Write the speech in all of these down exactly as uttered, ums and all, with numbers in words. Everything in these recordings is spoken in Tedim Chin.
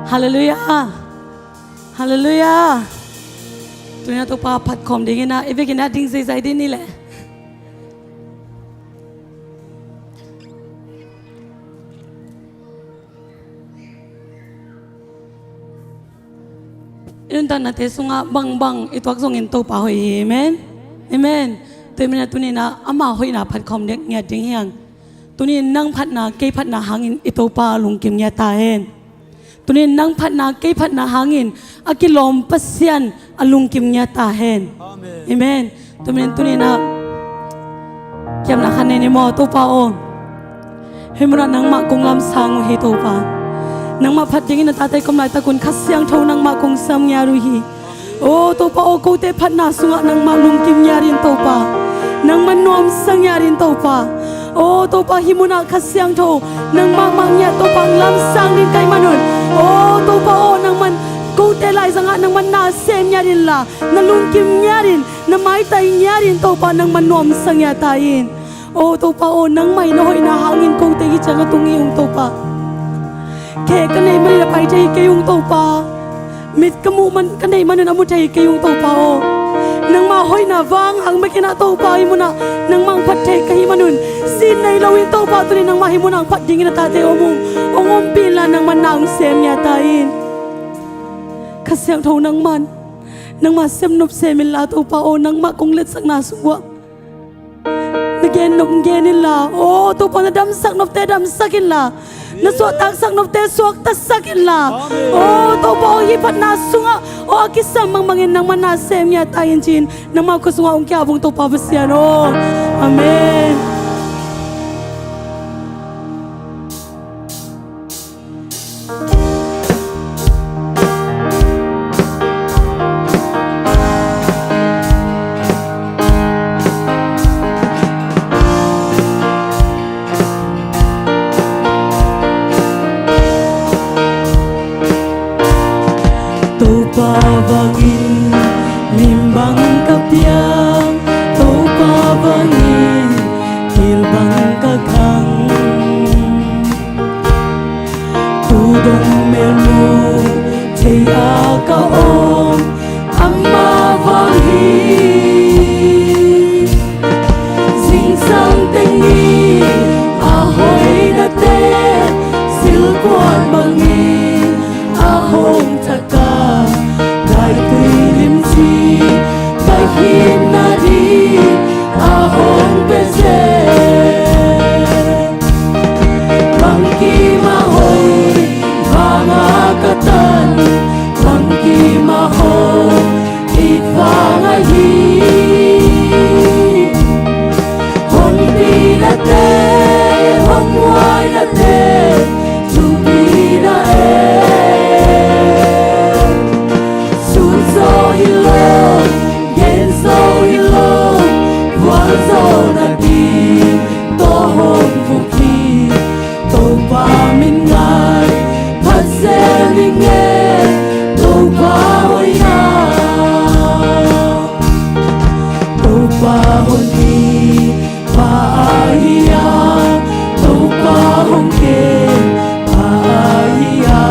Halleluiah. Halleluiah. Tuni-in ah Topa phat khawm dingin ah i vekin ah ding zeizai ding ni le. I nuntaknate sungah bangbang i tuak zongin Topa hoih hi. Amen. Amen. Tua ahih manin ah tuni-in ah ama hoihna phat khawm ding ngiat ding hi hang. Tuni-in nang phatna, kei phatna hangin i Topa lungkim ngiat ta hen. Tuni-in nang phatna, kei phatna hangin a kilawm Pasian a lungkim ngiat ta hen. Amen. Amen. Tua ahih manin tuni-in ah kiamna khat nei ni maw, Topa aw. Hih munah nangmah kong lamsang uh hi, Topa. Nangmah phat dingin na tate i kom laitakun Kha Siangtho nangmah kong sem ngiat uh hi. Aw Topa aw, kote phatna sungah nangmah lungkim ngiat in, Topa. Nangmah nuamsa ngiat in, Topa. Aw Topa, hih munah Kha Siangtho nangmah mah ngiat, Topa, lamsang ding ka hih manun, aw Topa aw, nangmah kote laizangah nangmah na sem ngiat inla, na lungkim ngiat in, na maitai ngiat in, Topa, nangmah nuamsa ngiat ta in. Aw Topa aw, nangmah in na hoihna hangin kote hih ciang a tung hi ung, Topa. Khe ka neih manin a pai thei kei ung, Topa. Mit ka muh man, ka neih manin a mu thei kei ung, Topa aw. Nangmah hoihna vang hang bekin ah, Topa, hih munah nangmah hong phat thei ka hih manun sin nei loin, Topa, tuni nangmah hih munah hong phat dingin a tate om ung. Hong ompih inla, nangmah na hong sem ngiat ta in. Kha Siangtho nangman nangmah sem nop sem inla, Topa aw, nangmah kong letsakna sungah na gen nop gen inla, aw Topa, na damsak nopte damsak inla, na suahtaksak nopte suaktasak inla, aw Topa aw, hih phatna sungah aw a kisam bangbangin nangmah na sem ngiat ta in, ci-in nangmah khut sungah hong ki-ap ung, Topa Pasian aw. Amen. Topa bangin lim bang ka piang, Topa bangin kil bang ka khang. Tudong melmu thei a ka om, amah vang hi. Zingsang teng i a hoihnate, silkuan bangin a hong thak a, daitui limci ka hihna ding a hong pia zen. Bangkim a hoih vanga ka tan, bangkim a hoih it vang ahi. Honpinate, honghuainate, thupina e. Sun zo hi lo, gen zo hi lo, vual zo nading tawh hong vuk hi. Topa min ngai, phat zel ning e, Topa hoihna. Topa honpi pa ahi a, Topa hong kem pa ahi a.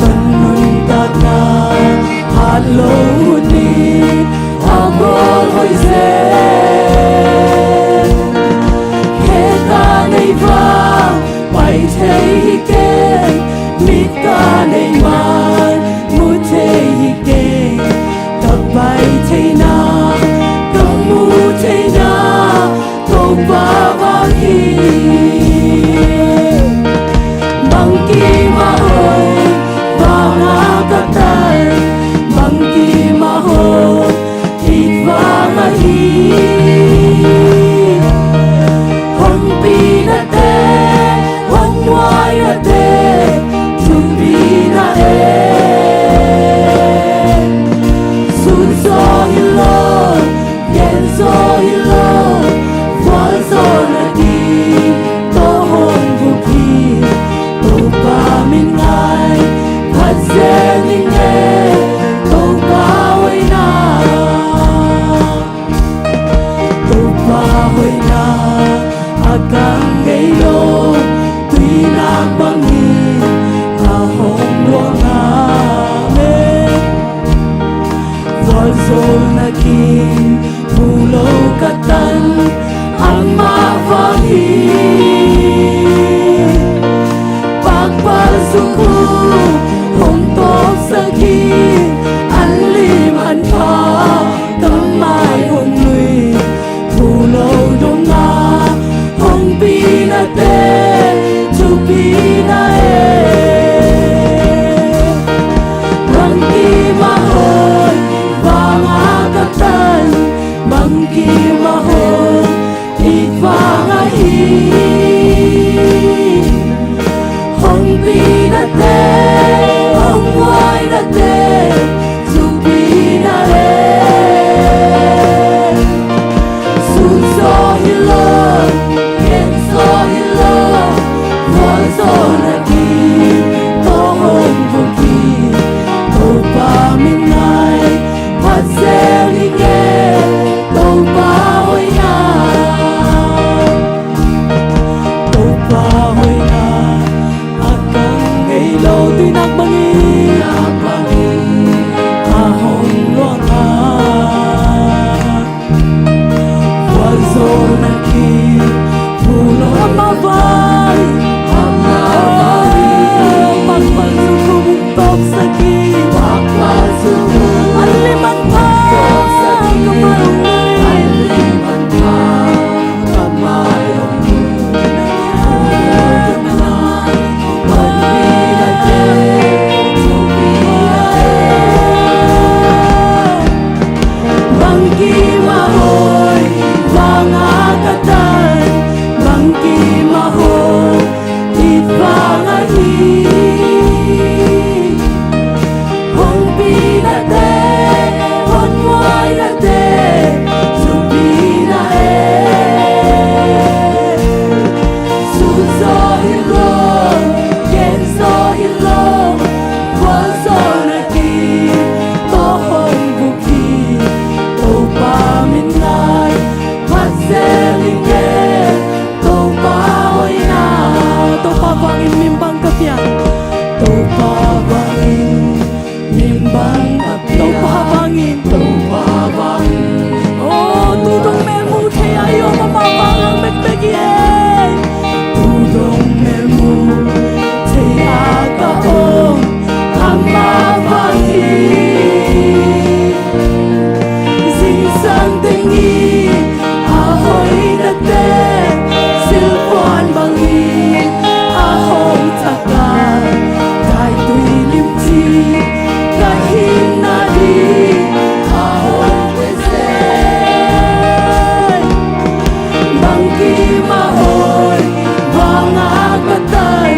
Pan nuntakna hat lo hun in a bawl hoih zen. Khe ka nei vang pai thei hi kei, mit ka nei man mu thei hi kei. Ka pai theihna, ka mu theihna, Topa vang hi. Bangkim a hoih vanga ka tan, bangkim a hoih it vang ahi. Honpinate, honhuainate, thupina e. Sun zo hi lo, gen zo hi lo, vual zo Nakin pulou ka tan amah vang hi. Pakpal suk uh hong tawpsak hi. An lim an pha ka mai hong lui. Pulou dong a hong pi nate, thupi na e. Bang kim a hong vang a ka tan, bang kim a hong it vang a hi. Hong pi nate, hong huai nate, thupi na e. Sun zaw hi lo, gen zaw hi lo, vualzawlna kim tawh hong vuk hi. Topa min ngai phat zel hi nge. Topa hoihna, Topa hoihna a kang ngei lo, tuinak bangin a hong luang a. Vualzawlna kim pulou amah vang, amah vang hi. Pakpal suk uh hong tawpsak hi. Pakpal suk uh an lim an pha tawpsak hi. Ka mai hong lui. An lim an pha ka mai hong lui. Bang kim a hong vang a ka tan, bang kim a hong it vang a hi. Hong pi nate, hong huai nate, thupi na e. Sun zaw hi lo, gen zaw hi lo, vualzawlna kim tawh hong vuk hi. Topa min ngai phat zel hi nge. Topa hoihna, Topa vangin min bang ka piang. Topa vangin min bang ka piang. Topa vangin, Topa vangin. Oh, tu dong melmu thei a i om amah vang bekbek hi e. Tu dong melmu thei a ka om amah vang hi. Zingsang teng i a hoihnate, silhpuan bangin a hong thak a, daitui limci ka hinna ding a hong pia zel. Bang kim a hong vang a ka tan,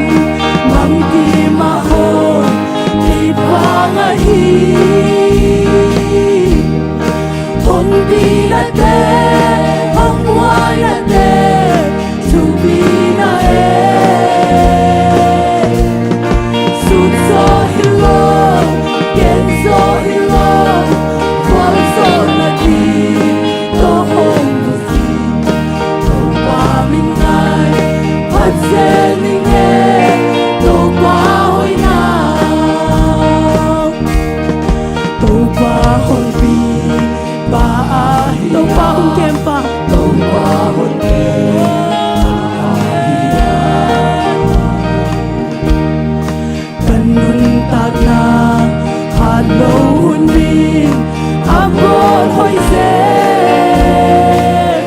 bang kim a hong it vang a hi. Hong pi nate, hong huai nate, thupi na e. Sun zaw hi lo, gen zaw hi lo, vualzawlna kim tawh hong vuk hi. Topa min ngai phat zel hi nge. Topa hoihna, Topa hong pi pa ahi. Topa hong kem pa. Topa hong kem pa ahi. Ka nuntakna hat lo hun min a bawl hoih zel.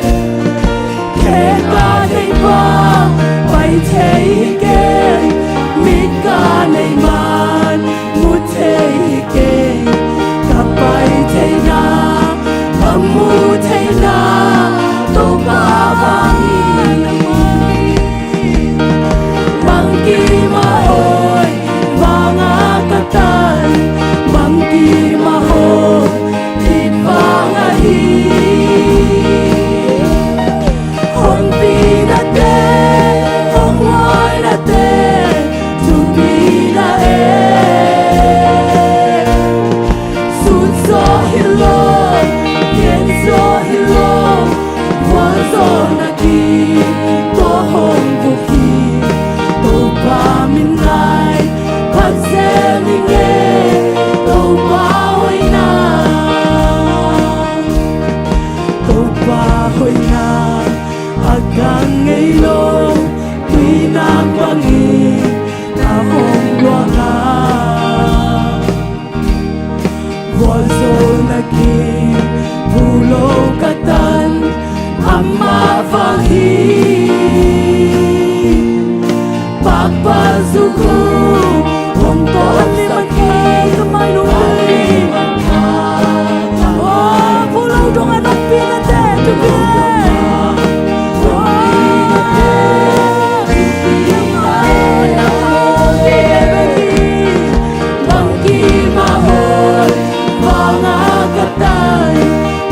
Khe ka deih bang pai thei hi keng, mit ka neih man mu thei hi keng. Ka pai theihna, ka mu theihna Ka ngei lo, tuinak bangin a hong luang a, vualzawlna kim, thu lo ka tan, amah vang hi. Pakpazuk uh hong tawlsak hi. Ka mai lo hi. Aw, pulou dong a nong pi na te, tu pi. Aw, bang kim a hong, bang a ka tai,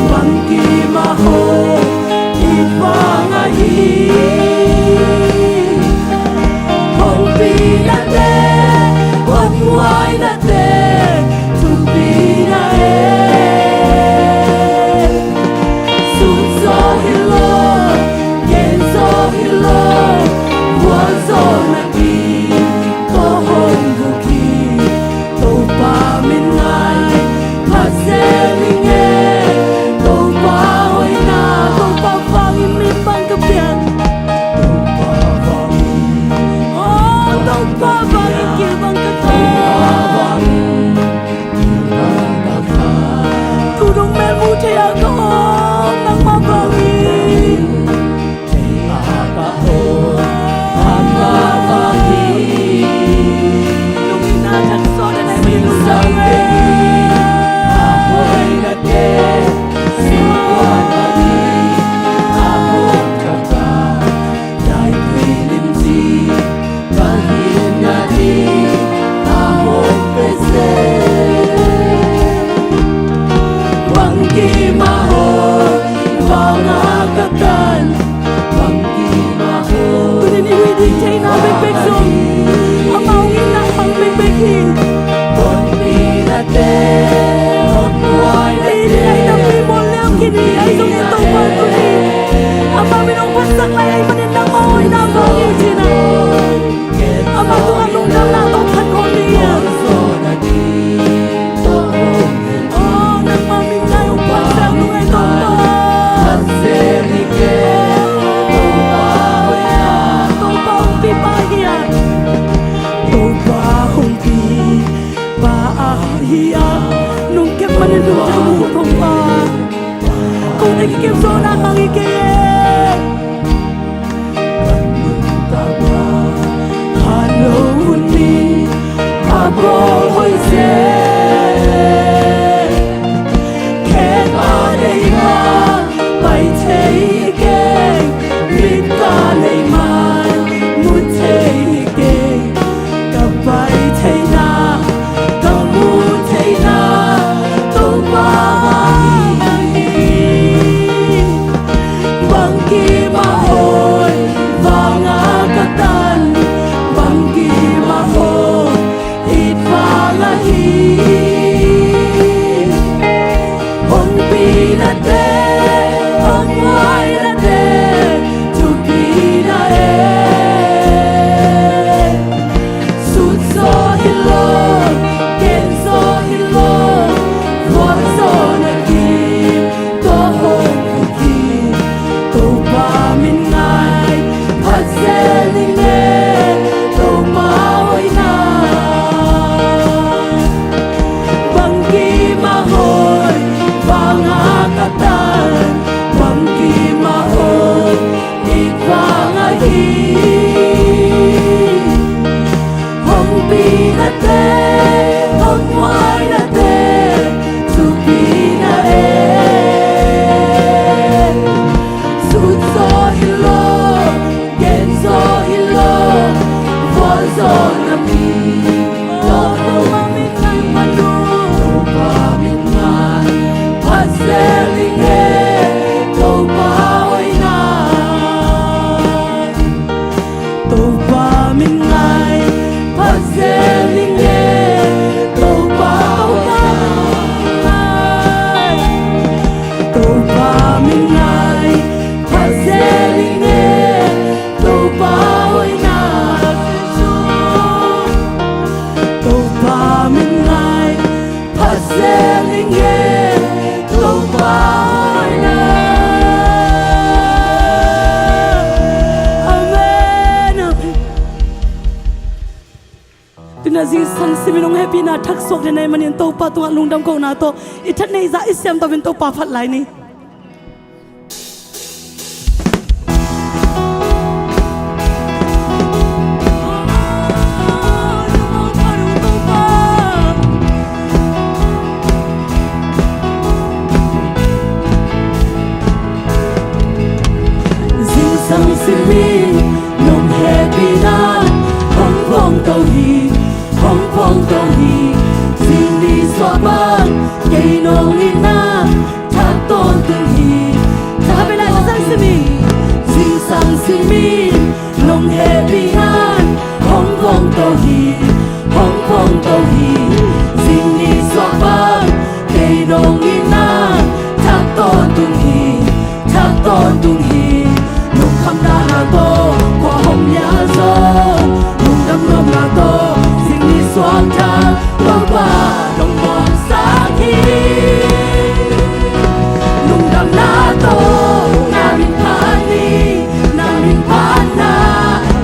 bang kim a hong, i bang a hi. Hong pi na te, hong muai na te, thum pi na e. Sut zaw hi lo, gen zaw hi lo, vualzawlna kim, tawh hong vuk hi. Topa min ngai, phat zel ing e. Topa hoihna, Topa vangin min bang ka piang. Topa vangin, oh, Topa vangin gil bang ka piang. Topa vangin gil bang ka piang. Tu dong mel mu thei a ka om, nangmah vangin. Bang kim a hong, bang a ka tan, bang kim a hong. Tuni in i hui ding theihna bekbek zong amau itna hang bekbek hi. Hong pi na te, hong muai na te. Ei, ei, na pi mual leu kini, ei zong in Topa tuni amah min hong phatsak lai ahih manin nangmah hoihna vang hi ci-in a. Amah tungah lungdamna tawh phat khawm ni a. Aw, nangmah min ngai hong phat zel nung ei Topa. Topa hong pi pa hi a. Topa hong pi pa hi a. Nung kep manin nung kep mu Topa. Kong na kikep zawhna hang hi kei e. Kan nuntakna hat lo hun in a bawl hoih zel. Khem a deih mah pai thei hi keng, mit ka deih mah mu thei hi keng. Ka pai theihna, ka mu theihna, Topa hi. Bang kim a hong, bang a ka tan, bang kim a hong, i bang a hi. Hong pi na te, hong muai na te, thupi na e. Sut zaw hi lo, gen zaw hi lo, vualzawlna kim, tawh hong vuk hi. Topa min ngai, phat zel ing e. Topa hoihna, bang kim a hong, bang a ka tan, bang kim a hong, i bang a hi. Hong pi na te, hong muai na te, thupi na e. Sut zaw hi lo, gen zaw hi lo, vualzawlna kim, Topa min ngai, Topa min ngai, phat zel ing e. Topa hoihna, Topa min ngai, phat zel ing e. Topa hoihna, Topa min ngai, phat zel ing e. Topa hoihna, Topa min ngai, phat zel ing e. Topa hoihna. Zingsang simin hong hehpihna thaksuak den ahih manin Topa tungah lungdam kohna tawh i that neih zah i siam tawh in Topa phat lai ni. Zingsang simin nong hehpihna hong phong to hi, hong phong to hi. Zing ni suak bang kei nong itna thak tawntung hi, thak tawntung hi. Zingsang simin nong hehpihna hong phong to hi, hong phong to hi. Zing ni suak bang kei nong itna thak tawntung hi, thak tawntung hi. Lungkham dahna tawh khua hong liah zong, lungdam nuamna tawh zing ni suak thak Topa nong muangsak hi. Lungdamna tawh na min phat ni, na min phatna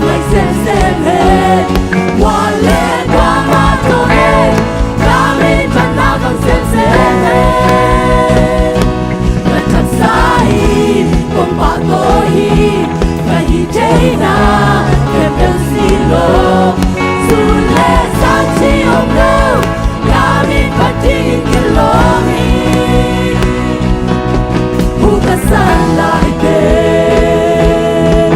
ngai semsem hen. Tua le tua mah tawh hen, na min phatna khang semsem hen. Na thaksa in kong pahtawi hi, ka hih theihna khempeuh si lo. Sun le zan ci om lo, na min phat dingin kilawm hi. Hu ka san lai pen,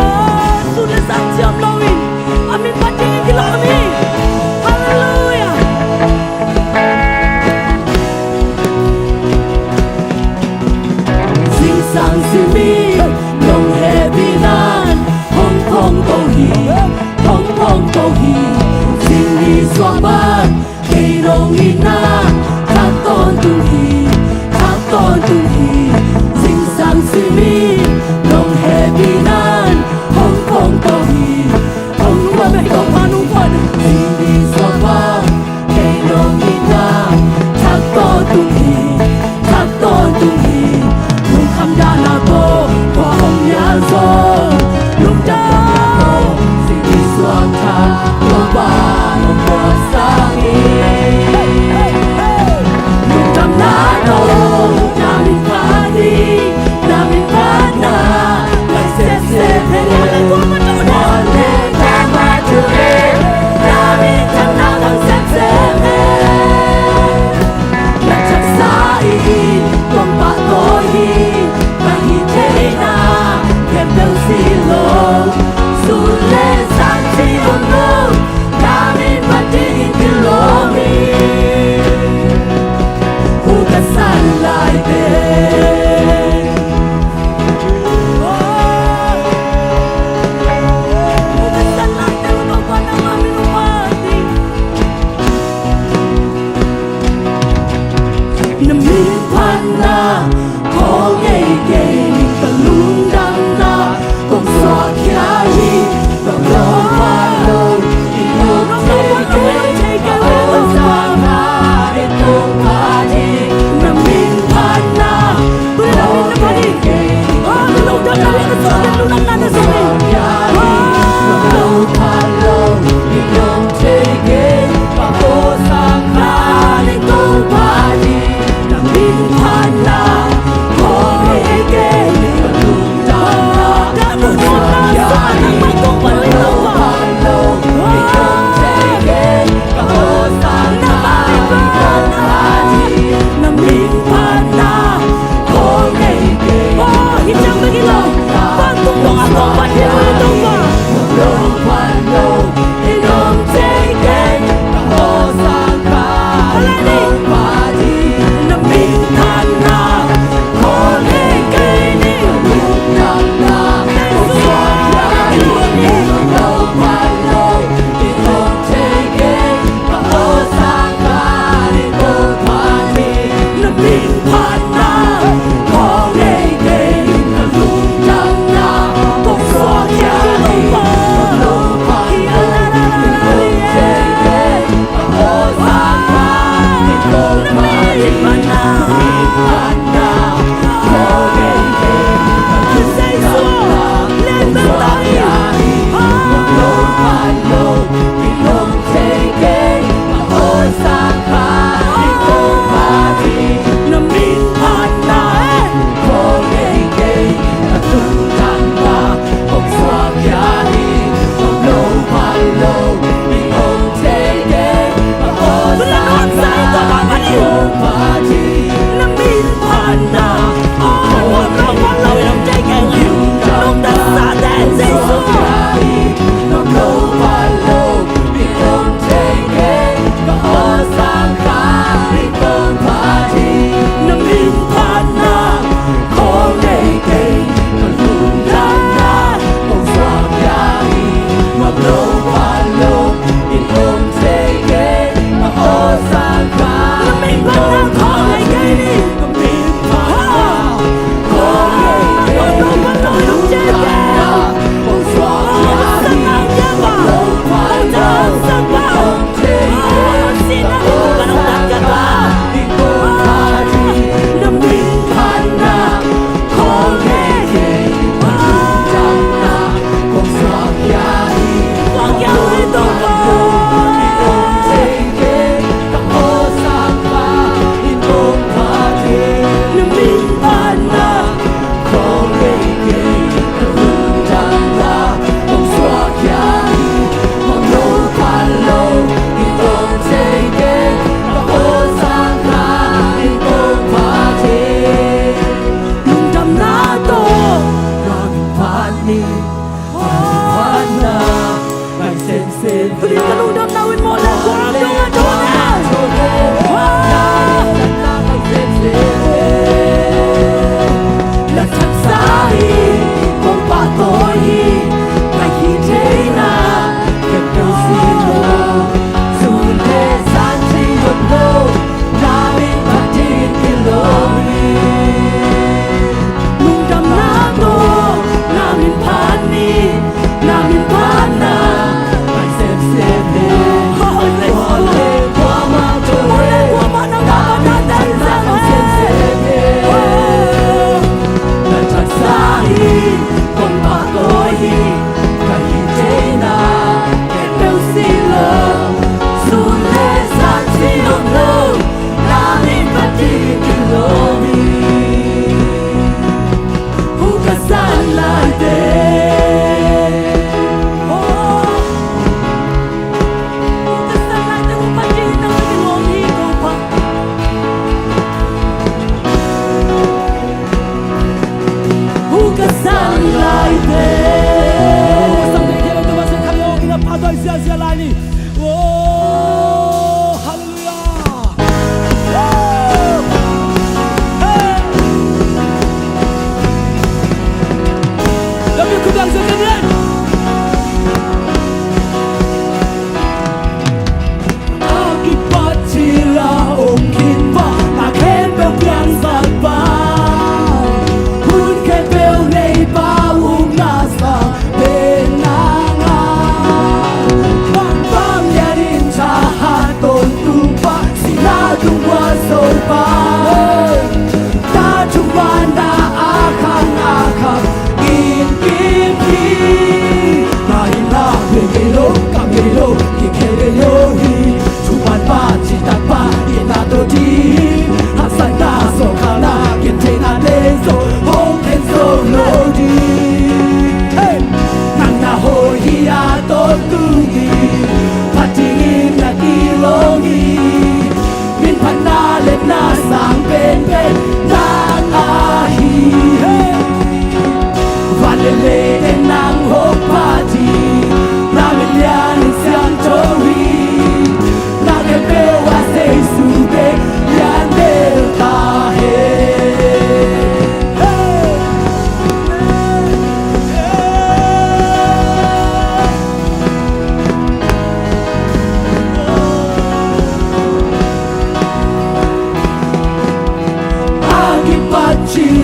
oh, sun le zan ci om lo in a min phat dingin kilawm hi. Halleluiah. Zingsang simin nong hehpihna hong phong to hi, hong phong to hi. Zing ni suak bang kei nong itna thak tawntung hi, thak tawntung hi. Zingsang simin nong hehpihna hong phong to hi, hong phong to hi. Zing ni suak bang kei nong itna thak tawntung hi, thak tawntung hi. Lungkham dahna tawh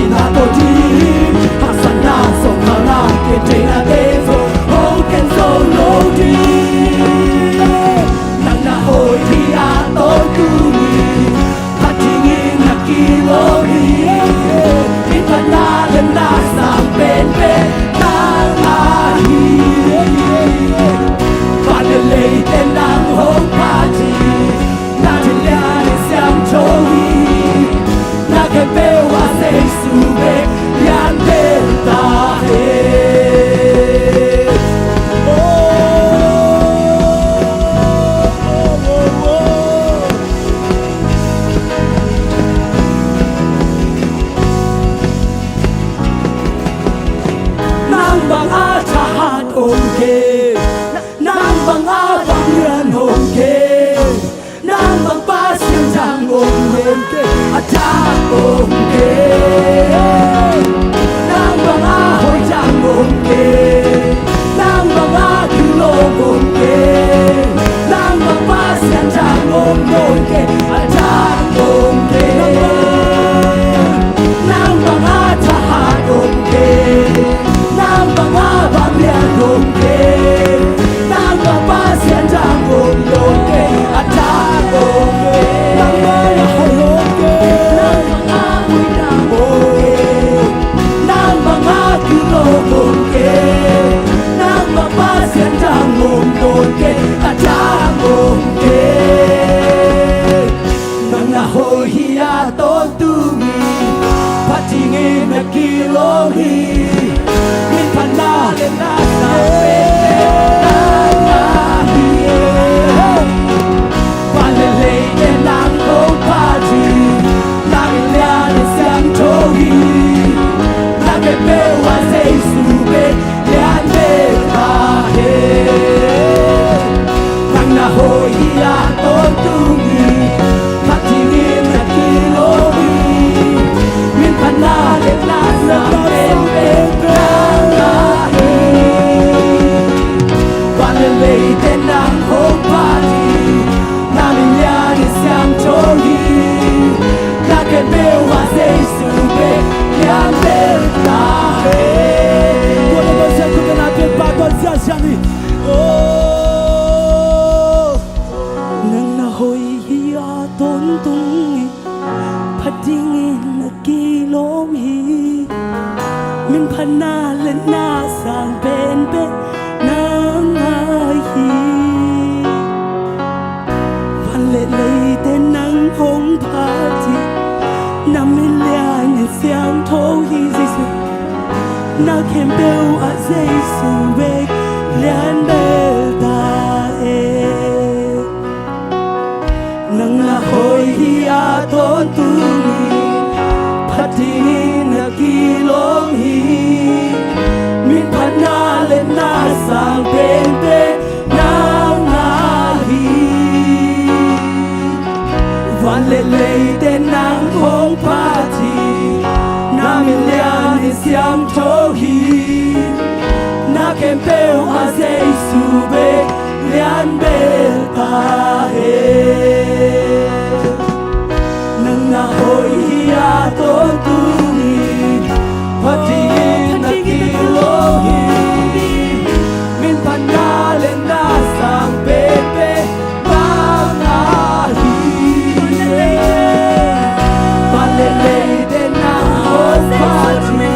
i na to ding, haksatna sawm khalna kei theina te zo, hong ken zo lo ding. Nang na hoih hi a tawntung hi. Phat dingin na kilawm hi. Min phatna le na sang penpen nang ahi. Van le leite nang hong phat hi. Na min lian in siangtho hi. Na khempeuh ah Jesu bek lian bel ta hen. Nang bang a thahat om kei. Nang bang a vanglian om kei. Nang bang Pasian dang om nawn kei. A dak om kei. Nang bang a hoih dang om kei. Nang bang a kilawm om kei. Nang bang Pasian dang om nawn kei. A dak om kei. Nang bang a thahat om kei. Nang bang a vanglian om kei. Nang bang Pasian dang om nawn kei. A dak om kei. Nang bang a hoih om kei. Nang bang a hoih dang om kei. Nang bang a kilawm om kei. Nang bang Pasian dang om nawn kei. A dak om kei. Nang na hoih hi a tawntung hi. Phat dingin na kilawm hi. Min phatna le na sang penpen nang ahi. Van le leite nang hong phat hi. Na min lian in siangtho hi. Na khempeuh ah Jesu bek lian bel ta hen. Nang na hoih hi a tawntung hi. Phat dingin na kilawm hi. Min phatna le na sang penpen nang ahi. Van le leite nang hong phat hi. Na min lian in siangtho hi. Na khempeuh ah Jesu bek lian bel ta hen. Tua le tua sia kut na pia pa tua sia sia ni. Oh, nang na hoih hi a tawntung hi. Phat dingin na kilawm hi. Min phatna le na sang penpen nang ahi. Van le leite nang hong phat hi. Na min lian in siangtho hi Jesu. Na khempeuh ah Jesu bek lian bel ta hen. Nang na hoih hi a tawntung hi. Phat dingin na kilawm hi. Min phatna le na sang penpen nang ahi. Van le leite nang hong phat hi. Na min lian in siangtho hi. Na khempeuh ah Jesu bek lian bel ta hen. Nang na hoih hi a tawntung hi. Phat dingin na kilawm hi. Min phatna le na sang penpen nang ahi. Van le leite nang hong phat hi.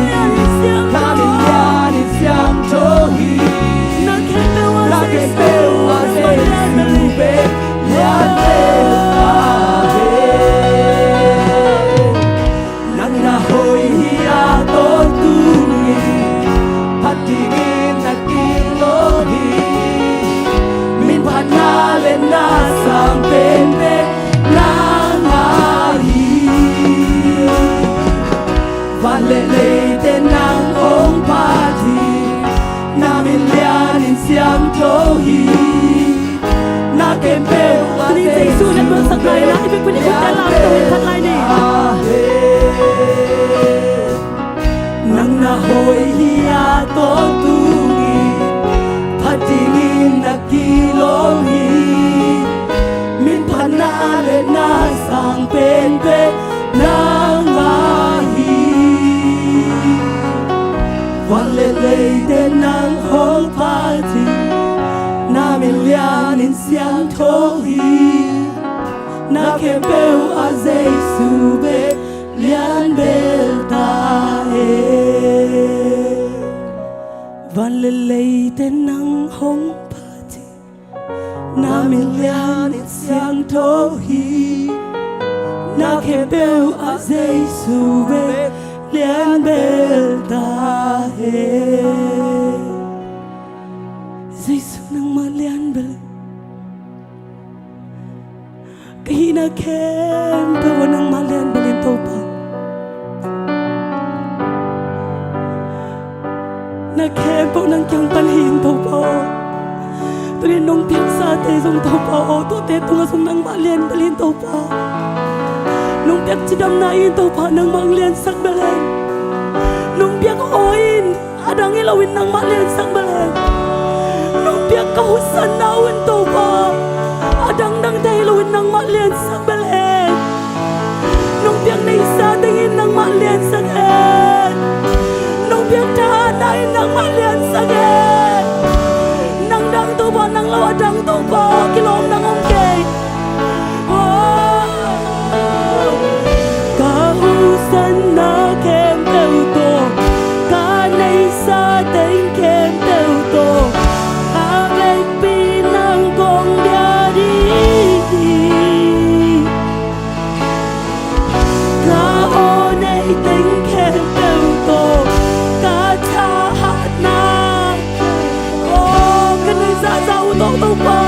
Na min lian in siangtho hi. Na khempeuh ah Jesu bek lian bel ta Van le leite nang hong phat hi. Na min lian in siangtho hi. Na khempeuh ah Jesu lian bel sak lai na, i biakinn i khut teh lam tawh in phat lai ni. Nang na hoih hi a, tawntungin phat dingin na kilawm hi. Min phatna le na sang penpen nangmah hi. Van le leite nang hong phat hi. Na min lian in siangtho hi. Na khempeuh ah Jesu bek lian bel ta hen. Van le leite nang hong phat hi. Na min lian in siangtho hi. Na khempeuh ah Jesu bek lian bel ta hen. Jesu nangmah lian bel. Ka hihna khempeuh ah nangmah lian bel in Topa. Na khempeuh nang kiang pan hi in Topa aw. Tuni nong piaksate zong Topa aw, tuate tungah zong nangmah lian bel in Topa. Nong piak cidamna in Topa nangmah liansak bel hen. Nong piak aw in a dang hi loin nangmah liansak bel hen. Nong piak ka hutsanna un Topa a dangdangte hi loin nangmah liansak bel hen. Nong piak neihsa teng in nangmah liansak hen. Nong piak thahatna in nangmah liansak hen. Nang dang Topa, nang lo a dang Topa kilawm nang om kei. Ka hutsanna khempeuh tawh, ka neihsa teng khempeuh tawh, a vekpi nang kong dia ding hi. Ka aw nei teng khempeuh tawh, ka thahatna, aw ka neihsa zah uh tawh Topa.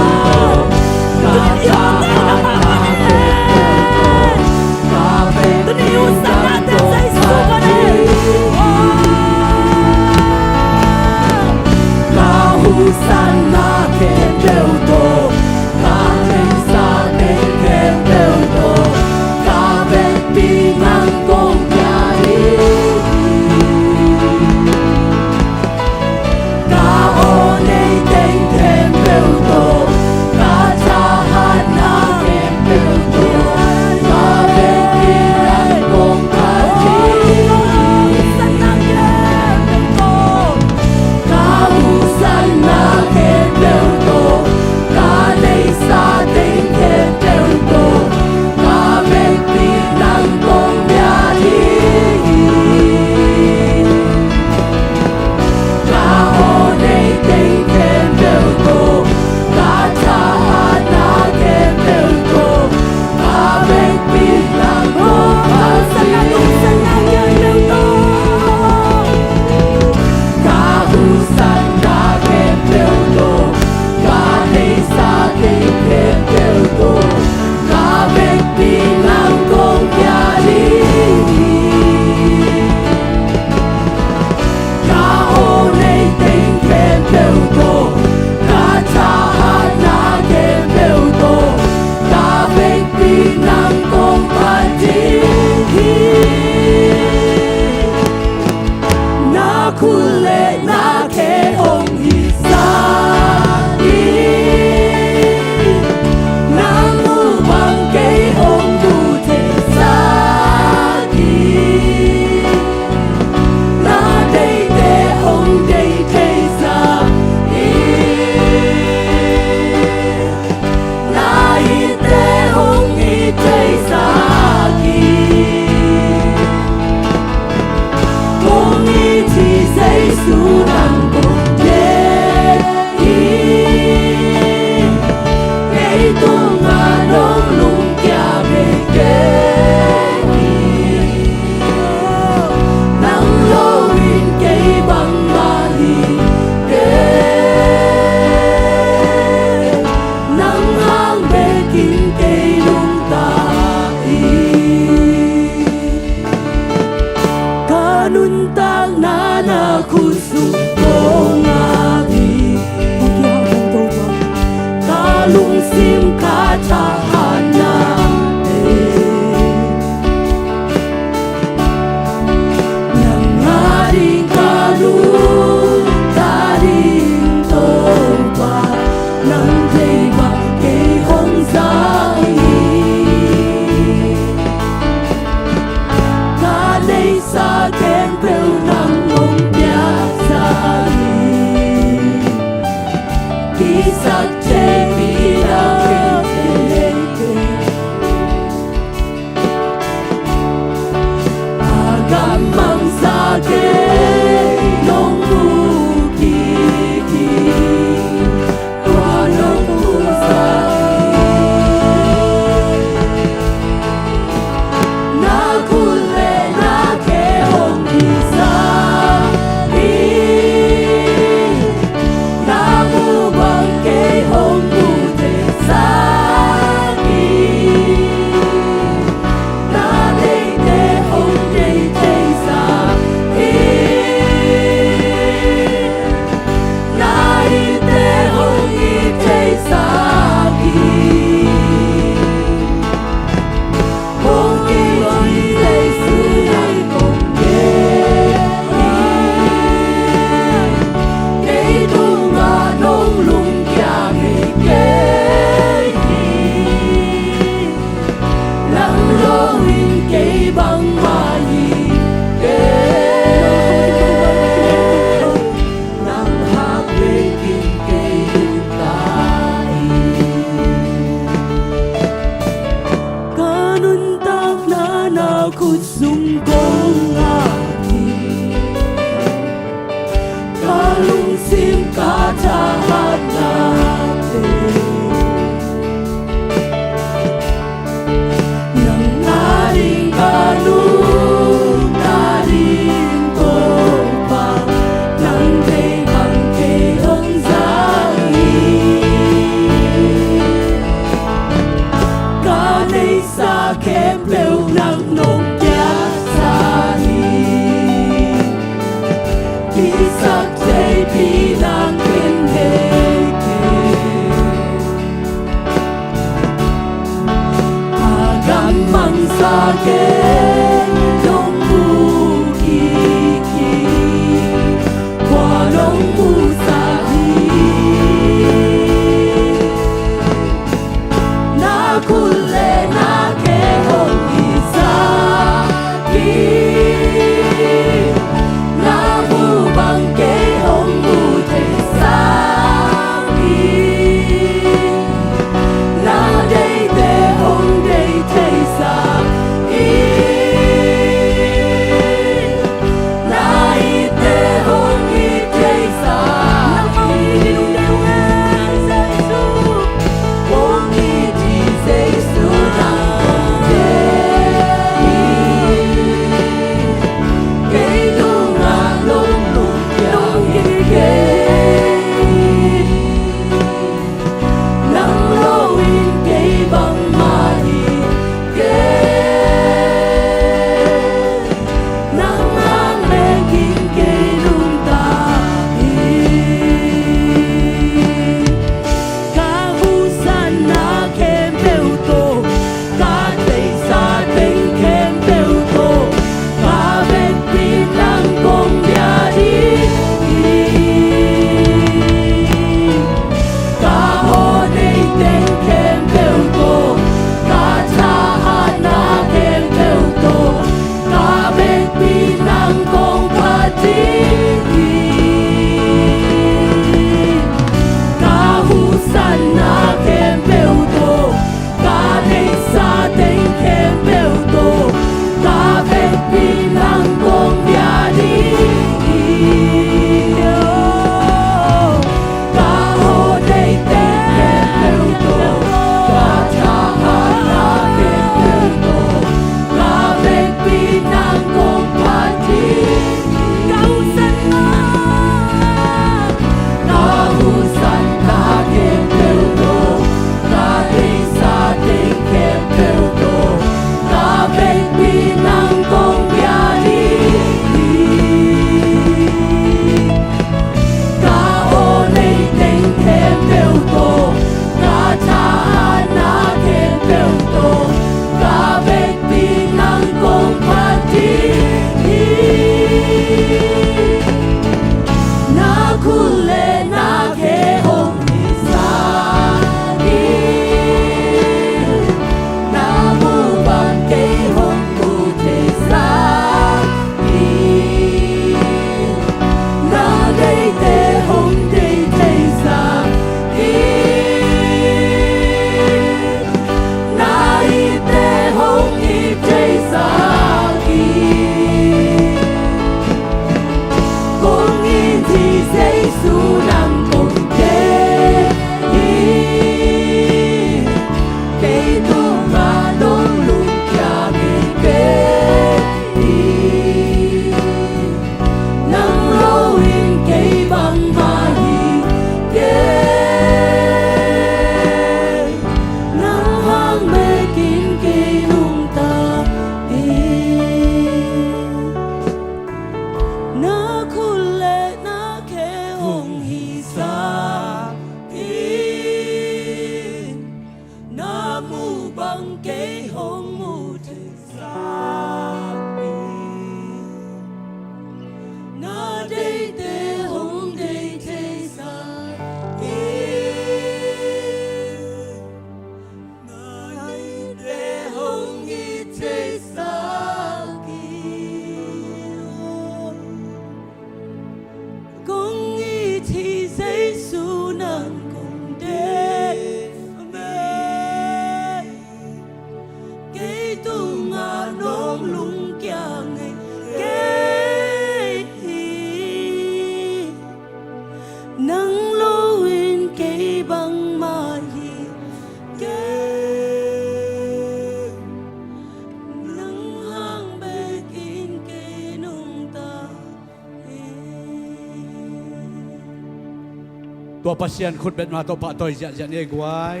Pasian khutbetna tawh pahtawi ziahziah ni ei guai.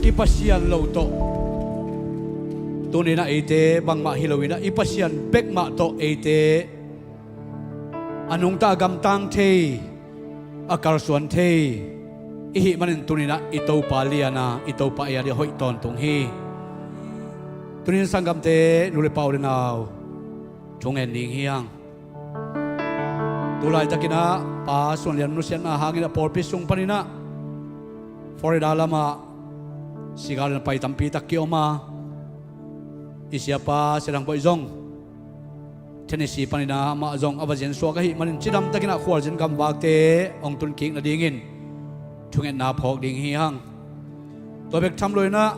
I Pasian lo tawh tuninah eite bangmah hi loinah i Pasian bekmah tawh eite a nungta a gamtang thei, a kalsuan thei i hih manin tuninah i Topa liana i Topa ei a dih a hoih tawntung hi. Tunin sanggamte nu le pa u le nau thu ngen ding hiang. Tulaitakinah Pa Suan Lian nusiatna hangin a pawlpi sung paninah Florida lamah sigal in a pai tampi tak kiom a, i siapa Sia Dang Bawi zong Tennessee paninah amah zong a va ziansuak ahih manin cidamtakinah khualzin gamvakte hong tunkik nadingin thungetna phawk ding hi hang. Tua bek tham loinah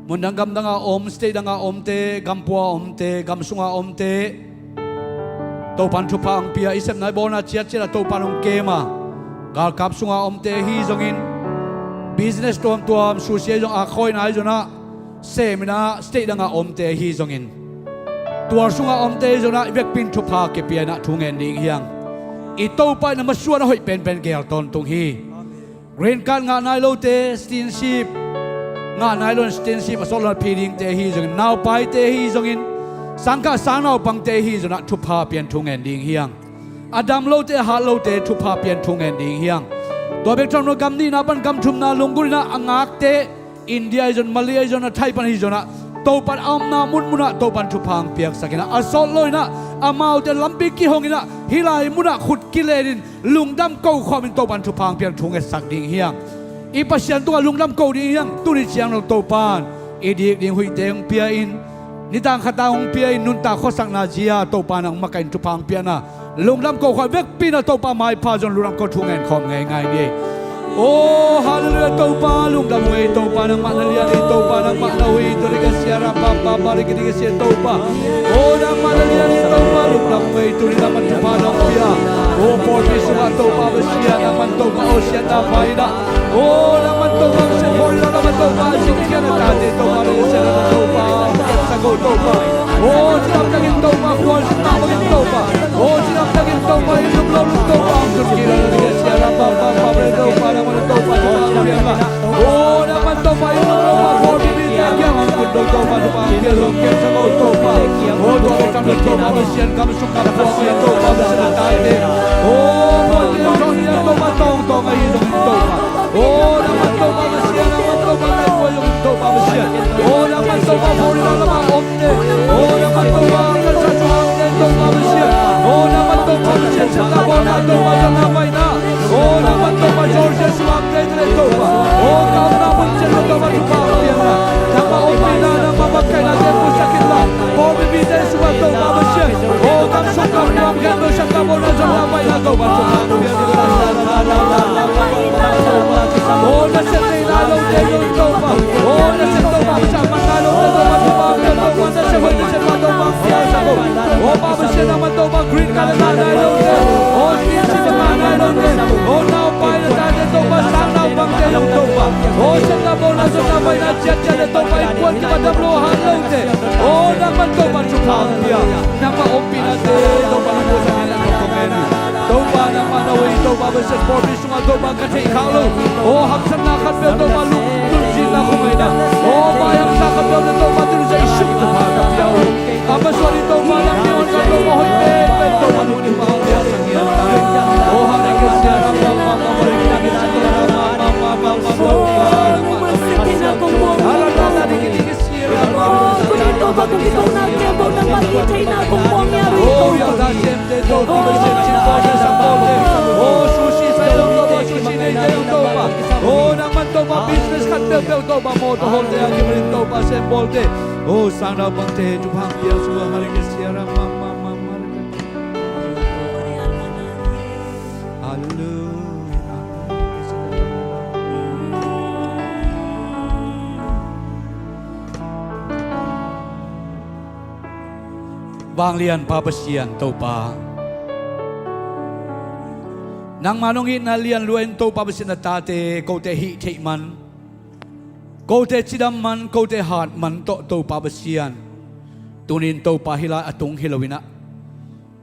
mundang gamdanga om, state danga omte, gampua omte, gam sunga omte Topan thupha ang pia, i sepna i bawlna ciatciatah Topan hong kema, galkap sunga omte ahi zongin, business tuamtuam susia i zong a khawina i zonah seminah state danga omte ahi zongin, tuar sunga omte ahi zonah i vekpin thupha kipia inah thu ngen ding hiang. I Topa in a masuan a hoih penpen gel tawntung hi. Green card ngah nai lote, citizenship ngah nai lo in citizenship a sawt lo in a phi dingte ahi zongin, naupaite ahi zongin, sangkah sang naupangte ahi zonah thupha pian thu ngen ding hiang. A dam lote, a hat lote thupha pian thu ngen ding hiang. Tua bek tham lo gam nihna pan gam thumna lunggulh inah a ngakte, India ahi zon, Malay ahi zon, a Thai pan ahi zonah Topan a omna munmunah Topan thupha ang piaksak inah a sawt lo inah amaute lampi kihong inah hih lai munah khut kilenin lungdam ko khawmin Topan thupha ang pian thu ngetsak ding hiang. I Pasian tungah lungdam ko ding hiang. Tuni ciang lo Topan i dik ding huihte ang pia in, nitang khata hong pia in, nuntak khuasakna zia Topa nang makaih in thupha ang piakna lungdam ko khawh vekpi na Topa maipha zong lungdam ko thu ngen khawm ngeingai ni. Oh, halleluiah, Topa lungdam uh ei, Topa nangmah na lian ei, Topa nangmah na hui, tu ding a sia ram pam pam pam ding a sia Topa. Oh, nangmah na lian ei, Topa lungdam uh ei, tu ding nangmah thupha nong pia. Oh, pawlpi sungah Topa Pasian nangmah Topa, oh, siatna paina. Oh, nangmah Topa Pasian, oh, nangmah Topa Pasian, kian a tate Topa, Pasian nangmah Topa, Pasian sa ko Topa. Oh, cidam takin Topa, kuan sa ta bangin Topa. Oh, cidam takin Topa, in lum lo lum Topa, ang tun kila na ding a sia ram pam pam pam ding Topa, nangmah Topa, Topa, Topa, Topa. Oh, nangmah Topa, in lum lo pa, kuan bi bi ta kiang ang tun dong Topa, Topa, ang kian lo kian sa ko Topa. Oh, Topa, kam lo Topa, Pasian, kam suk kam kuan, Topa, Pasian, tate. Oh, kuan kian lo Topa, tong tong ahi dong Topa. Oh, nangmah Topa Pasian, nangmah Topa Laifua zong Topa Pasian. Oh, nangmah Topa Florida lamah omte. Oh, nangmah Topa Arkansas sung omte Topa Pasian. Oh, nangmah Topa Pasian, siatna bawlna Topa, siatna paina. Oh, nangmah Topa Georgia sung omte Topa. Oh, ka omna mun ciat Topa thupha piakna. Nangmah ompihna, nangmah bangkaihna te pusak inla. Pawlpi mite sungah Topa Pasian. Oh, kam sung kam kuang khempeuh siatna bawlna, siatna paina Topa thupha piakna. Oh, nasep nei nai lote zong Topa. Oh, nasep Topa, pacah man nai lote Topa, Topa, Topa, nasep hoih, nasep man Topa, Topa, Topa. Oh, Pa Pasian nangmah Topa, green card ngah nai lote. Oh, citizenship ngah nai lote. Oh, naupai na tate Topa, sang naupangte zong Topa. Oh, siatna bawlna, siatna paina ciatciat le Topa, innkuan kibat dam lo hat lote. Oh, nangmah Topa thupha pia. Nangmah ompihnate Topa nang puaksak in a nang kong en hi. Topa nangmah na hui Topa Pasian, pawlpi sungah Topa ka theih khak lo. Oh, haksatna khat peuh Topa lung tun zin na khong aina. Oh, pai hamsa khat peuh na Topa tun zai suk Topa ka pia uh. A masuan in Topa nang nih hong ka Topa hoih pen pen Topa nung nih hong pia. Oh, hallelujah. Oh, nangmah Topa business khat peuhpeuh Topa mawtaw hawlte a kimanin Topa sem bawlte. Oh, sang naupangte thupha pia sua hallelujah. Hallelujah. Vanglian Pa Pasian Topa, nangma nong itna lian lua in Topa Pasian na tate kote hih theih man, kote cidam man, kote hat man tawh Topa Pasian, tunin Topa hih lai a tung hi loinah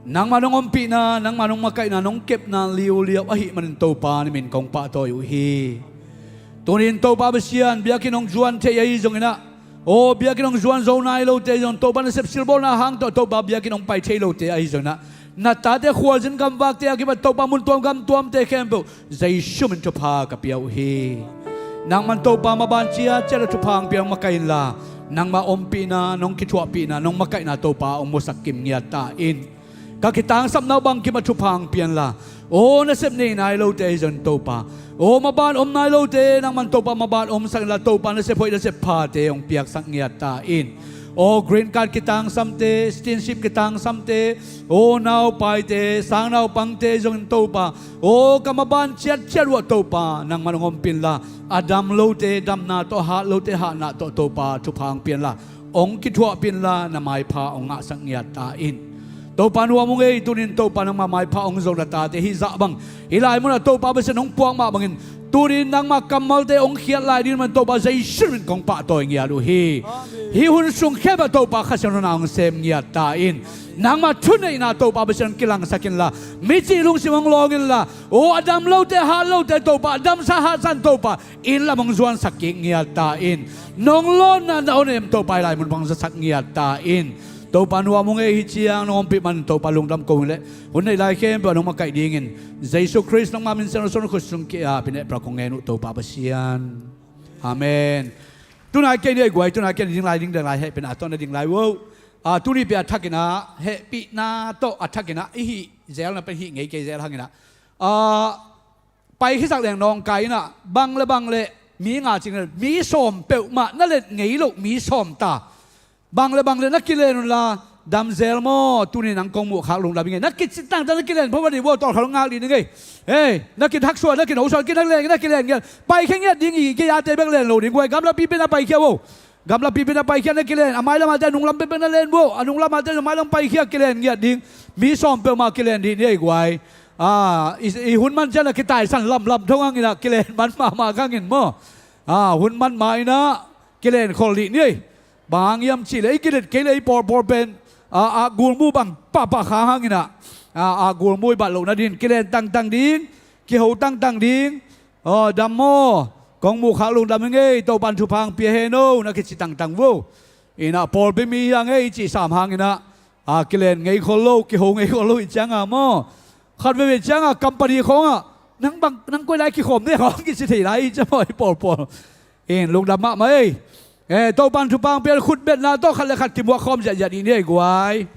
Nangmah nong ompihna, nangmah nong makaihna, nong kepna liuliau ahih manin Topa na min kong pahtawi uh hi. Tunin Topa Pasian, biakinn hong zuan thei ahi zonginah, aw biakinn hong zuan zo nai lote ahi zong Topa nasep silbawlna hang tawh Topa biakinn hong pai thei lote ahi zonginah, na tate khualzin gamvakte a kipat Topa mun tuam gam tuamte khempeuh Jesu min thupha ka pia uh hi. Nangman Topa maban ciatciat a thupha hong pia hong makaih inla, nangmah ompihna, nong kithuahpihna, nong makaihna Topa hong musak kim ngiat ta in. Ka kitangsapna uh bangkim a thupha hong pia inla, aw nasep nei nai lote ahi zong Topa, aw maban om nai lote nangman Topa maban omsak inla, Topa nasep hoih nasep phate hong piaksak ngiat ta in. Aw green card kitangsamte, citizenship kitangsamte, aw naupaite, sangnaupangte zongin Topa, aw ka maban ciatciat uh ah Topa nangman hong ompih inla, a dam lote damna tawh, hat lote hatna tawh Topa thupha hong pia inla, hong kithuahpih inla, na maipha hong ngahsak ngiat ta in. Topa nuam uh ngei, tunin Topa nangmah maipha hong zong na tate hih zah bang hih lai munah Topa Pasian hong puak mah bangin, tunin nangmah kammalte hong khiat lai ding man Topa Jesu min kong pahtawi ngiat uh hi. Hih hun sung khempeuh Topa Kha Siangtho na hong sem ngiat ta in. Nangmah thuneihna Topa Pasian kilangsak inla, mici lungsim hong lawng inla, aw a dam lote hat lote Topa, a damsa hatsa in Topa inn lam hong zuansak kik ngiat ta in. Nong lawnna na hong em Topa hih lai mun bang zasak ngiat ta in. Topa nuam uh ngei, hih ciang nong ompih man Topa lungdam kong hi leh, hun neih lai khempeuh ah nong makaih dingin Jesu Khrist nangmah min siangtho suan khut sung ki-ap in hehpih kong ngen uh Topa Pasian. Amen. Tunai kei ni ei guai, tunai kei ni ding lai, ding ding lai, hehpihna tawh na ding lai uh. Ah, tuni pi a thakinah hehpihna tawh a thakinah i hih zelna pen hih ngei kei zel hanginah, ah, paikhiasak leng nawngkai inah bang le bang le mi nga cing le mi sawm peuhmah na let ngei loh mi sawm ta. Bang le bang le na kilen unla, damzel maw, tuni nang kong muhkhak lungdam ing ei. Na kici tangtang na kilen pho va dih vo, tawlkhat hong ngak dih ning ei. Ei, na kithaksuah, na kinosuah, kinakilen, na kilen ngiat. Paikhia ngiat ding hi, kei ate bek len lo ding guai, gamlapi pen a paikhia vo. Gamlapi pen a paikhia na kilen, a mailam ate a nunglam pen na len vo, a nunglam ate a mailam paikhia kilen ngiat ding. Mi sawm peuhmah kilen dih ni ei guai. Ah, i, i hun man ciang a kitaisan lamlam thong hanginah kilen man mahmah khangin maw. Ah, hun man ma inah kilen khol dih ni ei. Bang hang hiam cihleh i kilet kei le i pawlpawl pen, ah, ah, gulmu bang pahpah khang hanginah, ah, ah, gulmu i bat loh nadin kilen tangtang ding, kiho tangtang ding. Aw dam maw, kong muhkhak lungdam ing ei, Topan thupha hong pia hen o, na kici tangtang vo. Inah pawlpi mi hi hang ei i cih sam hanginah, ah, kilen ngei khol lo, kiho ngei khol lo i cianga maw. Khat veivei cianga company khawngah nang bang, nang koi lai kikhawm ne khawng kici thei lai i cia maw i pawlpawl. In lungdam mahmah ei. Eh, Topan thupha hong pia, khutbetna tawh khat le khat kimuak khawm ziahziah dih ni ei guai.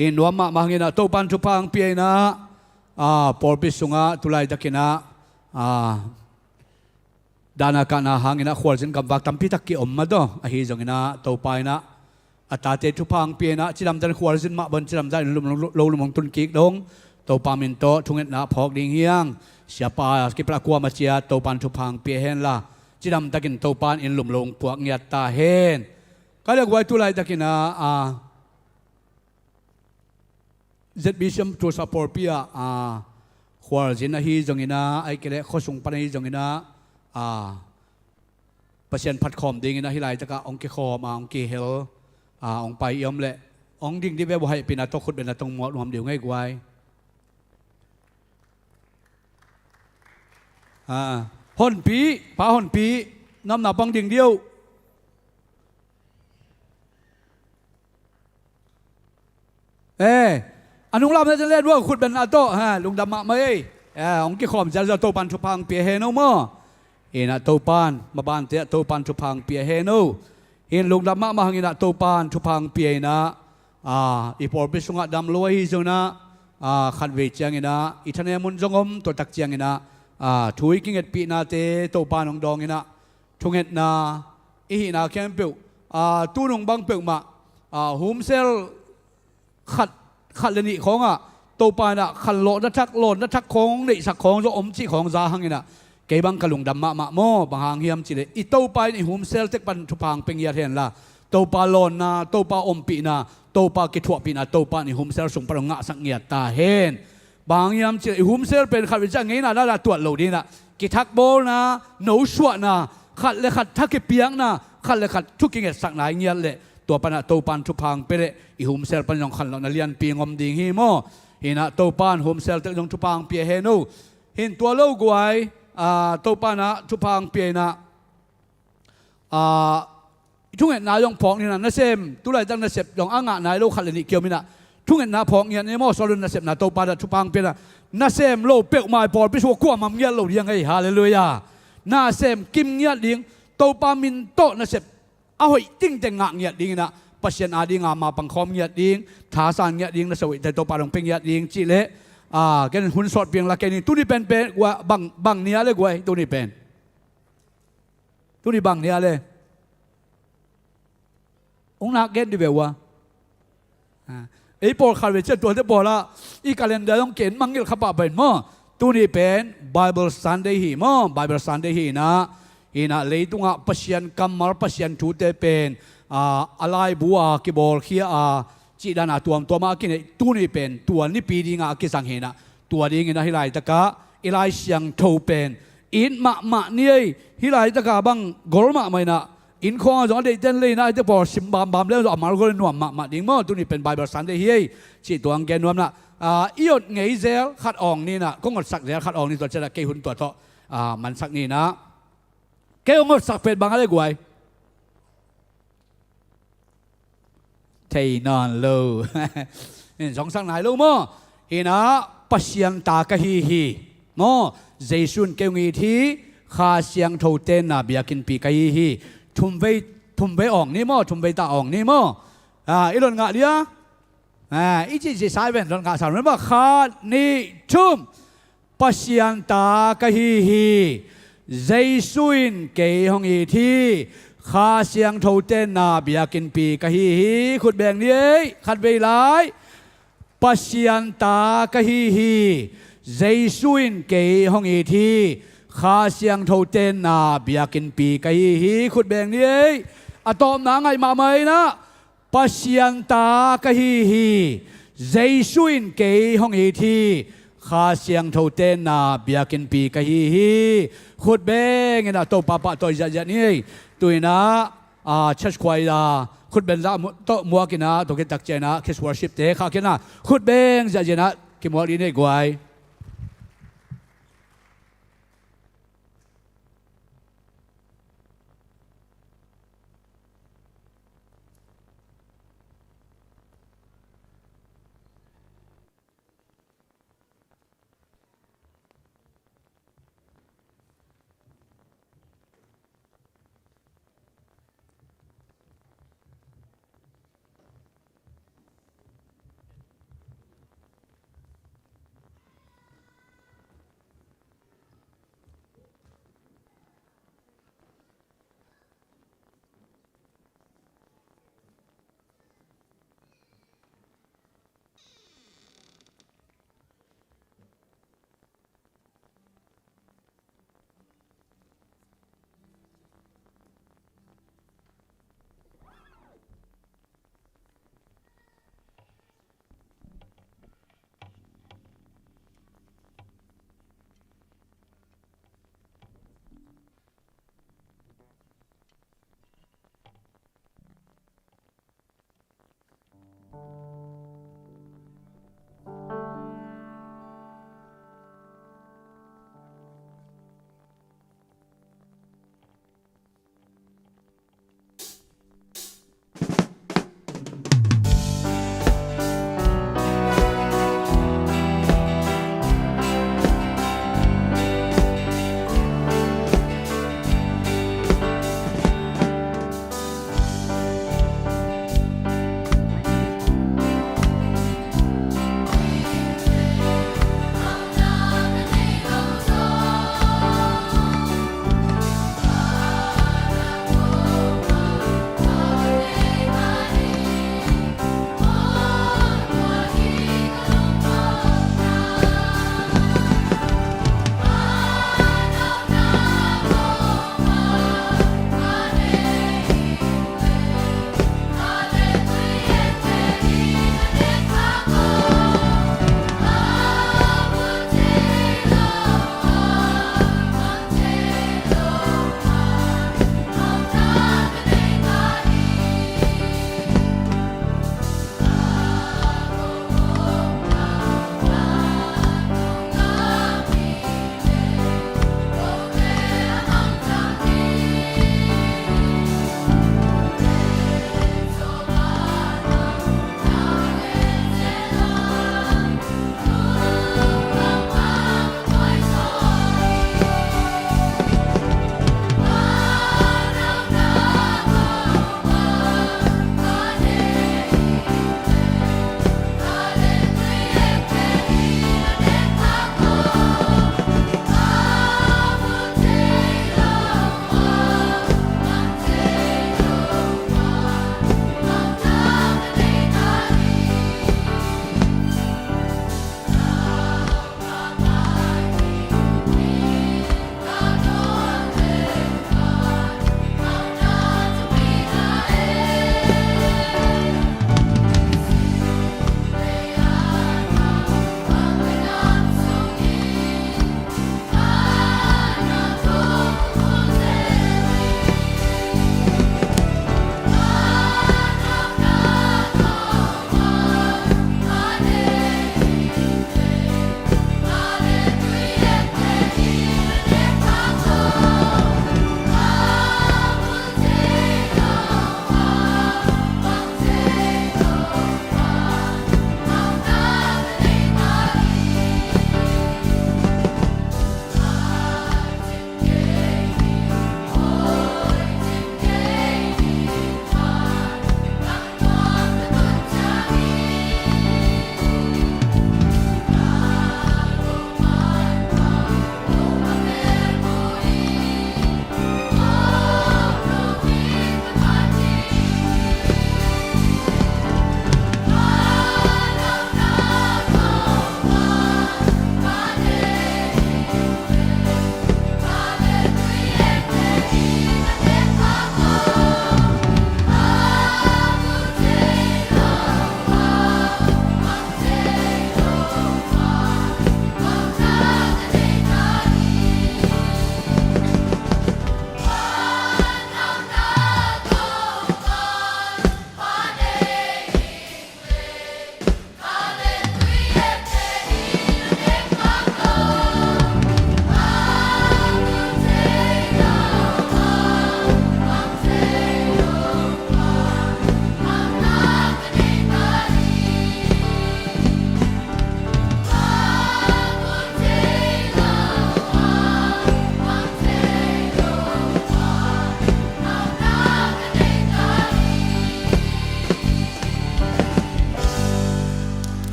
In nuam mahmah hanginah Topan thupha hong pia inah, ah, pawlpi sungah tulaitakinah, ah, dana kahna hanginah khualzin gamvak tampitak ki-om mah tawh ahi zonginah Topa inah a tate thupha hong pia inah cidamtan khualzin mah bang cidamtan in lum, lo, lo lum hong tun kik dong Topa min tawh thungetna phawk ding hi hang. Siapa kipla kuama ciat Topan thupha hong pia henla, cidamtakin Topan in lum lo hong puak ngiat ta hen. Ka liak guai tulaitakinah, ah, Z B C M Tulsa pawlpi ah, ah, khualzin ahi zonginah, ahih kei leh khuasung pan ahi zonginah, ah, Pasian phatkhawm dinginah hih laitakah hong kikhawm a, hong kihel a, hong pai i om leh hong ding dih ve vo, hehpihna tawh khutbetna tawh muak nuam dih ung ei guai. Ah, Honpi, Pa Honpi, namna pang ding dih o. Eh, a nunglam na len vo, khutbetna tawh, ha, lungdam mahmah ei. Eh, hong kikhawm ziahziah Topan thupha hong pia hen o maw. Inah Topan, mabante ah Topan thupha hong pia hen o. In lungdam mahmah hanginah Topan thupha hong pia inah, ah, i pawlpi sungah dam lo ahi zonginah, ah, khatvei cianginah i thanem hun zong om, tuatak cianginah, ah, thu i kingetpihnate Topan hong dawnginah, thungetna i hihna khempeuh, ah, tunung bang peuhmah, ah, humsel khat, khat le nih khawngah Topa inah khanlawhna thak, lawnna thak khawng neihsak khawng zong om cih khawng za hanginah kei bang ka lungdam mahmah maw. Bang hang hiam cihleh i Topa in i humsel tek pan thupha hong pia ngiat henla, Topa lawnna, Topa ompihna, Topa kithuahpihna Topa in i humsel sung pan hong ngahsak ngiat ta hen. Bang hang hiam cihleh i humsel pen khatvei ciah ngeina dahdah tuat lo dinginah kithakbawlna, nosuahna, khat le khat tha kipiakna, khat le khat thu kingetsakna i ngiat leh Tua panah Topan thupha hong pia leh i homesel pan zong khanlawhna lianpi hong om ding hi maw. Hinah Topan homesel tek zong thupha hong pia hen o. Hin tua lo guai, ah, Topanah thupha hong pia inah, ah, thungetna zong phawk ni inah, nasem, tulaitak nasep zong a ngah nai lo khat le nih kiom inah, thungetna phawk ngiat ni maw, sawlun nasepna Topanah thupha hong pia inah, nasem lo peuhmah i pawlpi sua kuamah ngiat lo ding ei, halleluiah. Nasem kim ngiat ding, Topa min tawh nasep a hoih tingteng ngah ngiat ding inah, Pasian a dinga mapang khawm ngiat ding, thasan ngiat ding, na sawihte Topa dong pia ngiat ding cih leh, ah, ken hun sawt piang la kei ni, tuni penpen, guai, bang, bang nia le guai, tuni pen. Tuni bang nia le. Ung nak gen di ve ua. Ah, ei pawlkhat ve ciah tuate pawlah i calendar zong ken mangngilh kha pahpah in maw. Tuni pen Bible Sunday hi maw, Bible Sunday hi inah, hinah leitungah Pasian kammal, Pasian thute pen, ah, a laibu a kibawlkhia a, cih dana tuamtuamah a kineih, tuni pen tua nipi dingah a kisang hi inah, tua ding inah hih laitakah i Lai Siangtho pen it mahmah ni ei, hih laitakah bang gol mahmah inah, innkhawngah zong a deihten lei inah, eite pawl sim bambam le zong a malgol in nuam mahmah ding maw, tuni pen Bible Sunday hi ei, cih tua hong gen nuam inah, ah, i ot ngei zel khat awng ni inah, kong otsak zel khat awng ni, tua cianah kei hun tua tawh, ah, mansak ni inah. Kei hong otsak pet bang a le guai. Thei nawn lo. Zongsak nai lo maw. Hinah Pasian ta ka hi hi. Maw, Jesu in kei hong it hi. Kha Siangtho tenna biakinnpi ka hi hi. Thumvei, thumvei awng ni maw, thumvei ta awng ni maw. Ah, i lon ngah dia. Ah, i cihcih sa i ven lon ngah sa maw. Khat, nih, thum. Pasian ta ka hi hi. Jesu in kei hong it hi. Kha Siangtho tenna biakinnpi ka hi hi. Khut beng ni ei. Khat vei lai. Pasian ta ka hi hi. Jesu in kei hong it hi. Kha Siangtho tenna biakinnpi ka hi hi. Khut beng ni ei. A tawpna ngaih mahmah inah. Pasian ta ka hi hi. Jesu in kei hong it hi. Kha Siangtho tenna biakinnpi ka hi hi. Khut beng inah Topa pahtawi ziahziah ni ei. Tu inah, ah, church choir a khut beng zah mu-, tawh muak inah, tawh kitak ciang inah, kids worship te khah kei inah, khut beng ziahziah inah kimuak dih ni ei guai.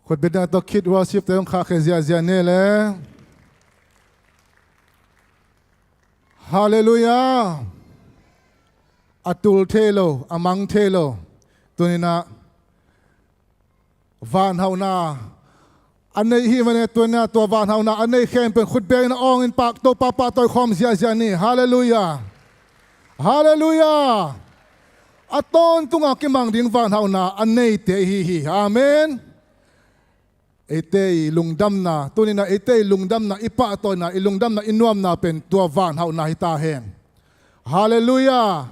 Khutbetna tawh khit worship te hong khahkhia ziahziah ni le. Halleluiah. A tul thei lo, a mang thei lo, tuninah vanhauhna a nei hi mane, tuninah tua vanhauhna a nei khempeuh khutbengin a awngin pah, Topa pahtawi khawm ziahziah ni. Halleluiah. Halleluiah. A tawntunga kimang ding vanhauhna a neite ihi hi. Amen. Eite i lungdamna, tuninah eite i lungdamna, i pahtawina, i lungdamna, i nuamna pen tua vanhauhna hi ta hen. Halleluiah.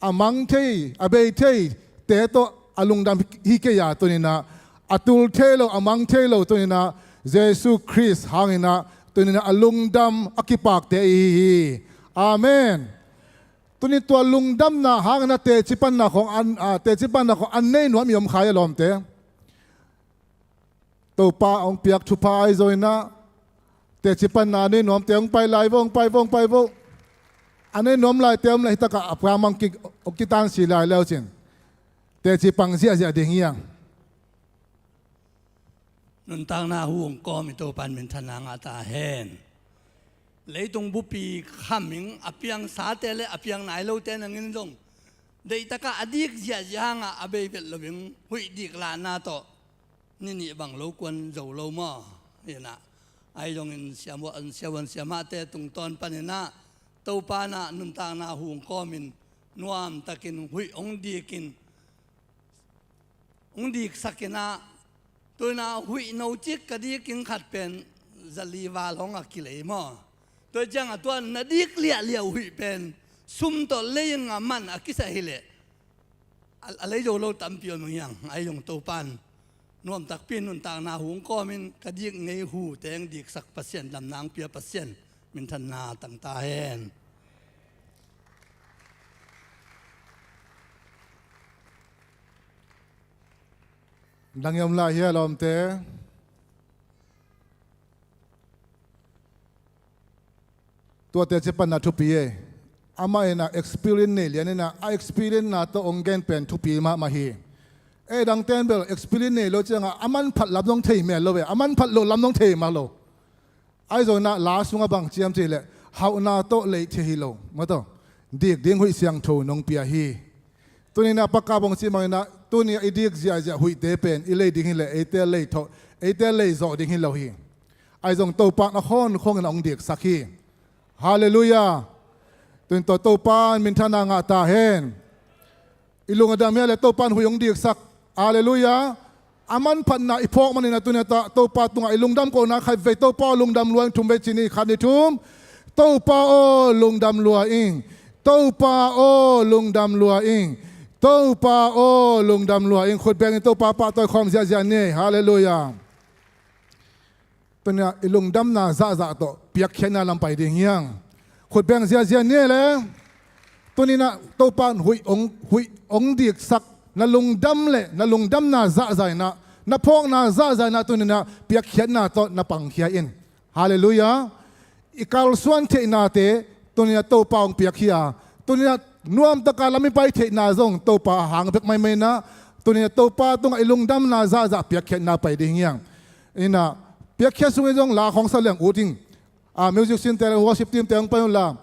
A mang thei, a bei thei te tawh a lungdam hi kei a, tuninah a tul thei lo, a mang thei lo, tuninah Jesu Khrist hanginah tuninah a lungdam a kipakte ihi hi. Amen. Tuni tua lungdamna hanginah teci panna khong an, a, teci panna khong an nei nuam i om kha hia lawmte? Topa hong piak thupha ahi zonginah teci panna a nei nuamte hong pai lai vo, hong pai vo, hong pai vo. A nei nuam laite om le hitakah a pua mang ki, hong kitansi lai le uh cin teci pang ziahziah ding hi hang. Nuntakna hu hong kawm i Topa in minthanna ngah ta hen. Leitung bupi khaming a piangsate le a piang nai lote nangin zong deihtakah a dik ziahziah hangah a bei vet loin huih dik lahna tawh ni nih bang lo kuan zo lo maw? Hinah ahi zongin siamuan siamahte tungtawn paninah Topa inah nuntakna hu hong kawmin nuamtakin huih hong dikin hong diksakinah, tuinah huih no cik ka dikin khat pen zali val hong a kilei maw? Tua ciangah tua na dik liahliah huih pen sum tawh lei-in a man a kisah hileh a, a lei zo lo tampi om hiang. Ahi zong Topan nuamtakpi nuntakna hu hong kawmin ka dik ngei hu teng diksak Pasian, damna hong pia Pasian minthanna tang ta hen. Dang i om lai hia lawmte? Tuate ci panna thupi e. Amah inah experience nei lian inah a experience na tawh hong gen pen thupi mahmah hi. E dang ten bel experience nei lo ciangah a manphat lam zong thei mel lo ve, a manphat lo lam zong thei mah lo. Ahi zonginah la sungah bang ciam cih leh hauhna tawh lei thei hi lo, mataw, dik ding huih siangtho nong pia hi. Tuninah pakap hong cih manginah tunia i dik ziahziah huihte pen i lei ding hileh eite lei thawh, eite lei zawh ding hi lo hi. Ahi zong Topa na khawn khawngin a hong diksak hi. Halleluiah. Tuin tawh Topa in minthanna ngah ta hen. I lung a dam hia le Topa in huih hong diksak. Halleluiah. A manphatna i phawk maninah tunia tah Topa tungah i lungdam kohna khat vei, Topa aw lungdam lua ing, thum vei ci ni, khat ni thum. Topa aw lungdam lua ing. Topa aw lungdam lua ing. Topa aw lungdam lua ing. Khut bengin Topa pahtawi khawm ziahziah ni. Halleluiah. Tunia i lungdamna zahzah tawh piakkhiatna lam pai ding hiang. Khut beng ziahziah ni le. Tuninah Topa in huih hong, huih hong diksak na lungdam le na lungdamna zahzah inah, na phawkna zahzah inah tuninah piakkhiatna tawh na pangkhia in. Halleluiah. I kalsuan theihnate tuninah Topa hong piak hi a, tuninah nuamtaka lam i pai theihna zong Topa a hang bek maimai inah, tuninah Topa tungah i lungdamna zahzah piakkhiatna pai ding hiang. Inah piakkhiat sungin zong la khawng sa liang ut ing. A, music team te le worship team te hong pai unla.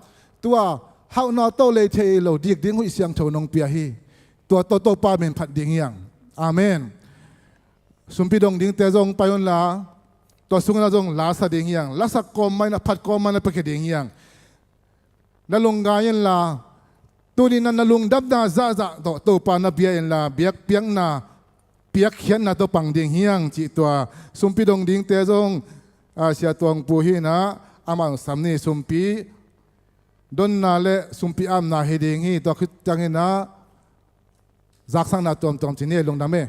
Tua hauhna tawh lei thei lo dik ding huih siangtho nong pia hi. Tua tawh Topa min phat ding hiang. Amen. Sumpi dong dingte zong pai unla, tua sungin a zong la sa ding hiang, la sak kawm mah in a phat kawm mah in a piakhia ding hiang. Na lunggai inla, tuni na lungdamna zahzah tawh Topa na bia inla, biakpiakna, piakkhiatna tawh pang ding hiang cih tua sumpi dong dingte zong, a, Sia Tuang Pu hi inah, amah sam ni sumpi donna le sumpi amna hi ding hi, tua khit ciangin ah zaksakna tuamtuam ci ni, lungdam e.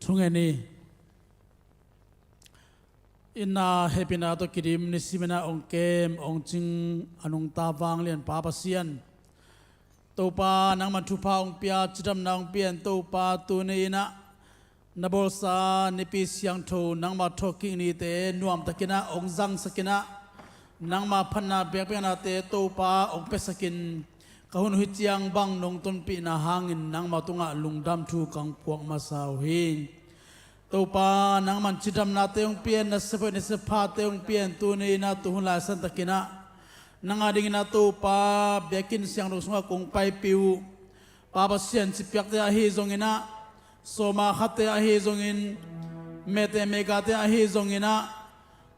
Thungen ni. Inna hehpihna tawh kidim nisimin ah ong kem ong cing a nungta vanglian Pa Pasian, Topa nangman thupha ong pia, cidamna ong pia in Topa, tuni in ah na bawlsa Nipi Siangtho nangmah thawhkik nite nuamtakin ah ong zangsakin ah, Nangma phatna biakpiaknate Topa hong piasakin, ka hun uh hih ciang bang nong tonpihna hangin nangma tungah lungdam thu kang puak masa uh hi. Topa, nangman cidamnate hong pia-in, na siavuai na siaphate hong pia-in, tuni-in ah tuhun lai santakin ah nang adingin ah Topa biakinn siangtho sungah kong paipih uh Pa Pasian, cipiakte ahi zongin ah, sawma khatte ahi zongin, mete megate ahi zongin ah,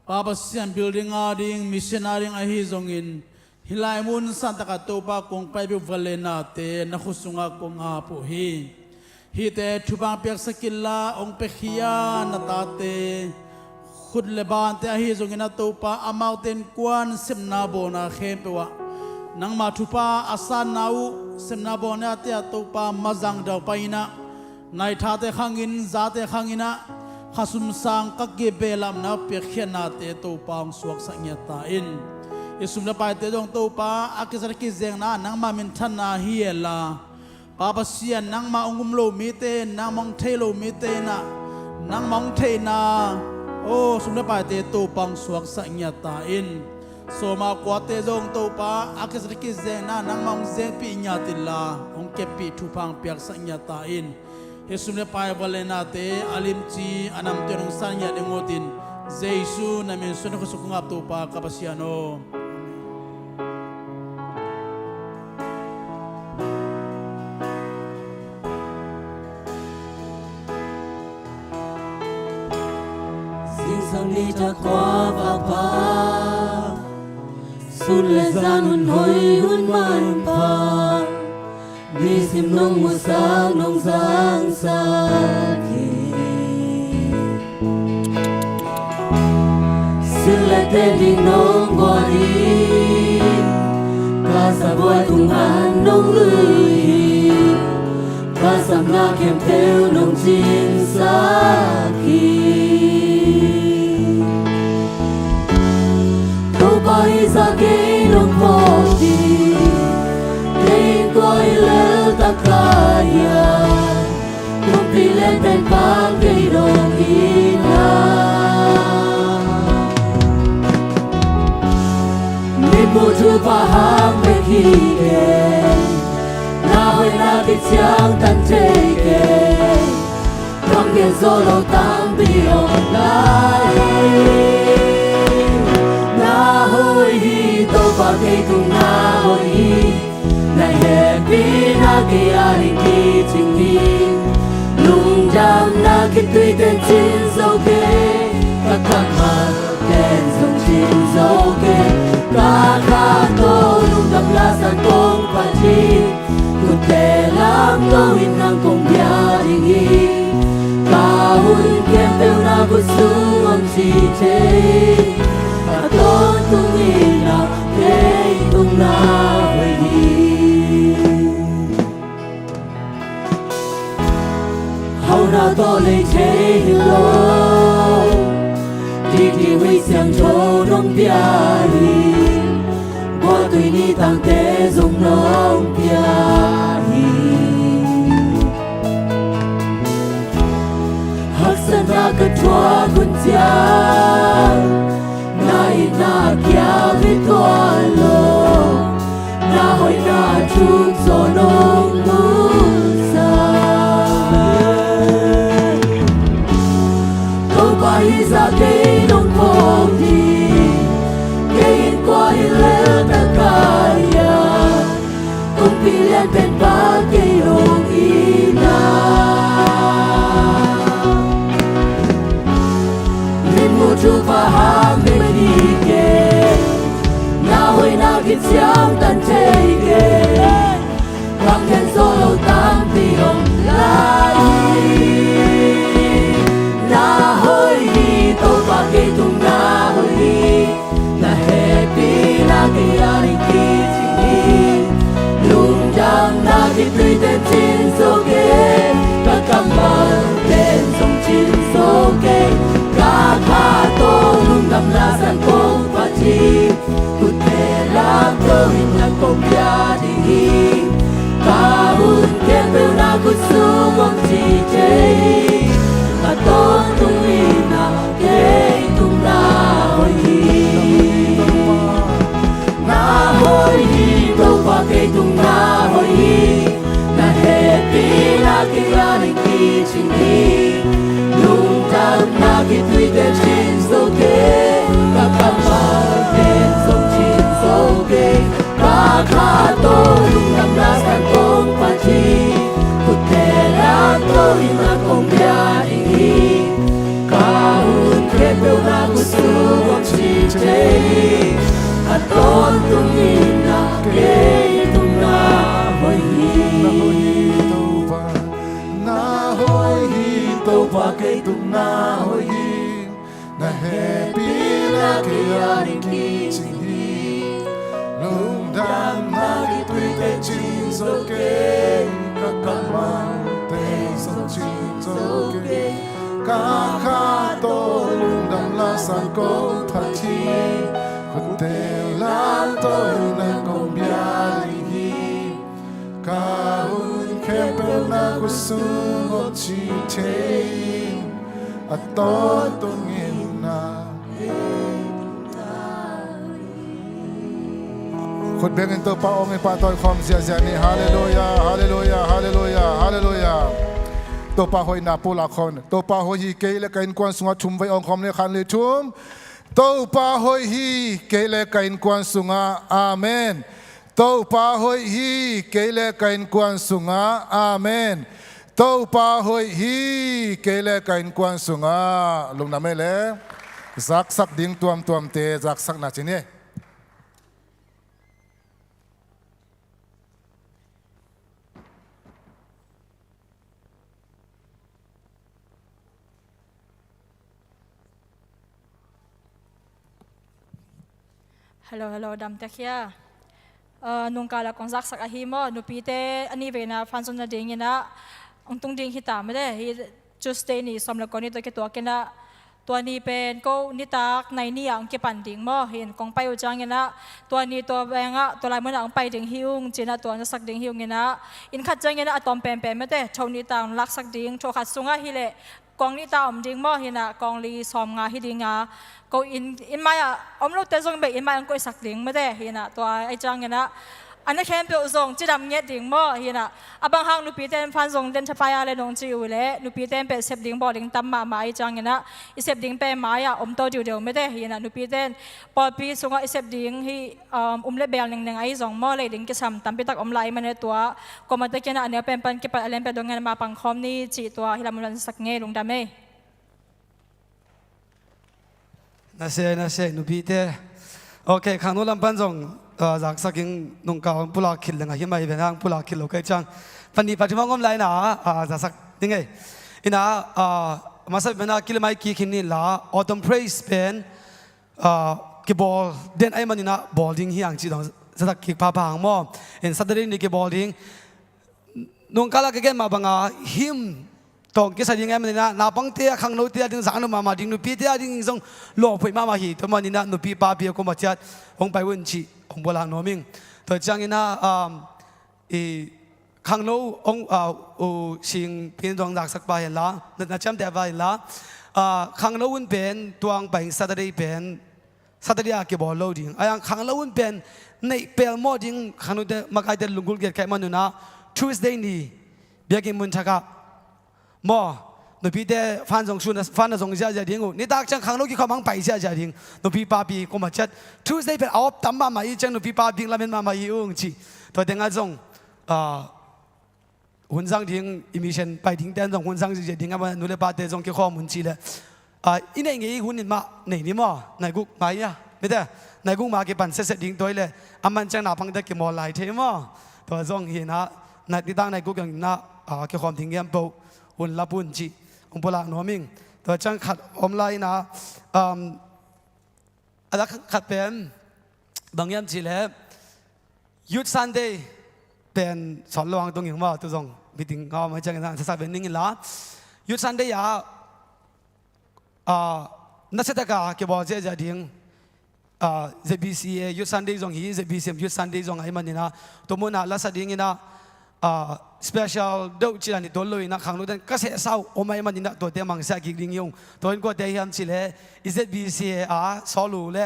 Pa Pasian, building ading, mission ading ahi zongin, hih lai mun santakah Topa kong paipih uh vanleinate na khut sungah kong ap uh hi. Hihte thupha hong piaksak inla, hong piakhia na tate khut le bante ahi zongin ah Topa, amaute innkuan sepna bawlna khempeuh ah nangma thupha a sanna uh, sepna bawlnate ah Topa mazang daupai-in ah, naithate khangin, zate khangin ah, khasum sang kak gei behlapna piakkhiatnate Topa hong suaksak ngiat ta in. I sum le paite zong Topa, a kizat a kizengna nangma minthanna hi henla, Pa Pasian, nangma hong um lo mite in, nangma hong thei lo mite in ah, nangma hong theihna, aw, sum le paite Topa hong suaksak ngiat ta in. Sawma kuate zong Topa, a kizat a kizengna nangma hong zengpih ngiat inla, hong keppih thupha hong piaksak ngiat ta in. Hih sum le pai vanleinate a limci a namte hong san ngiat ding uh hitin, Jesu na min suang na khut sungah kong ap, Topa ka Pasian aw. Zingsang nitak khuavak pha, sun le zan hun hoih hun manpha, nisim nong musak nong zangsak hi. Sun le ten ding nong guan hi, ka siavuai tung an nong lui hi. Ka sapna khempeuh nong cinsak hi. Topa, hih zah kei nong phawk hi. Kei innkuan hi lel tak ka hiam, kumpi lianpen Pa kei nong hi na. Mitmuh thupha hang bek hi kei, na hoihna kiciangtan thei kei. Kam gen zo lo tampi om lai. Na hoih hi, Topa, kei tung na hoih hi. Na hehpihna kei ading kicing hi. Lungdamna khitui ten cin zo kei, ka kammal ten zong cin zo kei. Ka kha tawh lungdam la san kong phat hi. Kutte lam ko in nang kong bia ding hi. Ka hun khempeuh na khut sung om ci thei. A tawntung in ah kei tung na hoih hi. Hauhna tawh lei thei hi lo, dikdik hoih siangtho nong pia hi. Buaitui ni tangte zong nong pia hi. Haksatna ka thuak hun ciang, na itna a kiam hi tuan lo. Na hoihna a thuk zaw nong musak. Topa, hih zah kei nong phawk hi. Kei innkuan hi lel tak ka hiam, kumpi lianpen Pa kei nong hi na. Mitmuh thupha hang bek hi kei, na hoihna kiciangtan thei kei. Kam gen zo lo tampi om lai hi. Na hoih hi, Topa, kei tung na hoih hi. Na hehpihna kei ading kicing hi. Lungdamna khitui ten cin zo kei, ka kammal ten zong cin zo kei. Ka kha tawh lungdam la san kong phat hi. Kutte lam ko in nang kong bia ding hi. Ka hun Ka kha tawh lungdam la sang kong phat hi. Khutte la tawh in a kong bia ding hi. Ka hun khempeuh na khutsung om cih thei hi. A tawntung in a kei tung na hoih hi. Na hoih hi Topa, kei tung na hoih hi. Na hehpihna kei a ding kicing hi. Lungdamna kituite cin zo kei. Ka kammalte zong cin zo kei. Ka kha tawh lungdam la sang kong phat hi. Khutte la tawh in a kong bia ding hi. Ka hun khempeuh na khutsung om cih thei in. A tawntung in a khut bengin Topa awng i pahtawi khawm ziahziah ni. Halleluiah, halleluiah, halleluiah, halleluiah. Topa hoihna pulak khawm. Topa hoih hi kei le ka innkuan sungah thum vei awng khawm ni, khat, nih, thum. Topa hoih hi kei le ka innkuan sungah. Amen. Topa hoih hi kei le ka innkuan sungah. Amen. Topa hoih hi kei le ka innkuan sungah. Lungdam ei le. Zaksak ding tuamtuamte zaksakna ci ni. Hello, hello, dam tek hia? Ah, nungkal a kong zaksak ahi maw, nupite a ni veina fan zonna dingin ah hong tung ding hi ta mah de, hi Tuesday ni sawm le kua ni tawh kituakin ah, tua ni pen ko nitak nai ni ah hong kipan ding maw, hi in kong pai uh ciangin ah, tua ni tua veng ah, tua lai mun ah hong pai ding hi ung, ci in ah tua na sak ding hi ung in ah, inn khat ciangin ah a tawm penpen mah de, tho nih ta hong laksak ding, tho khat sungah hi leh, kong nih ta om ding maw, hi in ah kong li sawm nga hi ding a, ko inn, inn mai ah om lote zong bek inn mai ah hong koihsak ding mah de, hi in ah tua ahih ciangin ah, a na khempeuh zong cidam ngiat ding maw, hi in ah, a bang hang nupite in fan zong den thapai a le nong ci uh leh, nupite in pen sep ding bawl ding tam mahmah ahih ciangin ah, i sep ding pen mai ah om to diudeu mah de, hi in ah, nupite in pawlpi sungah i sep ding hi, um, um le bel nengneng ahi zong maw, lei ding kisam tampi tak om lai ahih manin tua, kuamah tekin ah a neu pen pan kipat a lian pen dong ngen a ma pang khawm ni cih tua hi lam un sak ngei, lungdam ei. Na se, na se, nupite. Ok, khangno lam pan zong, ah, zaksak ing, nungkal pulak khit leng ahi mai ve nang, pulak khit lo ka hih ciang. Pan nih pat hi mah om lai na, ah, zaksak ding ei. Ina, ah, masa pen a kilim ai kik hi ni la, Autumn Praise pen, ah, kibawl den ahih manin ah bawl ding hi hang cih dong, zaksak kik phapha hang maw. In Saturday ni kibawl ding. Nungkal a ka gen mah banga hymn tawh kisa ding ahih manin ah, naupangte a, khangnote a ding zak nuam mahmah ding, nupite a ding zong lawphuai mahmah hi. Tua manin ah nupi papi a kuamah ciat hong pai un cih hong pulak nuam ing. Tua ciangin ah, um, i khangno hong, ah, u Sing Pin zong zaksak pah hen la, na, na ciamteh pah hen la, ah, khangno hun pen tua hong pai Saturday pen Saturday a kibawl lo ding. Ahi hang khangno hun pen neih pelmawh ding, khangnote makaite lunggulh giat ka hih manun ah, Tuesday ni biakinn mun thak ah maw, nupite fan zong sun, fan na zong ziahziah ding uh. Nitak ciang khangno kikhawm hang pai ziahziah ding. Nupi papi kuamah ciat Tuesday pen a op tam mahmah ahih ciang nupi papi lamen mahmah hi ung cih. Tua tengah zong, ah, hun zang ding, i mission pai dingte an zong hun zang ziahziah ding a, nu le pate zong kikhawm un cih leh, ah, i neih ngei hun in mah nei ni maw, nai guk mai a, mite, nai guk ma kipan setset ding tua hi leh, a man ciang naupangte kimawl lai thei maw. Tua zong hi in ah, nai, nitak nai guk in ah, ah, kikhawm ding hiam po, hun lap un cih hong pulak nuam ing. Tua ciang khat om lai in ah, um, a lak khat pen bang hiam cih leh, Youth Sunday pen sawt lo hang tung ing maw, tu zong meeting ngau mai ciangin ah, sasa pen ning in la. Youth Sunday ah, ah, nasia taka kibawl ziahziah ding, ah, Z B C A Youth Sunday zong hi, Z B C M Youth Sunday zong ahih manin ah, tua mun ah lasa dingin ah, ah, special deuh cih dan hi tuan lo in ah, khangnote in ka sehsa uh om ahih manin ah, tuate mangsia kik ding hi ung. Tua in kuate hiam cih leh, i Z B C A a sawl uh le,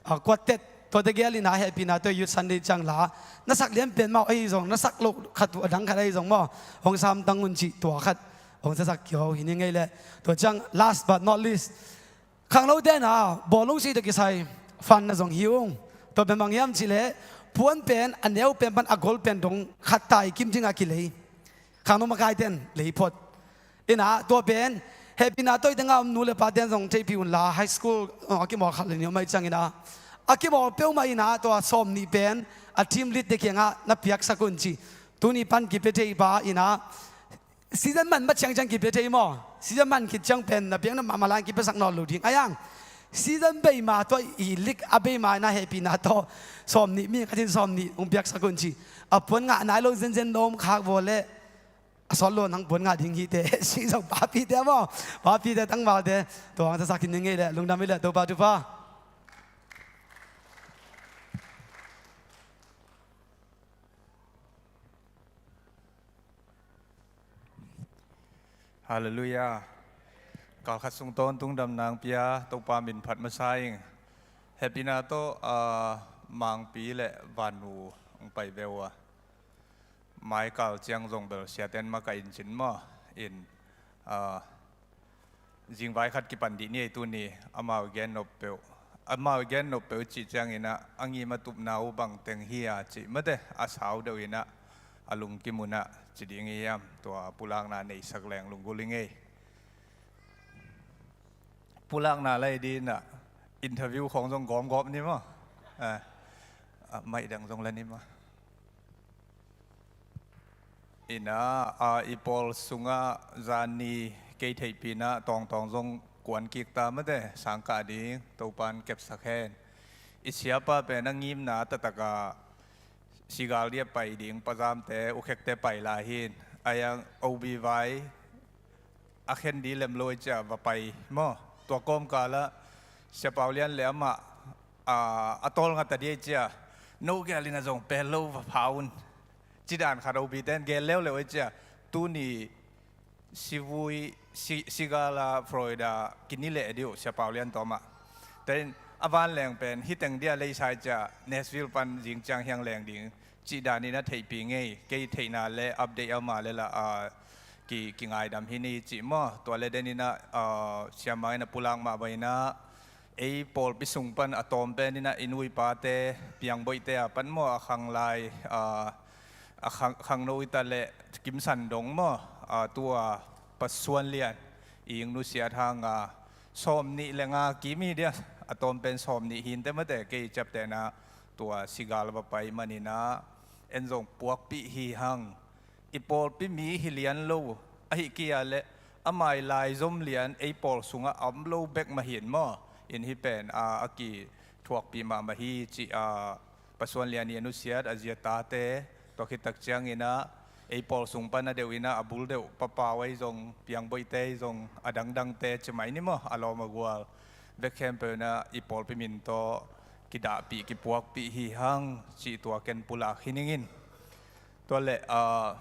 ah, quartet, tuate gel in ah hehpihna tawh Youth Sunday ciang la, na sak lian pen mah ahi zong, na sak loh khat uh a dang khat ahi zong maw, hong samtang un cih tua khat hong sasak kik hi ning ei leh. Tua ciang last but not least, khangnote in ah bawlung si tawh kisai fan na zong hi ung. Tua pen bang hiam cih leh puan pen a neu pen pan a gol pen dong khat tai kim dingah kilei. Khangno makaite in lei phot. Ina tua pen hehpihna tawh i tengah om nu le pate'n zong theihpih unla, high school a kimawl khat le nih om ahih ciangin a kimawl peuhmah ina tua sawm nih pen a team lead te kiangah na piaksak un ci. Tuni pan kipia thei pa ina season man ma ciangciang kipia thei maw? Season man khit ciang pen na piakna mahmah lai-in kipiasak nawn lo ding a hiang. Season bei ma tua i lik a bei ma ina hehpihna tawh sawm nih, mi khat in sawm nih hong piaksak un ci. A puan ngah nai lo zenzen na om khak vua leh a sawt lo nang puan ngah ding hi teh. Sih zong papite maw? Papite tangvalte tua hong zasak hi ning ei leh lungdam hi leh Topa thupha. Halleluiah. Kalkhat sung tawntung damna hong pia Topa min phat masa ing. Hehpihna tawh, ah, Mangpi le Vannu hong pai ve uh a. Mai kal ciang zong bel siate'n makaih in cin maw? In, ah, zingvai khat kipan dih ni ei tuni, amau i gen nop peuh. Amau i gen nop peuh cih ciangin ah, a ngim a tupna uh bang teng hi a cih mate, a sau deuh in ah, a lungkim un ah, ci ding hi hiam, tua pulakna neisak leng lunggulh ing ei. Pulakna lai dih in ah, interview khawng zong gawmgawp ni maw? Ah, ah, maih dang zong la ni maw? Ina, a, i pawl sungah zan ni kei theihpihna tawngtawng zong kuan kik ta mate, sangkah ding Topa'n kepsak hen. I siapa pen a ngimna taktak a sigal dia pai ding, pazamte, ukhekte pai lai hi in. A hiang O B vai a khen dih lem lo i cia va pai maw? Tua kawmkal ah Sia Pau Lian le amah, a, a tawlnga ta dih i cia, no gel in a zong pel lo va pha un. Ci dan khat O B te'n gel leuleu i cia, tuni sivui, si, sigal a Florida kini leh dih uh Sia Pau Lian tawh amah. Tua in a vanleng pen hi teng dia leisa i cia, Nashville pan zing ciang hiang leng ding. Cih danin a theihpih ngei, kei theihna le update a om a le la, ah, ki, kingaidam hi ni cih maw? Tua le denin ah, ah, siamah in a pulak mah bangin ah, ei pawlpi sung pan a tawm pen in ah i nu i pate, piangboihte a pan maw, a khanglai, ah, a khang, khangno i ta le Kim San Dong maw? Ah, tua Pa Suan Lian i ing nusiat hang a, sawm nih le nga kim hi dia, a tawm pen sawm nih hi inteh mate, kei ciaptehna tua sigal va pai manin ah, en zong puakpih hi hang. I pawlpi mi hi lian lo, ahih kei a leh amah i laizom lian ei pawl sungah a om lo bek mah hi in maw? In hih pen, a, a kithuakpih mahmah hi cih, a, Pa Suan Lian i a nusiat, a zi a tate, tua khit tak ciangin ah, ei pawl sung pan a deuh in ah, a bul deuh, Pa Pau ahi zong, piangboihte ahi zong, a dangdangte, ci mai ni maw, a lawm a gual. Bek khempeuh in ah, i pawlpi min tawh, kidahpih, kipuakpih hi hang, cih tua ken pulak hi ning in. Tua leh, ah,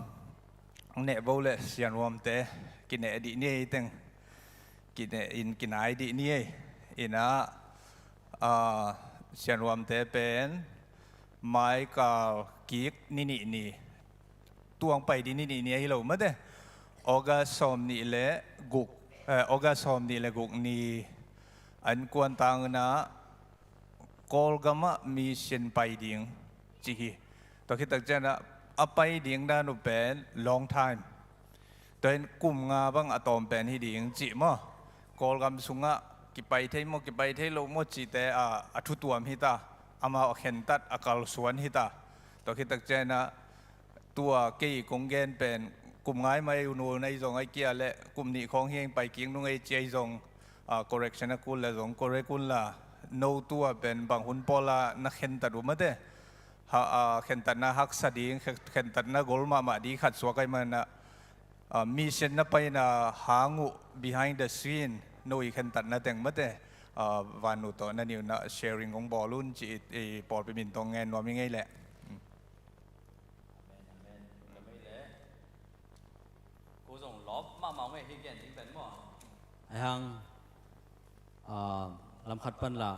nehbo le sianuamte, kineh dih ni ei teng. Kineh in kinai dih ni ei. In ah, ah, sianuamte pen, mai kal kik ni nih ni. Tuang pai dih ni nih ni ahi lo mate. August sawm nih le guk, eh, August sawm nih le guk ni an kuan tang in ah, Kawlgam ah mission pai ding ci hi. Tua khit tak ciang ah, a pai ding dan uh pen long time. Tua in kum nga bang a tawm pen hi ding cih maw? Kawlgam sungah kipai thei maw, kipai thei lo maw cihte a, a thutuam hi ta. Amau a khentat, a kalsuan hi ta. Tua khit tak ciang ah, tua kei kong gen pen kum nga mah ei, u nu na hi zong ahih kei a leh kum nih khawng hi ing, pai kik nung ei ci ahi zong, a, correction a kul le zong correct un la, no tua pen bang hun pawl a na khentat uh mate. Ha, a, khentatna haksa ding, khe-, khentatna gol mahmah ding khat suak ahih manin ah, a, mission na paina hang uh behind the scene, no i khentatna teng mate, a, Vannu tawh na nih un ah sharing hong bawl un ci i, i pawlpi min tawh ngen nuam hi ngei leh. Amen, amen. Lungdam ei leh. Ko zong lawp mahmah ung ei, hih gen ding pen maw? Ahi hang, ah, lam khat pan la,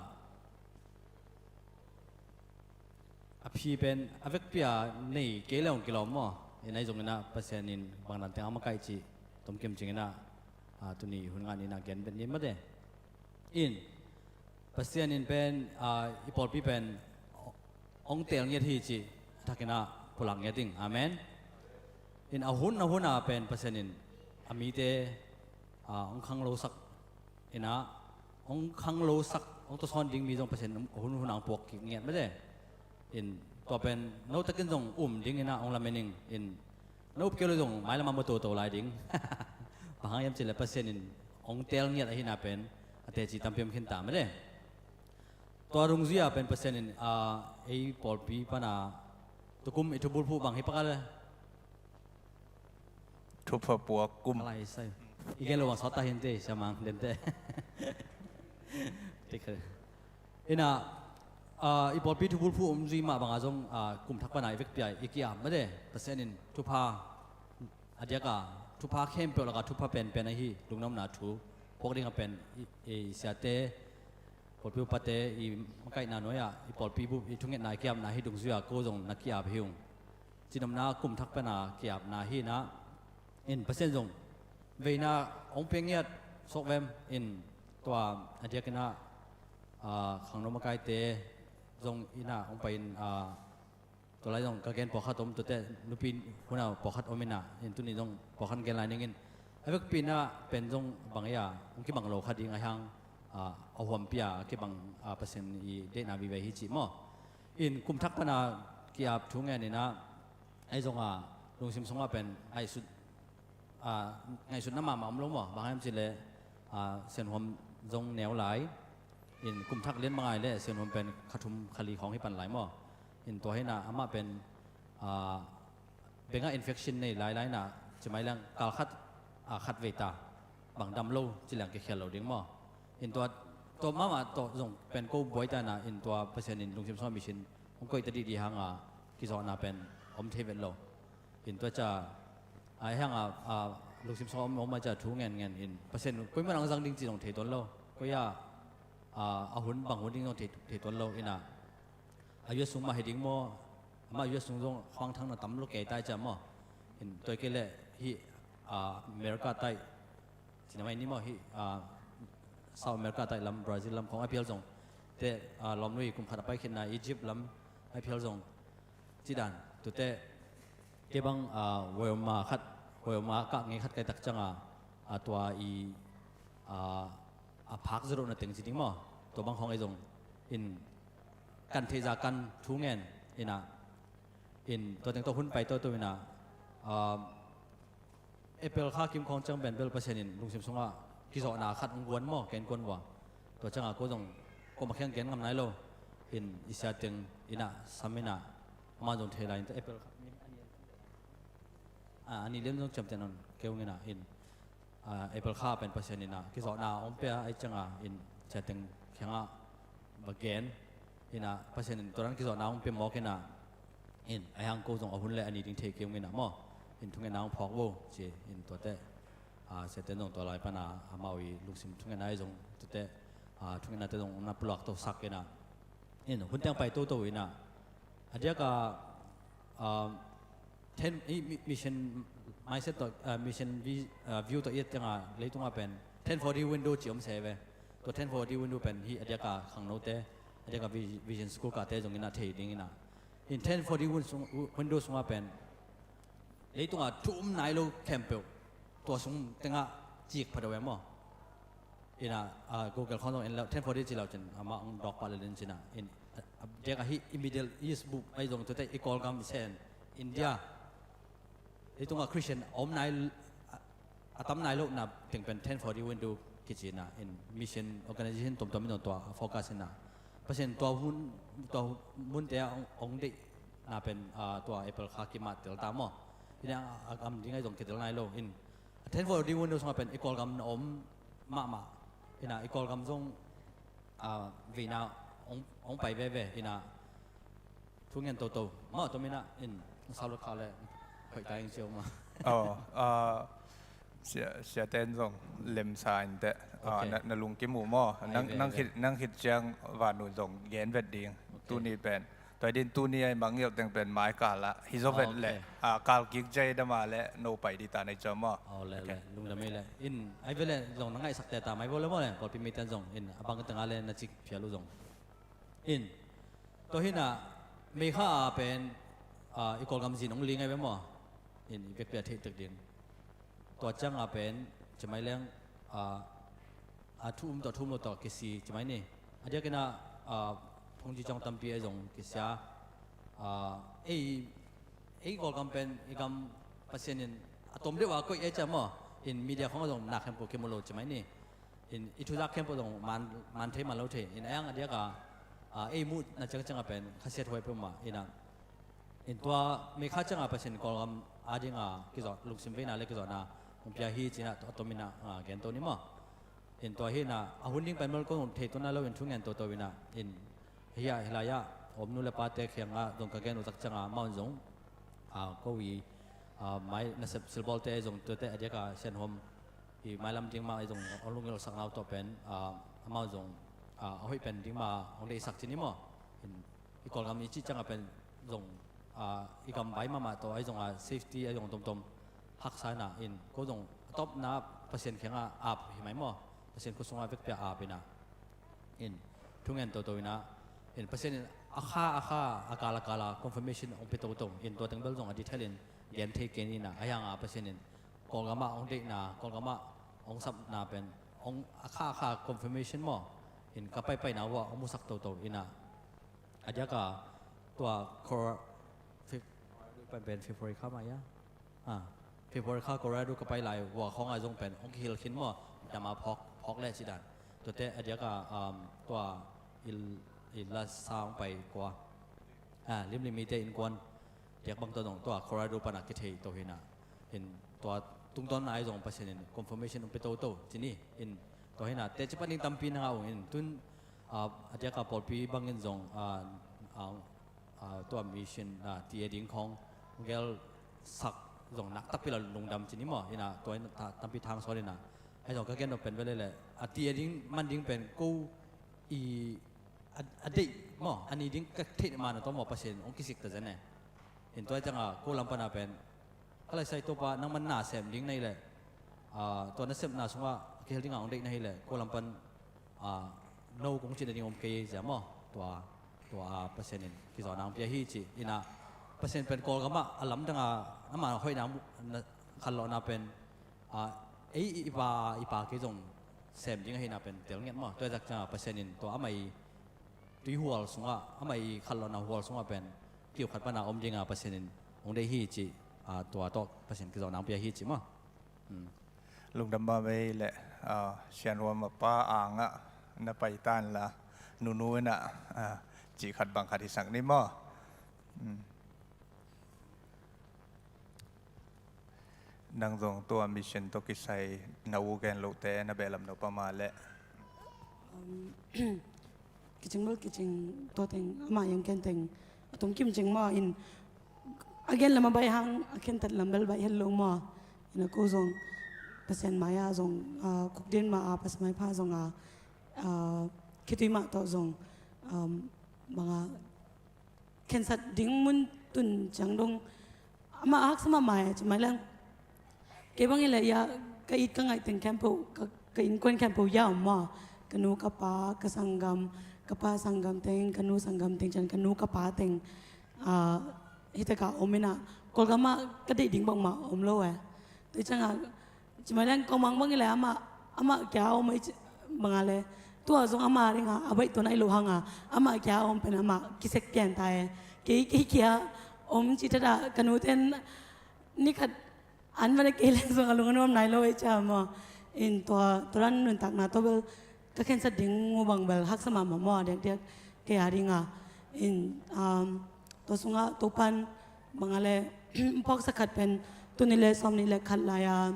a phi pen a vekpi a nei kei leh hong kilawm maw? Ei, ahi zongin ah Pasian in bang dan teng a makaih cih tomkim cingin ah, ah, tuni hun ngah ni in ah gen bek ni mate. In, Pasian in pen, ah, i pawlpi pen, hong teel ngiat hi cih a thakin ah pulak ngiat ding. Amen. In a hun a hun ah pen Pasian in a mite, ah, hong khanglosak in ah, hong khanglosak, hong tawsawn ding mi zong Pasian in a hun hun ah hong puak kik ngiat mate. In tua pen no takin zong um ding in ah hong lamen ing. In no up kei lo zong mailam ah mawtaw to lai ding. Bang hang hiam cih leh Pasian in hong teel ngiat ahihna pen a teci tampi om khin ta mate. Tua dungzui ah pen Pasian in, ah, ei pawlpi pan ah tukum i thubulphuh bang hi pak a le? Thupha puak kum. Alai sai. I gen lo bang sawt ta hi inteh, Sia Mang, den teh. Tik kha. In ah, ah, i pawlpi thubulphuh om zui mah bang ah zong, ah, kum thak pan ah i vekpi ah i ki-ap mate. Pasian in thupha a diak ah, thupha khempeuh lak ah thupha penpen ahi lungnuamna thu puak ding ah pen i, i siate, pawlpi upate i makaihna nuai ah i pawlpi bup, i thungetna i ki-apna hi dungzui ah ko zong na ki-ap hi ung. Cihnopna kum thak pan ah ki-apna hi in ah, in Pasian zong veina hong pia ngiat sawk vem. In tua a diak in ah, ah, khangno makaite zong in ah hong pai in, ah, tua lai zong ka gen pawlkhat om, tuate nupi hun ah pawlkhat om in ah, in tuni zong pawlkhat gen lai ning in. A vekpi in ah pen zong bang ei a hong kibang lo kha ding ahih hang, ah, a huampi a kibang, ah, Pasian i deihna vive hi cih maw. In kum thak pan ah ki-ap thu ngen in ah, ei zong ah lungsim sungah pen ngaihsut, ah, ngaihsutna mahmah om lo maw. Bang hang hiam cih leh, ah, sianhuam zong neu lai. In kum thak lian bang a hih leh sianhuam pen kha thum kha li khawng hi pan lai maw. In tua hi in ah amah pen, ah, bengah infection nei lai lai in ah, ci mai leng kal khat, ah, khat vei ta, bang dam lo ci leng kikhial lo ding maw. In tua, tua mahmah tawh zong pen ko buai ta in ah, in tua Pasian in lungsim sungah mission hong koih ta dihdih hang ah kizawhna pen om thei vet lo. In tua ciang, ah, hih hang ah, ah, lungsim sungah om, om a ciang thu ngen ngen in Pasian in koi mun ah hong zang ding cih zong thei tuan lo. Koi ah, ah, a hun bang hun ding zong thei, thei tuan lo. In ah a U S sung mah hi ding maw, amah U S sung zong khuang thang na tam lo kei ta ciang maw. In tua kei leh hih, ah, America taih, ci na mai ni maw, hih, ah, South America taih lam, Brazil lam khawng a phial zong, te, ah, lawmnui kum khat a pai khin na Egypt lam a phial zong, ci dan, tuate, kei bang, ah, Walmart khat, Walmart kah ngei khat kai tak ciang a, ah, tua i, ah, a phak zaw lohna teng ci ding maw. Tua bang khawng ei zong in kan theih zah kan thu ngen in ah, in tua teng tawh hun pai toto in ah, ah, April kha kim khawng ciang pen bel Pasian in lungsim sungah kizawhna khat hong guan maw, ka innkuan uah. Tua ciang a ko zong kuamah kiang gen ngam nai lo. In i sia teng in ah sam in ah, amah zong thei lai in, April kha, ah, a nih lian zong ciamteh nawn kei ung in ah, in, ah, April kha pen Pasian in ah kizawhna hong pia ahih ciang a, in sia teng kiangah va gen in ah, Pasian in tua dan kizawhna hong pia mawk in ah, in ahih hang ko zong a hun leh a ni ding thei kei ung in ah maw. In thungetna hong phawk vo ci, in tuate, ah, siate zong tua lai pan ah amau i lungsim thungetna i zong tuate, ah, thungetnate zong na pulak to sak in ah, in hun teng pai toto in ah, a diak a, ah, ten, i, mi-, mission mindset tawh, ah, mission vi-, ah, view tawh i et ciang a, leitungah pen ten forty window ci om se ve. Tua ten forty window pen hih a diak a khangnote, a diak a vi-, Vision School kahte zong in ah thei ding in ah, in ten forty win-, sung, window sungah pen leitungah thu um nai lo khempeuh tua sung tengah cik pha deuh e maw. In ah, ah, Google khawng zong en lo, ten forty ci lo cin, amah hong dawk pah lel in cin ah, in, ah, a diak a hih i Middle East bup ahi zong, tuate i Kawlgam, i Sen, India, leitungah Christian a om nai, a, a tam nai lohna teng pen ten forty window kici in ah, in mission organization tuamtuam in zong tua a focus in ah, Pasian tua hun, tua munte ah hong, hong deihna pen, ah, tua April kha kim ah tel ta maw. In ah, a gam ding ahi zong kitel nai lo. In ten forty window sungah pen i Kawlgam na om mahmah. In ah i Kawlgam zong, ah, veina hong, hong pai veve. In ah thu ngen toto maw, tua min ah, in, na sau lo kha leh hoih ta ing ci uh maw. Aw, ah, sia, siate in zong lemsa in teh, ah, ok, na, na lungkim uh maw. Ai, nang, ve, nang ve. Khit, nang khit ciang van uh zong gen vet ding. Ok. Tuni pen tua din tuni a i mangngilh teng pen mai kal ah hi zaw vet leh, ok, ah, kal kik ciang i dam a leh no pai ding ta na hi ciang maw. Aw, leh, ok, leh, lungdam ei leh. In, ai ve leh zong na ngaihsak teh ta mai vo leh maw leh, pawlpi mite in zong, in, a bang teng a leh na cik phial uh zong. In, tua hi in ah, Meikha a pen, ah, i Kawlgam zin hong ling ai ve maw? In i vekpi a theih tek ding. Tua ciang a pen, ci mai leng, ah, a thu um tawh thu um lo tawh kisi, ci mai ni. A diakin ah, ah, phungci ciang tampi ei zong kisia. Ah, ei, ei Kawlgam pen, i gam Pasian in a tom deuh a koih ei cia maw? In media khong a zong na khempeuh kimu lo, ci mai ni. In i thuzak khempeuh zong man, man thei man lo thei. In a yang a diak a, ah, ei muhna ciangciang a pen khasiat huai peuhmah. In ah, in tua Meikha ciang a Pasian Kawlgam a ding a kizawh, lungsim veina le kizawhna hong pia hi ci-in ah, a tom in ah, ah, gen to ni maw? In tua hi in ah, a hun ding pen bel ko zong thei tuan lai lo in thu ngen toto in ah, in hi ah, hi lai ah, om nu le pate kiang ah zong ka gen uh tak ciang a, amau in zong, ah, ko i, ah, mai nasep silbawlte zong tuate a diak a sianhom i mailam ding mah ei zong hong lunggulhsak nau tawh pen, ah, amau zong, ah, a hoih pen ding mah hong deihsak ci ni maw? In i Kawlgam i cih ciang a pen zong, ah, i gam vai mahmah tawh ei zong a safety ei zong tomtom haksa in ah, in ko zong a tawpna Pasian kiang a ap hi mai maw? Pasian khut sung a vekpi a ap in ah, in thu ngen toto in ah, in Pasian in a kha a kha, a kal a kal a confirmation hong pia toto. In tua teng bel zong a detail in gen thei kei ni in ah, a yang a Pasian in Kawlgam ah hong deihna, Kawlgam ah hong sapna pen hong a kha a kha confirmation maw? In ka paipaina uh ah hong musak toto in ah, a diak a tua Cora-, Fe-, pen, pen February kha mah ia? Ah, February kha Colorado ka pai lai uh a khong a zong pen hong kihil khin maw? Dam a phawk, phawk le ci dan. Tuate a diak a, um, tua i, i la sa hong pai kua, ah, Limlim mite innkuan diak bang tawh zong tua Colorado pan a kithei to hi in ah, in tua tungtawn a ei zong Pasian in confirmation hong pia toto ci ni. In tua hi in ah, teci pan ding tampi na ngah ung. In tun, ah, a diak a pawlpi bangin zong, ah, ah, ah, tua mission, ah, ti a ding khong gelsak zong nak takpi lo lungdam ci ni maw? In ah tua in ah ta-, tampi thang sawn in ah, ei zong ka gen nop pen vele le, a ti a ding man ding pen ko i a, a deih maw, a ni ding ka theih mahmah tawh maw Pasian hong kisik ta zen e. In tua ciang a ko lam pan a pen ka laisai, Topa nangman na sem ding na hih leh, ah, tua na sepna sungah a kihel ding a hong deih na hih leh ko lam pan, ah, no kong cihna ding om kei zia maw? Tua, tua, ah, Pasian in kizawhna hong pia hi ci. In ah Pasian pen Kawlgam ah a lamdang a, amah hoihna, na, khanlawhna pen, ah, ei i, i pa, i pa kei zong sem ding ahihna pen tel ngiat maw? Tua zak ciang a Pasian in tua amah i tuihual sungah, amah i khanlawhna hual sungah pen kiu khat pan a om ding a Pasian in hong deih hi ci, ah, tua tawh Pasian kizawhna hong pia hi ci maw? Hmm. Lungdam mahmah ei leh, ah, sianhuam a pa ang ah na pai tan la, nunu in ah, ah, cih khat bang khat hisak ni maw? Hmm. Nang zong tua mission tawh kisai na u gen lohte na behlap nop a mah leh. Um, kicing bel kicing tua teng, amah yang ken teng a tum kim cing maw, in a gen lam a baih hang a khentat lam bel baih het lo maw. In a ko zong Pasian mai-ah zong, ah, kukdin mah a, Pasian maipha zong a, ah, khitui mah tawh zong, um, bang a khensat ding mun tun ciang dong amah a haksa mahmah e, ci mai leng. Kei bang hi leh ia, ka it ka ngaih teng khempeuh, ka, ka innkuan khempeuh ia om maw? Ka nu ka pa, ka sanggam, ka pa sanggam teng, ka nu sanggam teng, ciang ka nu ka pa teng, ah, hi tak a om in ah, Kawlgam ah ka deih ding bangmah om lo e. Tua ciang a, ci mai leng Kawlmang bang hi leh amah, amah kia om ei ci, bang a leh. Tua zong amah ding a, a baih tuan ai lo hang a, amah kia om pen amah kisek pian ta e. Kei, kei kia om ci ta da, ka nu ten ni khat an va ne kei leng zong a lung a nuam nai lo ei cia maw. In tua, tua dan nuntakna tawh bel ka khensat ding uh bang bel haksa mahmah maw, a diakdiak kei a ding a. In, um, tua sungah Topan bang a leh, phawksa khat pen, tuni leh sawm nih leh khat lai a,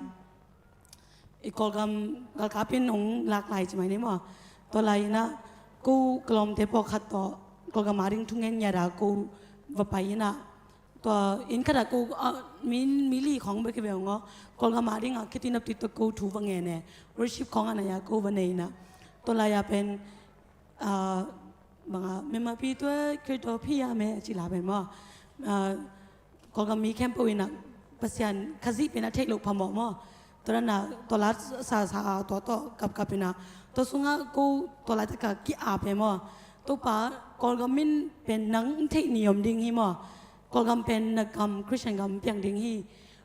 i Kawlgam galkap in hong lak lai ci mai ni maw. Tua lai in ah, ko ka lawmte pawlkhat tawh, Kawlgam a ding thungen ngiat a ko va pai in ah, tua inn khat ah ko, ah, mi, mi li khawng bek hi ve ung aw. Kawlgam a ding a khitui naptui tawh ko thu va ngen e. Worship khawng a nai a ko va nei in ah. Tua lai a pen, ah, bang a, "Memapituai Khrih tawh phi a me," a ci la pen maw. Ah, Kawlgam mi khempeuh in ah Pasian Khazih pen a theih loh phamawh maw. Tua dan a, tua la sa sa a, tua tawh kapkap in ah. Tua sungah ko tua laitak a ki-ap e maw. Topa, Kawlgam in pen nang hong theih ni om ding hi maw. Kawlgam pen na gam, Christian gam piang ding hi.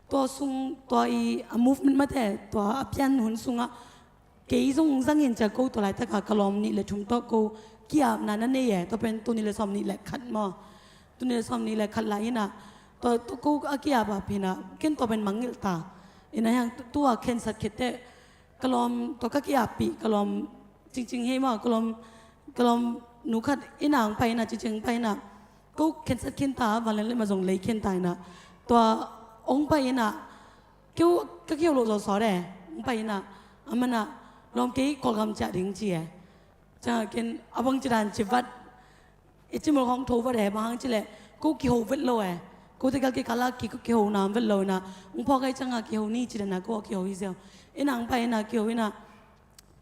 Tua sung, tua i a movement mate, tua a pian hun sungah kei zong zangin cia ko tua laitaka ka lawm nih le thum tawh ko ki-apna na nei e. Tua pen tul nih le sawm nih le khat maw. Tul nih le sawm nih le khat lai inah tua, tua ko a ki-ap a phinah ken tua pen mangngilh ta. Inah hiang tu, tua khensat khit teh ka lawm, tua ka ki-appih ka lawm cingcing hei maw, ka lawm, ka lawm nu khat inah hong pai inah, cingcing hong pai inah ko khensat khin ta, vanleng le ma zong lei khin ta inah tua hong pai inah keu ka kiho loh zawsawt e. Hong pai inah a manah lawm kei Kawlgam ciah ding ci e. Ciangah ken a bang ci dan ci vat, i cimul khawng tho vat e, bang hang ci leh ko kiho vet lo e. Ko tegel kikala ki, ko kiho nam vet lo inah hong phawk ai ciangah kiho ni ci dan a ko a kiho hi ziau. Inah hong pai inah kiho inah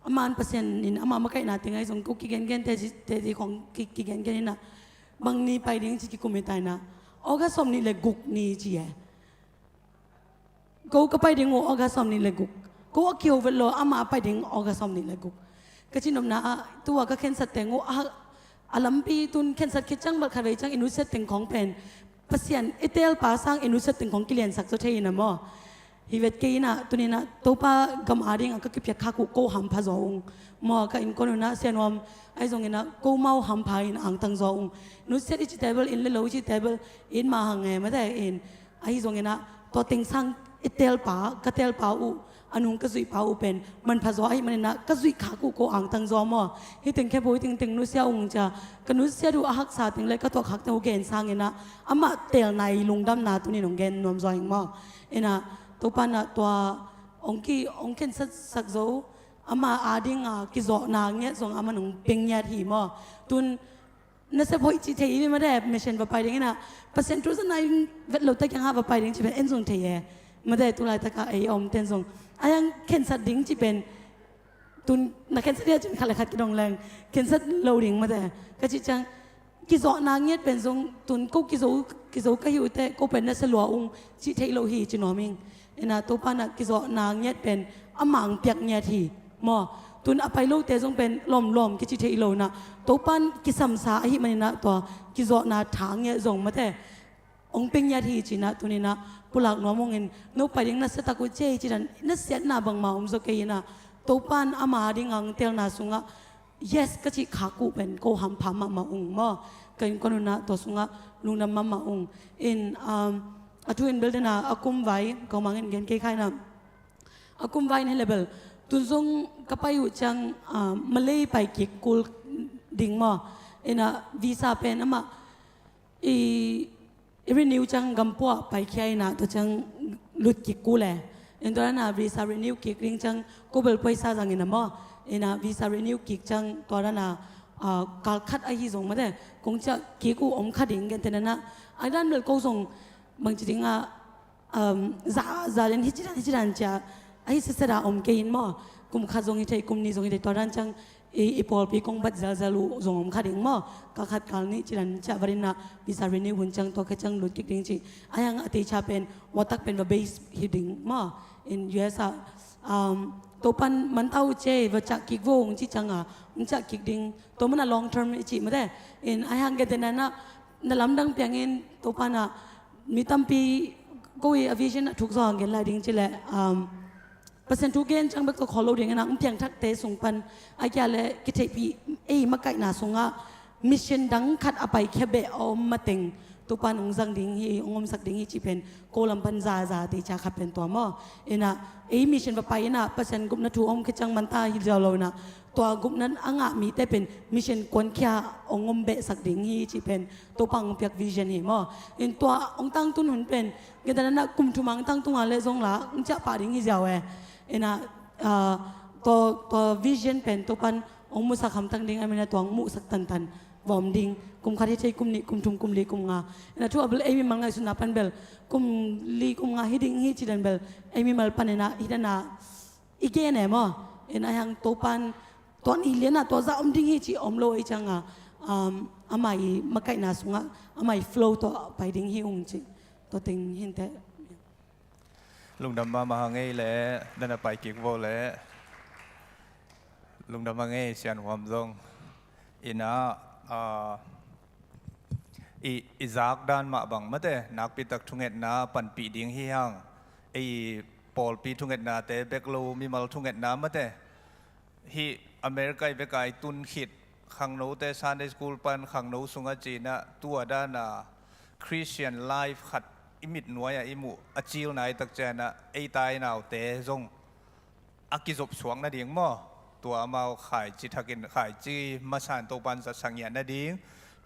a man Pasian in ama makaihna ting ai zong ko kigengen te, te di khawng ki, kigengen inah bang ni pai ding ci kikum hi ta inah August sawm nih le guk ni ci e. Ko ka pai ding uh August sawm nih le guk. Ko a kiho vet lo, ama a pai ding August sawm nih le guk. Ka cihnopna ah tua ka khensat teng uh a, a lampi tun khensat khit ciang bal khat vei ciang i nusiat teng khawng pen Pasian i teelpa sang i nusiat teng khawng kiliansak zaw thei inah maw. Hi vet kei inah tuni inah Topa gam a dingah ka kipiak khak uh ko hampha zaw ung maw. Ka innkuan unah Sia Nuam ai zong inah ko mau hampha in angtang zaw ung. Nusiat i ci table in le lo i ci table in mah hang e mate in. Ahi zong inah tua teng sang i teelpa, ka teelpa uh, a nung ka zuihpa uh pen manpha zaw ahih man inah ka zuih khak uh ko angtang zaw maw. Hih teng khempeuh hih teng teng nusia ung cia ka nusiat uh a haksa teng le ka tuak khak teng uh gen sang inah amah teelna i lungdamna tuni in hong gen nuam zaw ing maw. Inah Topa inah tua hong ki, hong khensat sak zo, ama a dinga kizawhna ngiat zong aman hong pia ngiat hi maw. Tun nasep hoih cih thei i mate, mission va pai ding inah Pasian thu zang nai vet lo ta kiangah va pai ding cih pen en zong thei e. Mate tu laitaka ei a om ten zong a hiang khensat ding cih pen tun na khensat dia cih khat le khat kidong leng khensat lo ding mate. Ka cih ciang kizawhna ngiat pen zong tun ko kizo, kizo ka hi uh teh ko pen na sia lua ung cih theih loh hi ci nuam ing. Inah Topa inah kizawhna ngiat pen amah hong piak ngiat hi maw. Tun a pai lote zong pen lawmlawm kici theih lo inah Topa in kisamsa ahih man inah tua kizawhna tha ngiat zong mate hong pia ngiat hi ci inah tuni inah pulak nuam ung in no pai ding na sia tak uh ci e ci dan na siatna bangmah om zaw kei inah Topa in ama ding ang teelna sungah yes ka cih khak uh pen ko hampha mahmah ung maw. Ka innkuan unah tua sungah lungdam mahmah ung in, um, a thu in bel dena a kum vai ko mangin gen kei kha inah a kum vai in hi le bel tun zong ka pai uh ciang, um, Malay pai kik kul ding maw. Inah visa pen amah i i renew ciang gampuah paikhia inah tua ciang lut kik kul e. In tua dana visa renew kik ding ciang ko bel paisa zang inah maw. Inah visa renew kik ciang tua dana, ah, kal khat ahi zong mate kong ciah kik uh om kha ding gentehna inah a dan bel ko zong bangci dingah, um, za, za den hici dan hici dan cia ahi sisada om kei in maw. Kum khat zong hi thei, kum nih zong hi thei, tua dan ciang i, i pawlpi kong bat zelzel uh zong om kha ding maw. Kal khat kal nih cidan ciah va ding inah visa renew hun ciang tua kha ciang lut kik ding ci. A hiang a teicia pen watak pen va base hi ding maw. In U S ah, um, Topa in manta uh ci e va ciah kik vo hong ci cianga hong ciah kik ding. Tua mana long term i cih mate. In a hiang gentehna inah na lamdang piangin Topa inah mi tampi ko i a vision a thuk zaw hong gen lai ding ci leh, um, Pasian thu gen ciang bek tawh khawl lo ding inah hong piangthakte sung pan a kia le kitheihpih ei makaihna sungah mission dang khat a paikhia beh a om mateng Topa in hong zang ding hi, hong omsak ding hi cih pen ko lam pan zaza teicia khat pen tua maw. Inah ei mission va pai inah Pasian gupna thu om khit ciang manta hi ziau lo inah tua gupna a ngah mite pen mission kuankhia hong om behsak ding hi cih pen Topa hong piak vision hi maw. In tua hong tangtun hun pen gentehna inah kum thum hong tangtung a le zong la hong ciah pah ding hi ziau e. Inah, ah, tua, tua vision pen Topa in hong musak hamtang ding a mina tua hong muhsak tantan va om ding. Kum khat hi thei, kum nih, kum thum, kum li, kum nga. Inah thu a bel ei mimal ngaihsutna pan bel kum li kum nga hi ding hi ci dan bel ei mimal pan inah hi dana i gen e maw. Inah a hiang Topa in tua ni lianah tua zah om ding hi ci om lo ei cianga, um, ama i makaihna sungah ama i flow tawh pai ding hi ung ci. Tua teng hi inteh. Lungdam mahmah hang ei le, dana pai kik vo le. Lungdam hang ei Sian Huam zong. Inah, ah, i, i zak dan mah bang mate, nakpitak thungetna panpih ding hi hang. Ei pawlpi thungetnate bek lo mimal thungetna mate, hih America i vek a i tun khit khangnote Sunday school pan khangno sungah cinah tua dana Christian life khat i mitnuai-ah i muh a cil naitak cianah ei tainaute zong a kizop suak nading maw? Tua amau khaici thakin khaici masan Topan zatsak ngiat nading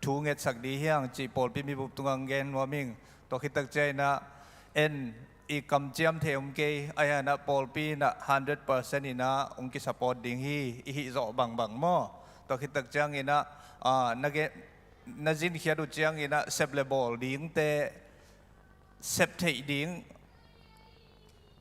thu ngetsak dih hiang cih pawlpi mibup tungah gen nuam ing. Tua khittak cianah en i kamciam thei om kei, ahianah pawlpi inah hundred percent inah hong kisupport ding hi, i hih zawh bangbang maw? Tua khittak cianginah, ah, na gen, na zinkhiat uh cianginah sep le bawl dingte, sep theih ding,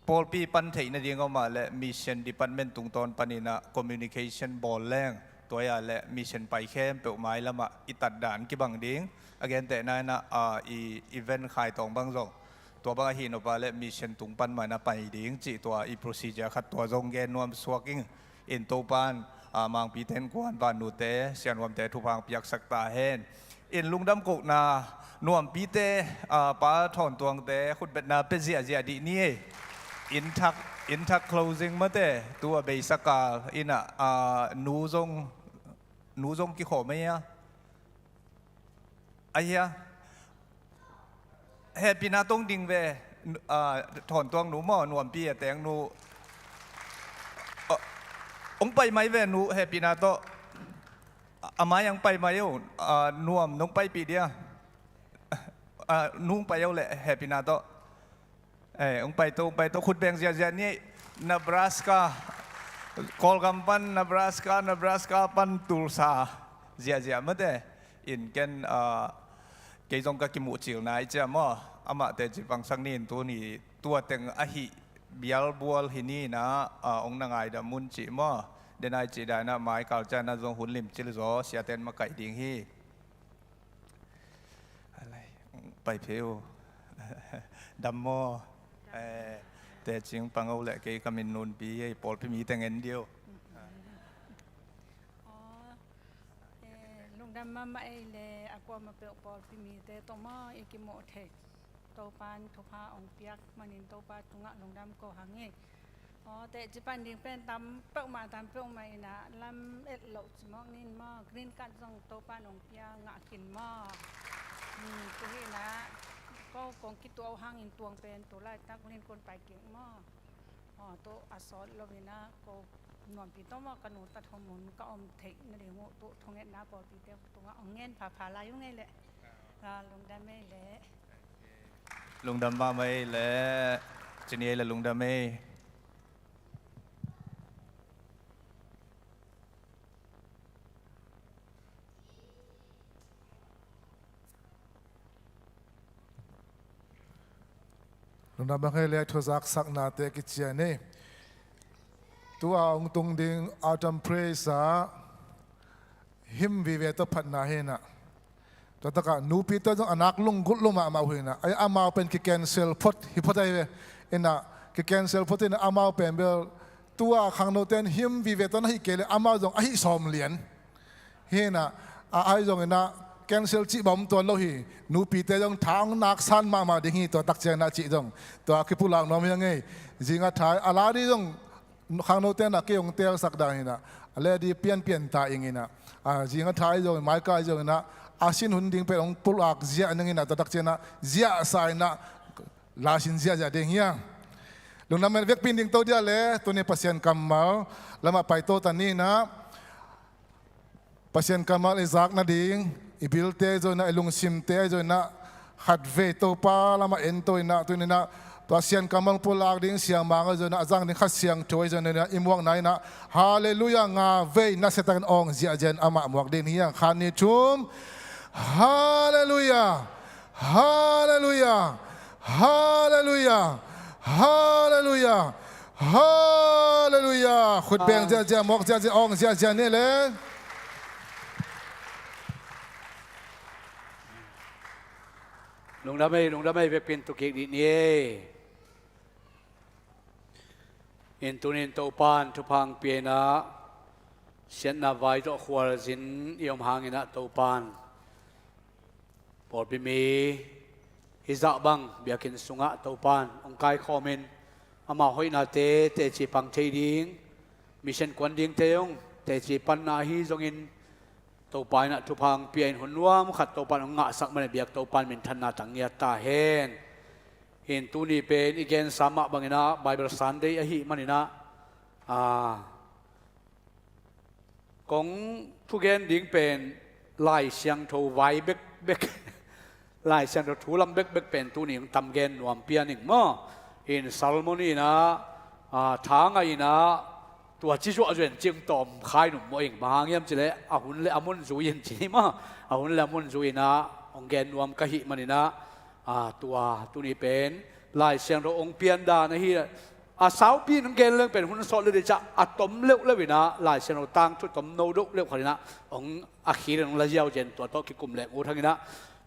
pawlpi pan theih nading a om ah le mission department tungtawn paninah communication bawl leng, tua-ah le mission pai khempeuh mailamah i tatdan kibang ding. A gentehna inah, ah, i event khaitawng bang zong tua bang ahi nop ah le mission tung pan mah inah pai ding cih tua i procedure khat tua zong gen nuam suak ing. In Topan, ah, Mangpite innkuan vannute sianhuamte thupha piaksak ta hen. In lungdam kohna nuampite, ah, Pa Thawn Tuangte khutbetna pia ziahziah dih ni ei. Inn thak, inn thak closing mate, tu a beisa kal inah, ah, nu zong, nu zong kikhawm ei a. Ahia. Hehpihna tawh ding ve, ah, Thawn Tuang nu maw, nuampi a teng nu. Ah, hong pai mai ve nu, hehpihna tawh. A mai ang pai mai uh, ah, nuam nong paipih dia. Ah, nu hong pai uh le, hehpihna tawh. Eh, hong pai to, hong pai to, khut beng ziahziah ni. Nebraska, Kawlgam pan Nebraska, Nebraska pan Tulsa ziahziah mate. In ken, ah, kei zong ka kimuh cil nai cia maw? Amah teci pangsak ni in tuni tua teng ahi bialbual hi ni inah, ah, hong na ngaidam un cih maw? Denai cih dainah mai kal cianah zong hun lim cil zaw siaten makaih ding hi. Alai, pai phei uh. Dam maw? Eh, tecing pang uh le kei ka min nunpi ei pawlpi mi teng en dih uh. Aw, eh, lungdam mahmah ei le a kuamah peuh pawlpi mite tawh maw i kimuh thei. Topan thupha hong piak manin Topa tungah lungdam ko hang ei. Aw, teci pan ding pen tam peuhmah, tam peuhmah inah lam et loh ci mawk nin maw, green card zong Topan hong pia ngah kin maw. Hmm, tu hi inah ko kong kituah uh hangin tuang pen tu laitak lin kun pai kik maw. Aw, tu a sawt lo inah ko nuampi tawh maw ka nu tat hom hun ka om theih nading uh tu thungetna pawlpite tungah hong ngen phapha lai uh ngei leh. Ah, lungdam ei leh. Lungdam mahmah ei leh. Cini ei leh lungdam ei. Lungdam mahmah ei leh, thuzaksaknate kician ei. Tua hong tung ding Autumn Praise ah hymn vive tawh phatna hi inah. Tua takah nupite zong a nak lunggulh lo mahmah uh hi inah. Ai, amau pen ki-cancel phot hi phot ai ve. Inah ki-cancel phot inah amau pen bel tua khangnote in hymn vive tawh na hih kei le amau zong a hih sawm lian. Hi inah, a ai zong inah cancel cih bawm tuan lo hi. Nupite zong tha hong nak san mahmah ding hi tua tak ciang inah cih zong. Tua kipulak nuam hi a ngei. Zinga thai a la dih zong khangnote inah kei hong telsak dan inah a le di pianpian ta ing inah, a, zinga thai zong, maikai zong inah a sin hun ding pen hong pulak ziah ning inah tua tak ciang inah ziahsa inah la sin ziahziah ding hiang. Lungdam ei, vekpi in ding to dia le, tuni Pasian kammal lamah pai to ta ni inah. Pasian kammal i zak nading, i bilte zong inah, i lungsimte zong inah, khatvei Topa lamah en to inah, tuni inah tua Sian kammal pulak ding Siamang zong inah, a zang ding Kha Siangtho zong inah, i muakna inah Halleluiah nga vei nasiatakin awng ziahziah in amah muak ding hiang. Khat, nih, thum. Halleluiah. Halleluiah. Halleluiah. Halleluiah. Halleluiah. Khut beng ziahziah, mawk ziahziah, awng ziahziah ni le. Lungdam ei, lungdam ei, vekpi in tu kik dih ni ei. In tuni in Topan thupha hong pia inah siatna vai tawh khualzin i om hang inah Topan Pawlpi mi hih zah bang biakinn sungah Topan hong kaikhawmin, ama hoihnate teci pang thei ding, mission kuan dingte hong teci panna ahi zongin, Topa in ah thupha hong pia in hun nuam khat Topan hong ngahsak manin biak Topan minthanna tang ngiat ta hen. Hin tuni pen i gensa mah bangin ah Bible Sunday ahih manin ah, aa, kong thugen ding pen Lai Siangtho vai bekbek, Lai Siangtho thu lam bekbek pen tuni hong tam gen nuam pia ning maw. Hin sermon in ah, aa, tha ngaih in ah, tua ci zuahzuah in ci hong tawm khai nung maw ing. Bang hang hiam cih leh a hun le a mun zui in ci ni maw. A hun le a mun zui in ah hong gen nuam ka hih manin ah, aa, tua tuni pen Lai Siangtho hong pian dan ahi. A saupi in hong gen leng pen hun sawt le dih ciah a tom leuhleuh in ah Lai Siangtho tangthu tom no deuhleuh khat in ah hong a khil in hong la ziau zen, tua tawh kikum leng ut hang in ah,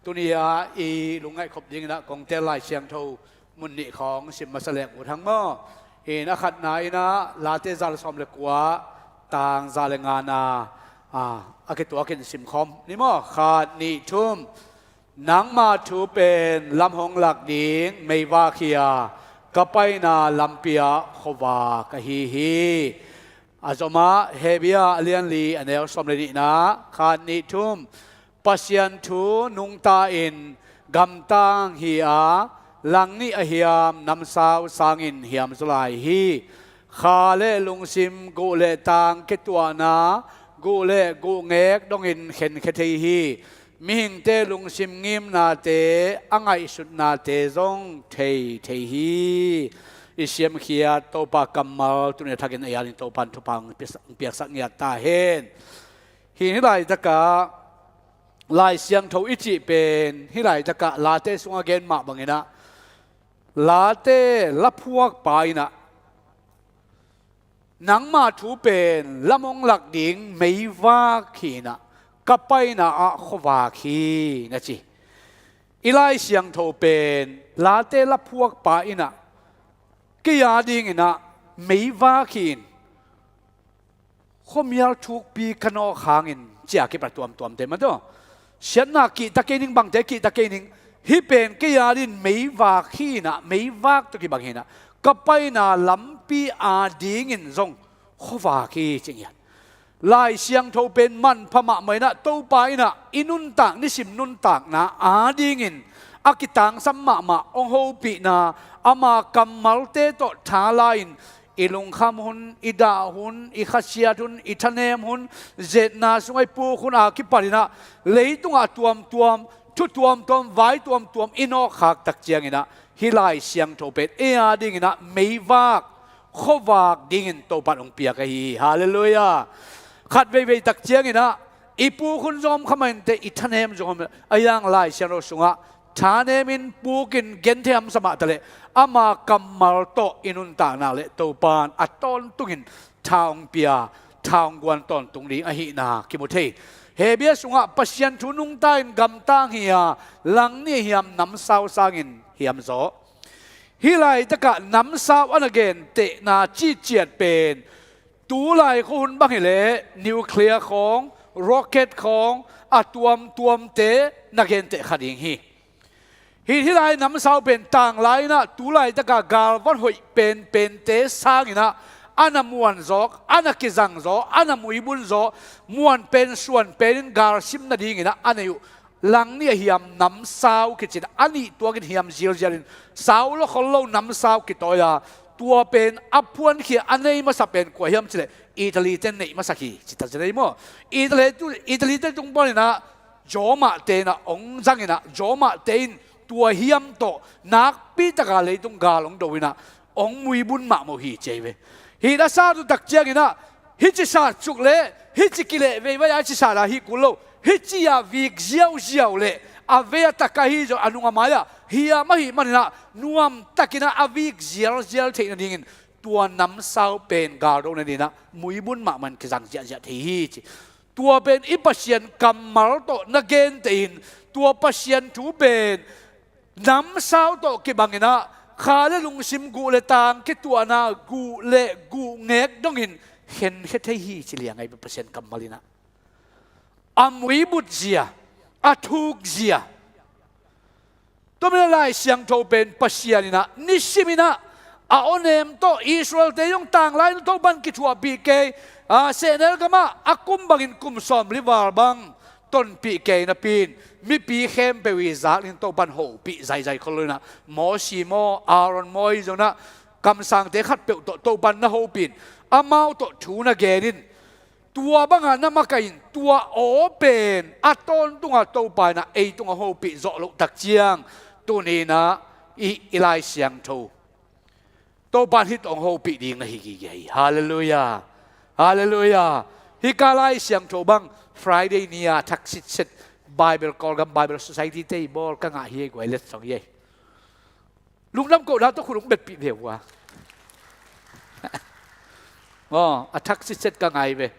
tuni-a i lungngaih khop dingin ah kong teel Lai Siangtho mun nih khawng sim masa leng ut hang maw. Hin a khatna in ah Late za le sawm le kua, tang za le ngana, a, a kituakin simkhawm ni maw. Khat, nih, thum. Nangma thu pen lam hong lak ding meivak hi a, ka paina lampi ah khuavak ahi hi. A zomah Hebru a lianli a neu sawm le nihna, khat, nih, thum. Pasian thu nungta in gamtang hi a, langnih a hiam namsau sangin hiam zaw lai hi. Kha le lungsim, guh le tang kituahna, guh le guhngek dongin khenkhia thei hi. Mihingte lungsim ngimnate, a ngaihsutnate zong thei thei hi. I siamkhiat Topa kammal tuni a thakin a yalin Topan thupha hong piaksak ngiat ta hen. Hi, hih laitakah Lai Siangtho i cih pen hih laitakah Late sungah gen mah bangin ah, Late laphuakpa in ah, nangma thu pen lam hong lak ding meivak hi in ah, ka paina ah khuavak hi, na ci. I Lai Siangtho pen Late laphuakpa in ah kei a dingin ah meivak hi in, khuamial thukpi ka nawk hangin, ci-a kipat tuamtuamte mah tawh, siatna kihta kei ning, bangte kihta kei ning, hih pen kei a dingin meivak hi in ah, meivak tawh kibang hi in ah, ka paina lampi a dingin zong khuavak hi, ci ngiat. Lai Siangtho pen manpha mahmah in ah, Topa in ah i nuntak, nisim nuntakna a dingin a kitangsam mahmah hong hopihna, ama kammalte tawh tha la-in, i lungkham hun, i dah hun, i khasiat hun, i thanem hun, zetna sungah i puk hun a kipan in ah, leitungah tuamtuam, thu tuamtuam, vai tuamtuam i nawkkhak tak ciangin ah, hih Lai Siangtho pen ei a dingin ah meivak, khuavak dingin Topan hong piak ahi hi. Halleluiah. Khat veivei tak ciangin ah, i puk hun zawm kha mah inteh, i thanem zawm, a hiang Lai Siangtho sungah thanemin pukin genthei hamsa mah taleh, ama kammal tawh i nuntakna le Topan a tawntungin tha hong pia, tha hong guan tawntung ding ahihna kimu thei. Hebru sungah Pasian thu nungta in gamtang hi a, langnih a hiam namsau sangin hiam zaw. Hih laitakah namsau a na gentehna cihciat pen, tulai khuahun bang hileh nuclear khawng, rocket khawng, a tuamtuamte na genteh kha ding hi. Hih, hih lai namsau pen tanglai in ah, tulaitaka galvan hoih penpente sangin ah, a na muanzawk, a na kizangzaw, a na muibunzaw, muan pen suan penin galsim nadingin ah a nei uh langnih a hiam namsau kicin, a nih tuakin hiam zialzialin, sau lo khol lo namsau kitawi a, tua pen a phuankhia a nei masa pen kua hiam cileh, Italy ten neih masak hi, ci ta ci nei maw? Italy tu, Italy te tung panin ah, Roma te in ah hong zangin ah, Roma te in tua hiam tawh nakpi taka leitung gal hong do in ah, hong muibun mahmah uh hi ci hi ve. Hih na sat uh tak ciangin ah, hih ci sat suk leh, hih ci kileh veivai a ci sat a hih kul lo, hih ci a vik ziauziau leh, a vei a taka hi zaw a nung a mai-ah hiam ahih manin ah, nuamtakin ah a vik zialzial theih nadingin, tua namsau pen gal do nadingin ah muibun mahmah in kizang ziahziah thei hi ci. Tua pen i Pasian kammal tawh na genteh in, tua Pasian thu pen namsau tawh kibangin ah, kha le lungsim, guh le tang kituahna, guh le guhngek dongin khenkhia thei hi ci liang ahi ve Pasian kammal in ah. A muibut zia, a thuk zia, Tua manin Lai Siangtho pen Pasian in ah, nisim in ah, a awnem tawh Israel-te zong tanglai-in Topan kithuahpih kei, a, sehnel gamah a kum bangin kum sawmli val bang tonpih kei napi-in, mipi khempeuh i zak dingin Topan hopih zaizai khol lo in ah, Mosi maw, Aaron maw, ahi zongin ah, kamsangte khatpeuh tawh Topan na hopih in, amau tawh thu na gen in, tua bangah na makaih in, tua aw pen a tawntung a Topa in ah ei tungah hopih zawh loh tak ciang, tuni-in ah i, i Lai Siangtho, Topan hih tawh hong hopih ding na hi gige hi. Halleluiah. Halleluiah. Hih ka Lai Siangtho bang Friday ni-a a thak sitset Bible, Kawlgam Bible Society-te i bawl ka ngah hi ei, guai letsong hi ei. Lungdam kohna tawh khut hong betpih ve uh a. Aw, a thak sitset ka ngah hi ve.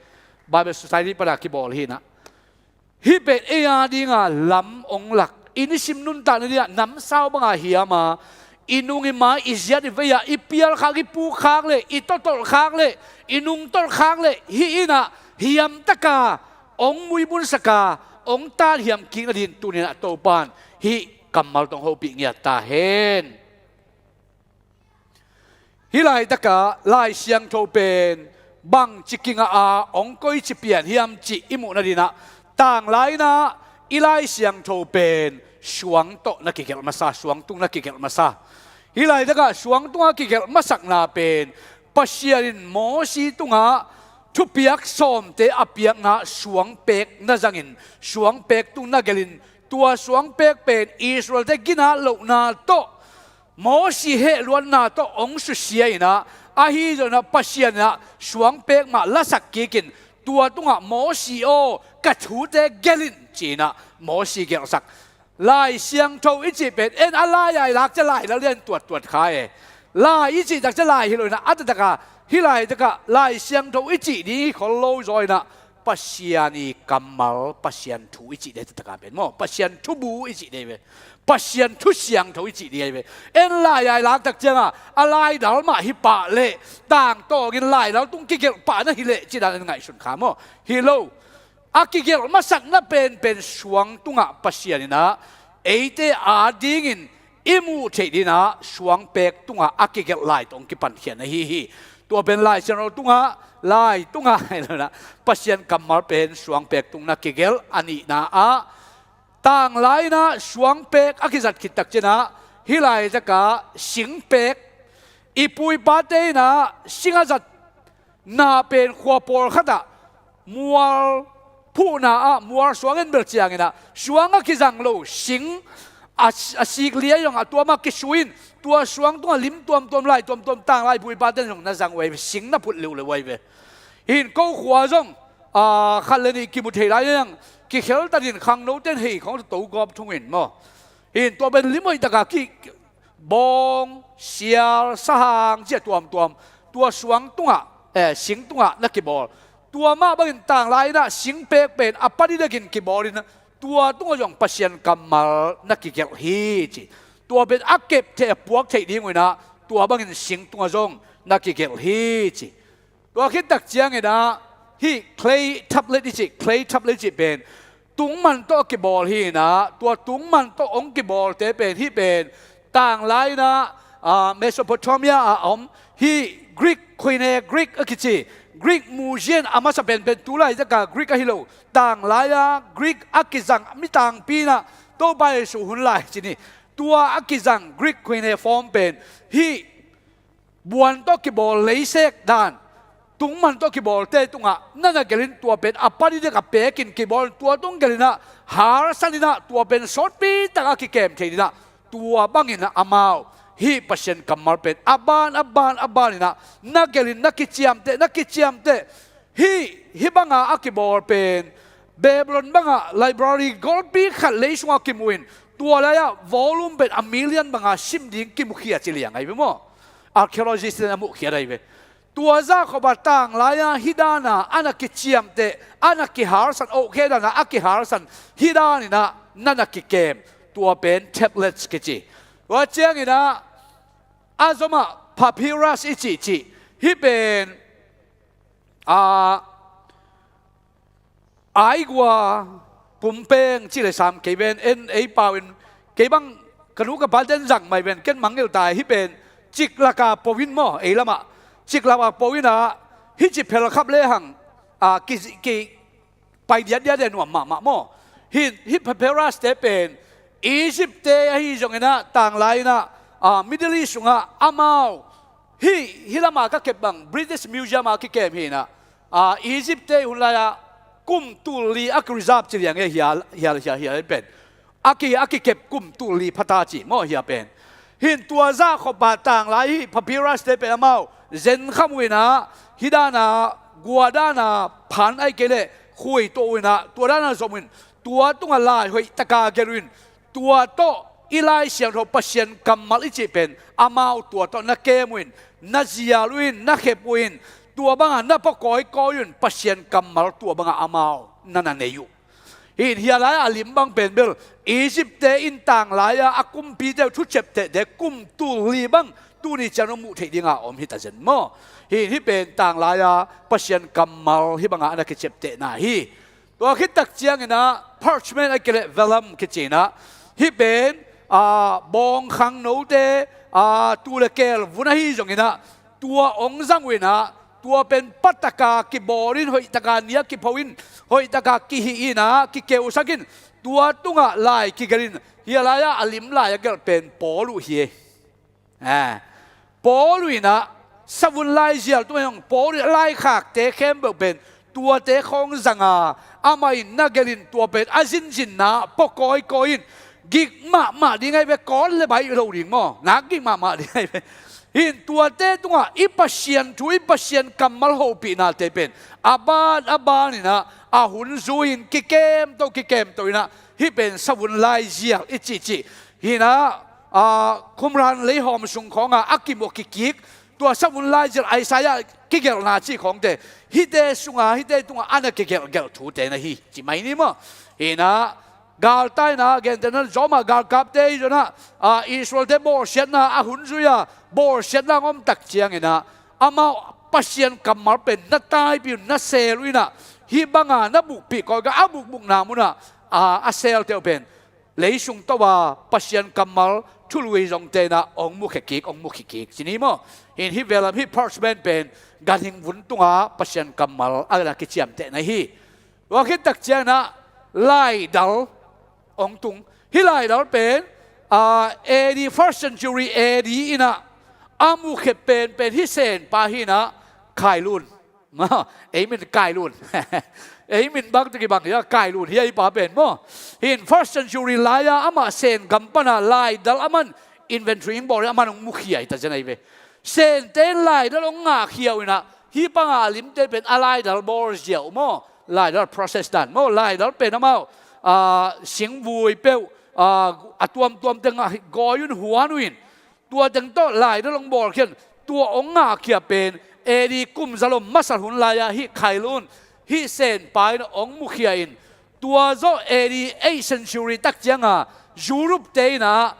Bible Society pana kibawl hi in ah. Hih pen ei a dinga lam hong lak, i nisim nuntakna dingah namsau banga hiam a, i nung i mai, i ziat i vei-ah i pialkhak, i pukkhak leh, i tawtolhkhak leh, i nungtolhkhak leh, hih in ah hiamtaka hong muibunsak a, hong tathiam kik nadingin tuni-in ah Topan hih kammal tawh hong hopih ngiat ta hen. Hih laitakah Lai Siangtho pen bangci kingah a, hong koici pian hiam cih i muh nadingin ah, tanglai-in ah i Lai Siangtho pen suang tawh na kigelh masa, suang tung na kigelh masa. Hih laitakah suang tungah kigelh masakna pen Pasian in Mosi tungah thupiak sawmte a piakna suangpek na zangin, suangpek tung na gelhin, tua suangpek pen Israel-te ginat lohna tawh, Mosi hehluatna tawh hong susia in ah, ahi zongin ah Pasian in ah suangpek mah lasak kikin, tua tungah Mosi aw, ka thute gelh in ci-in ah Mosi gelhsak. Lai Siangtho i cih pen en a lai-a i lak ciang lai lel lian tuattuat kha e. Lai i cih tak ciang lai hi lo in ah, a taktakah hih laitakah Lai Siangtho i cih ding hi khol lo zaw in ah, Pasian i kammal, Pasian thu i cih ding hi, taktak a pen maw, Pasian thubu i cih ding hi ve. Pasian thu siangtho i cih ding hi ve. En lai-a i lak tak ciangah a laidal mah hi pah leh, tangtawngin laidal tung kigelh pah na hi leh, ci dan en ngaihsun kha maw. Hi lo. A kigelh masakna penpen suang tungah Pasian in ah eite a dingin i muh theih dingin ah suangpek tungah a kigelh lai tawh hong kipankhia na hi hi. Tua pen Lai Siangtho tungah, lai tungah, Pasian kammal pen suangpek tung na kigelh. A nihna ah, tanglai-in ah suangpek a kizat khit tak ciangin ah, hih laitakah singpek, i pu i pate in ah sing a zat na pen khua pawlkhatah mual phuhna ah mual suang en bel ciangin ah, suang a kizang lo sing a, a sik lia zong a tua mah kisui in, tua suang tungah lim tuamtuam, lai tuamtuam, tanglai pu i pate in zong na zang uh ahi ve, sing na phut leuleu uh ahi ve. Hi in ko khua zong, a, khat le nih kimu thei lai zong, kikheltat in khangnote in hei khawng to gawp thung in maw. Hi in tua pen lim hoih takah ki, bawng, sial, sahang, ci a tuamtuam, tua suang tungah, eh, sing tungah na kibawl. Tua mah bangin tanglai-in ah singpek pen a pa didekin kibawl in, tua tungah zong Pasian kammal na kigelh hi ci. Tua pen a kep theih, a puak theih ding uh in ah, tua bangin sing tungah zong na kigelh hi ci. Tua khit tak ciangin ah, hih clay tablet i cih, clay tablet i cih pen tungman tawh a kibawl hi in ah, tua tungman tawh hong kibawlte pen, hih pen tanglai-in ah, ah, Mesopotamia ah a om, hih Greek, Koine Greek a kici, Greek museum a masa penpen, tu laitakah Greek ahi lo, tanglai-a Greek a kizang, mi tangpi in ah, Topa Jesu hun lai ci ni, tua a kizang Greek cuneiform pen, hih buan tawh kibawl leisek dan, tungman tawh kibawlte tungah na na gelhin, tua pen a pa didek a pekin kibawl, tua tung gelhin ah, harsan in ah, tua pen sawtpi tak a kikem thei in ah, tua bangin ah amau hih Pasian kammal pen a ban, a ban, a ban in ah na gelhin, na kiciamteh, na kiciamteh. Hih, hih banga a kibawl pen Babylon banga library golpi khat lei sungah kimu in, tua lai-ah volume pen a million banga sim ding kimukhia ci liang ahi ve maw. Archaeologist-te'n a muhkhiat ahi ve. Tua zah khop a tanglai-a hih dana a na kiciamteh, a na kiharsan, ohkhe dana a kiharsan, hih dan in ah na na kikem, tua pen tablets kici. Tua ciangin ah a zomah papyrus i cihcih, hih pen, a, aigua pumpeng cih le sam kei ven, en ei pau in, kei bang Ka nu ka pa ten zang mai ven, ken mangngilh ta hi pen, ciklaka po in maw, ei lamah. Ciklaka po in ah, hih ci phelkhap lehang, a, ki, ki, pai diatdiat le nuam mahmah maw. Hih, hih papyrus te pen, Egypt te ahi zongin ah, tanglai in ah, a, Middle East sungah amau, hih, hih lamah ka kep bang, British Museum ah kikem hi in ah, a, Egypt te hun lai-ah, kum tul li a ki reserve ci liang e hial, hial, hial, hial pen. A ki, a kikep kum tul li phata ci maw hia pen. Hih tua zah khop a tanglai hih papyrus te pen amau zen kham uh in ah, hih dan a, gua dan a, phan ahih kei leh khuai tuah uh in ah, tua dan a zom uh in, tua tungah lai hoih taka gelh uh in, tua tawh i Lai Siangtho Pasian kammal i cih pen, amau tua tawh na kem uh in, na zial uh in, na khep uh in, tua bangah na pua kawikawi uh in, Pasian kammal tua bangah amau na na nei uh. Hih hia lai-ah a lim bang pen bel, Egypt te in tanglai a, a kumpite uh thu ciaptehte kum tul li bang, tuni ciang dong muh theih dinga om hi ta zen maw. Hih, hih pen tanglai a, Pasian kammal hih bangah a na kiciaptehna hi. Tua khit tak ciangin ah, parchment ahih kei leh vellum kici in ah, hih pen, a, bawngkhang note, a, tuu le keel vun ahi zongin ah, tua hong zang uh in ah, tua pen pa taka kibawl in, hoih taka nia kipho in, hoih taka kihih in ah, kikeusak in, tua tungah lai kigelh in, hia lai-ah a lim lai a gelh pen Paul uh hi. A, Paul uh in ah, savun laizial tungah hong Paul uh in ah laikhakte khempeuh pen, tuate khawng zang a, amah in na gelh in tua pen, a zinzinna pua kawikawi in, gik mahmah ding ahi ve, kawl le baih lo ding maw, nak gik mahmah ding ahi ve. Hih in tuate tungah i Pasian thu, i Pasian kammal hopihnate pen, a ban, a ban in ah, a hun zui in kikemto, kikemto in ah, hih pen savun laizial i cihcih. Hih in ah, a, Qumran leihawm sung khawngah a kimu kikik, tua savun laizial Isaiah kigelhna cih khawngte, hihte sungah, hihte tungah a na kigelhgelh thute na hi, ci mai ni maw. Hih in ah, galtai in ah, gentehna zomah galkapte i zon ah, a, Israelte bawlsiatna a hun zui a, bawlsiatna hong om tak ciangin ah, amau Pasian kammal pen na taipih uh, na seel uh in ah, hih banga na bukpih kawikawi a bukbukna munah, a, a seelte uh pen, leisung tawh a Pasian kammal thului zongte in ah hong mukhia kik, hong mukhia kik, ci ni maw. Hih in hih vellum, hih parchment pen, ganhing vun tungah Pasian kammal a na kiciamtehna hi. Tua khit tak ciangin ah laidal hong tung. Hih laidal pen, a, A D, first century A D in ah a mukhia penpen hih Sen pa hi in ah, Khailun. Ei min Kailun. Ei min bang tawh kibang hi a, Kailun hi a, hih pa pen maw. Hih in first century lai-a amah Sen gam pan a laidal a man inventory hong bawl hi a, a man hong mukhia hi ta zen ahi ve. Sente in laidal hong ngahkhia uh in ah, hih banga a limte pen a laidal bawlzia uh maw, laidal process dan maw, laidal pen amau, a, singvui peuh, a, a tuamtuam tengah gawi un, huan uh in, tua teng tawh laidal hong bawlkhia in, tua hong ngahkhia pen A D kum za lom masa hun lai-a hih Khailun, hih Sen pa in hong mukhia in, tua zawh A D eight century tak cianga Europe te in ah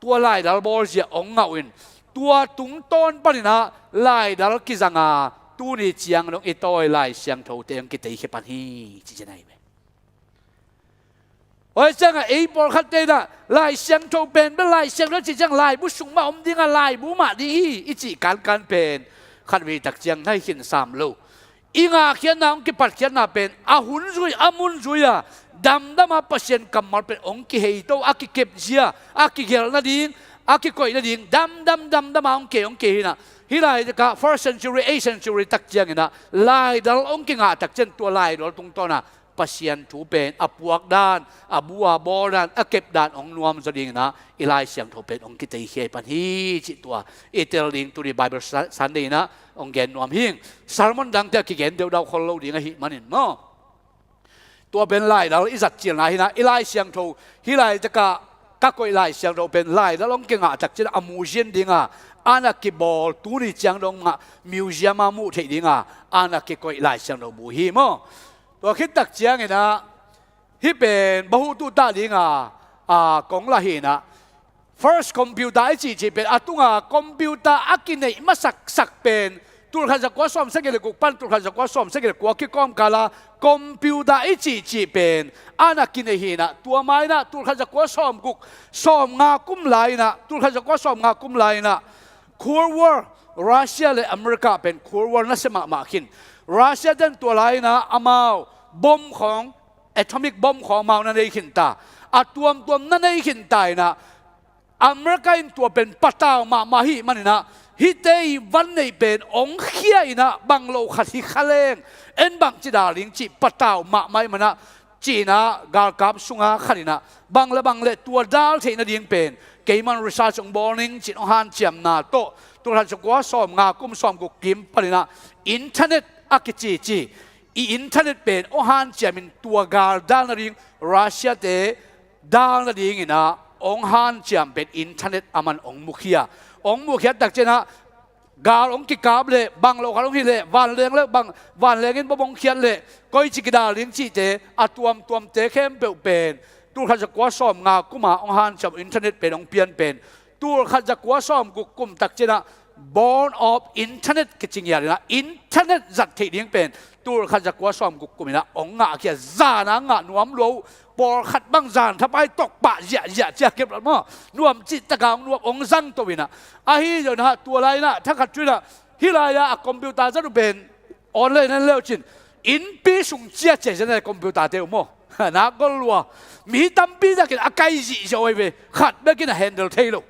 tua laidal bawlzia hong ngah uh in, tua tungtawn panin ah laidal kizanga tuni ciang dong i tawi Lai Siangthote hong kiteikhia pan hi, ci cian ahi ve. Oi, ciangah ei pawlkhatte in ah Lai Siangtho pen bel Lai Siangtho cih ciang laibu sung mah om ding a, laibu mah ding hi i cih kankan pen khatvei tak ciang na hi khin sam lo. I ngahkhiatna hong kipatkhiatna pen a hun zui, a mun zui a, damdam a Pasian kammal pen hong kiheito, a kikepzia, a kigelh nading, a kikoih nading, damdam damdam a hong kei, hong kei hi in ah, hih laitakah first century, eighth century tak ciangin ah laidal hong kingah tak ciang tua laidal tungtawn a Pasian thu pen a puak dan, a bu a bawl dan, a kep dan hong nuamzaw dingin ah i Lai Siangtho pen hong kiteikhia pan hi, cih tua i tel ding tuni Bible Sa-, Sunday in ah hong gen nuam hi ing. Sermon dangte ah kigen deuhdau khol lo ding ahih manin maw. Tua pen laidal i zat cilna hi in ah, i Lai Siangtho, hih laitakah ka koih Lai Siangtho pen laidal hong kingah tak ciang a museum dinga a na kibawl, tuni ciang dong mah museum a muh theih dinga a na kikoih Lai Siangtho bu hi maw. Tua khit tak ciangin ah, hih pen bahutu tah dinga, a, kong lah hi in ah, first computer i cihcih pen, a tunga computer a kineih masaksak pen, tulkhat zakua sawmsagih le guk pan tulkhat zakua sawmsagih le kua kikawmkal a computer i cihcih pen a na kinei hi inah, tua ma inah tulkhat zakua sawmguk sawmnga kum lai inah, tulkhat zakua sawmnga kum lai inah Cold War, Russia le America pen Cold War nasia mahmah khin. Russia ten tua lai inah amau bom khawng, atomic bom khawng amau na nei khin ta. A tuamtuam na nei khin ta inah, America in tua pen patau mahmah hi maninah, hihte i van neih pen ong khia inah, bang lo khat hi kha leng en bangci dal ding cih patau mahmah hi manah, ci inah galkap sunga khat inah bang le bang le tua dal theih nading pen keiman research ong bawl ning ci-in ong hanciamna tawh, tulkhat zakua sawmnga kum sawmguk kim paninah internet a kicici i internet pen ong hanciamin tua gal dal nading, Russia te dal nadinginah ong hanciam pen internet a man ong mukhia. Ong mukhiat takcianah gal ong kikap leh, bang lo khat ong hi leh, vanleng le bang, vanleng in bom ong khiat leh koici kidal ding cihte a tuamtuamte khempeuh pen tulkhat zakua sawmnga kuma ong hanciam internet pen ong pian pen tulkhat zakua sawmguk kum takcianah born of internet kici ngiat inah, internet zat theih ding pen tulkhat zakua sawmguk kum inah ong ngah khia. Zana ngah nuam lua uh, pawlkhat bang zan thapai tokpah ziahziah cia kep lo maw, nuam cih taka ong nuam ong zang to inah. Ahi zongin ah tua lai inah thakhat thu inah hih lai-ah a computer zat uh pen online hen leucin innpi sung ciacia zan a computer te uh maw, nak gol lua. Mi tampi takin a kai zihziah uh ahi ve, khat bekin a handle thei lo.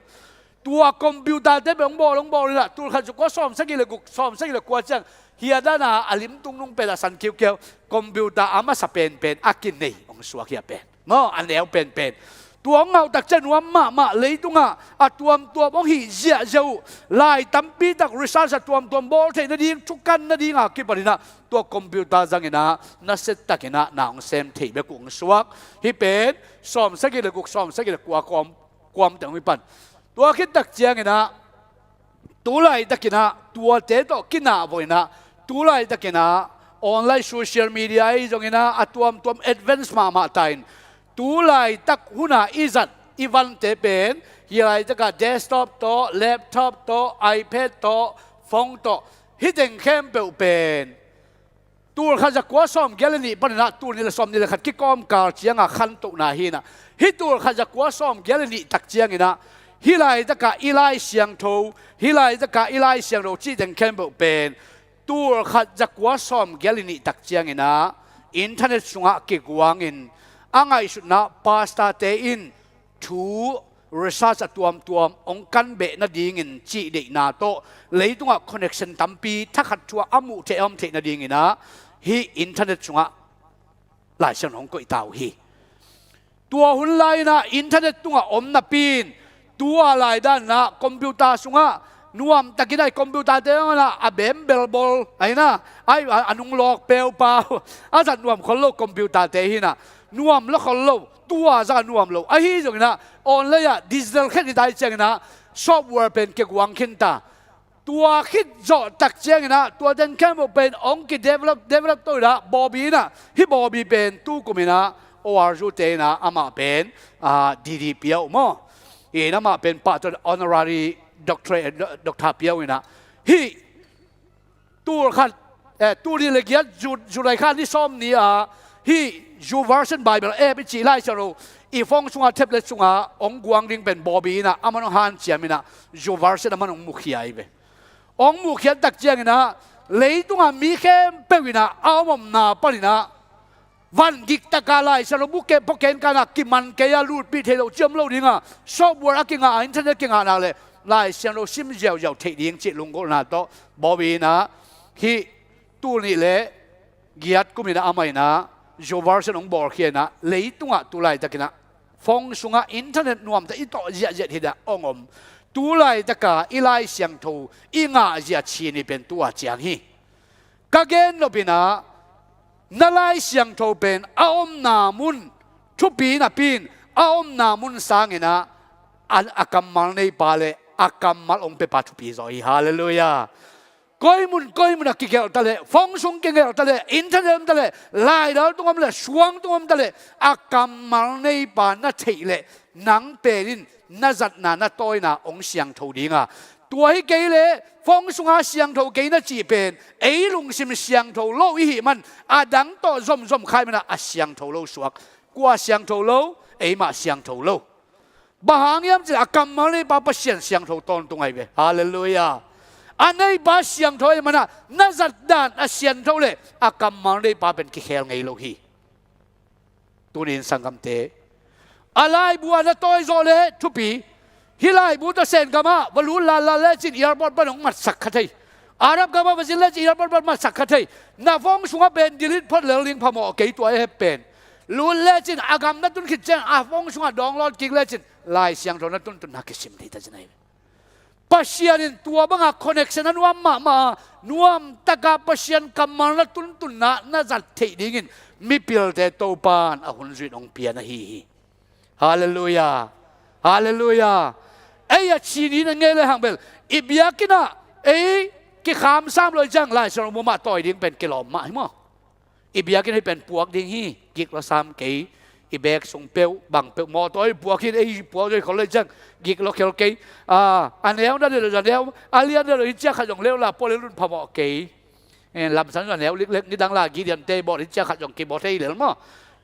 Tua computer te pen ong bawl ong bawl inah tulkhat zakua sawmsagih le guk sawmsagih le kua ciang hiadana a limtung nung pen a san kiukiau computer a masa penpen a kinei ong suak hi a pen maw, a neu penpen. Tua ong ngah uh takciang nuam mahmah, leitungah a tuamtuam ong hih ziahziah uh, lai tampi tak research a tuamtuam bawl theih nading, thukan nadinga kipaninah tua computer zanginah nasia takinah na ong sem thei bek uh ong suak. Hih pen sawmsagih le guk sawmsagih le kua kawm, kuamte ong hi pan. Tua khit takcianginah tu laitakinah tuate tawh kinah vawh inah, tu laitakinah online social media ahi zonginah a tuamtuam advance mahmah ta in, tu laitak huna i zat i vante pen hih laitakah desktop tawh, laptop tawh, iPad tawh, phone tawh, hih teng khempeuh pen tulkhat zakua sawmgiat le nih paninah tulnih le sawmnih le khat kikawmkal cianga khantohna hi inah, hih tulkhat zakua sawmgiat le nih takcianginah hih laitakah i Lai Siangtho, hih laitakah i Lai Siangtho cih teng khempeuh pen tulkhat zakua sawmgiat le nih takcianginah internet sungah kiguangin a ngaihsutna pastor-te in thu research a tuamtuam ong kan beh nadingin cih deihna tawh leitungah connection tampi thakhat thu-ah a muh theih a om theih nadinginah hih internet sungah Lai Siangtho ong koih ta uh hi. Tua hun lai-inah internet tungah om napi in tua lai daninah computer sungah nuamtakin ahi computer-te inah a bembel bol ahi inah, ahi a, a nunglawk peupau a zat nuam khol lo computer-te hi inah, nuam la khol lo, tua zah nuam lo. Ahi zonginah online-ah digital khet hi ta hi cianginah software pen kiguang khin ta. Tua khit zawh tak cianginah tua teng khempeuh pen ong kidevelop, develop to inah bawbi inah, hih bawbi pen tukum inah O R U te inah amah pen, ah, D D pia uh maw. Inah amah pen pah tawh honorary doctorate, doctor pia uh inah hih tulkhat, eh, tulnih le giat Ju-, July kha ni sawm ni-a hih YouVersion Bible app i cih Lai Siangtho i phone sungah, tablet sungah ong guang ding pen bawbi inah aman ong hanciam inah YouVersion aman ong mukhia hi ve. Ong mukhia tak cianginah leitungah mi khempeuh inah a om omna paninah van gik taka Lai Siangtho bu kep phuak kei in kanah kiman kei a lutpih theih loh ci om lo dinga, software a kingah a, internet kingah nak leh Lai Siangtho sim ziauziau theih ding cih lunggulhna tawh bawbi inah hih tulnih le giat kum inah amah inah YouVersion ong bawlkhia inah leitungah tu laitakinah phone sungah internet nuamtak i tawh ziahziah hi dah ong om. Tu laitaka i Lai Siangtho i ngahzia Chin i pen tua ciang hi. Ka gen nop inah na Lai Siangtho pen a omna mun thupi napi in a omna mun sanginah a, a kammal neipa le a kammal ong pepa thupi zaw hi. Halleluiah. Koi mun koi mun a kigelh ta leh, phone sung kigelh ta leh, internet om ta leh, laidal tung om leh, suang tung om ta leh, a kammal neipa na theih leh nang pen in na zatna na tawina ong siangtho dinga, Tua hi kei leh fong sunga siangtho kei na cih pen ei lungsim siangtho lo i hih man a dang tawh zomzom kha ahih manin a siangtho lo suak. Kua siangtho lo? Eimah siangtho lo. Bang hang hiam cih leh a kammal neipa Pasian siangtho tawntung ahi ve. Halleluiah. A neipa siangtho ahih manin a na zat dan a siangtho leh a kammal neipa pen kikhel ngei lo hi. Tuni-in sanggamte, a laibu a na tawi zawh leh thupi. Hih laibu tawh Sen gamah va lut lalal lecin airport pan hong matsak kha thei. Arab gamah va zin lecin airport pan matsak kha thei. Na fong sungah pen delete phot lel ding phamawh kei, tua i hep pen. Lut lecin a gam na tun khit ciang a fong sungah download kik lecin Lai Siangtho na tuntun na kisim thei ta cin ahi. Pasian in tua banga connection a nuam mahmah a, nuamtaka Pasian kammal na tuntunna na zat theih dingin mipilte Topan a hun zuih in hong pia na hi hi. Halleluiah. Halleluiah. Ei a ci ni na ngei le hang bel i biakinn ah ei kikham sam lo hi ciang Lai Siangtho mah tawi ding pen kilawm mah hi maw. I biakinn hih pen puak ding hi. Gik lua sam kei. I bag sung peuh, bang peuh, mawtaw i puak hi, ei puak zoi khol lo hi ciang gik lua khel kei. A, a neu na deuh lo, a neu a lian deuh lo hi ciang khat zong leu la pua le lun phamawh kei. Eh, lamsan zong a neu liklek, nidang la Gideon te bawh hi ciang khat zong kibawh thei lel maw.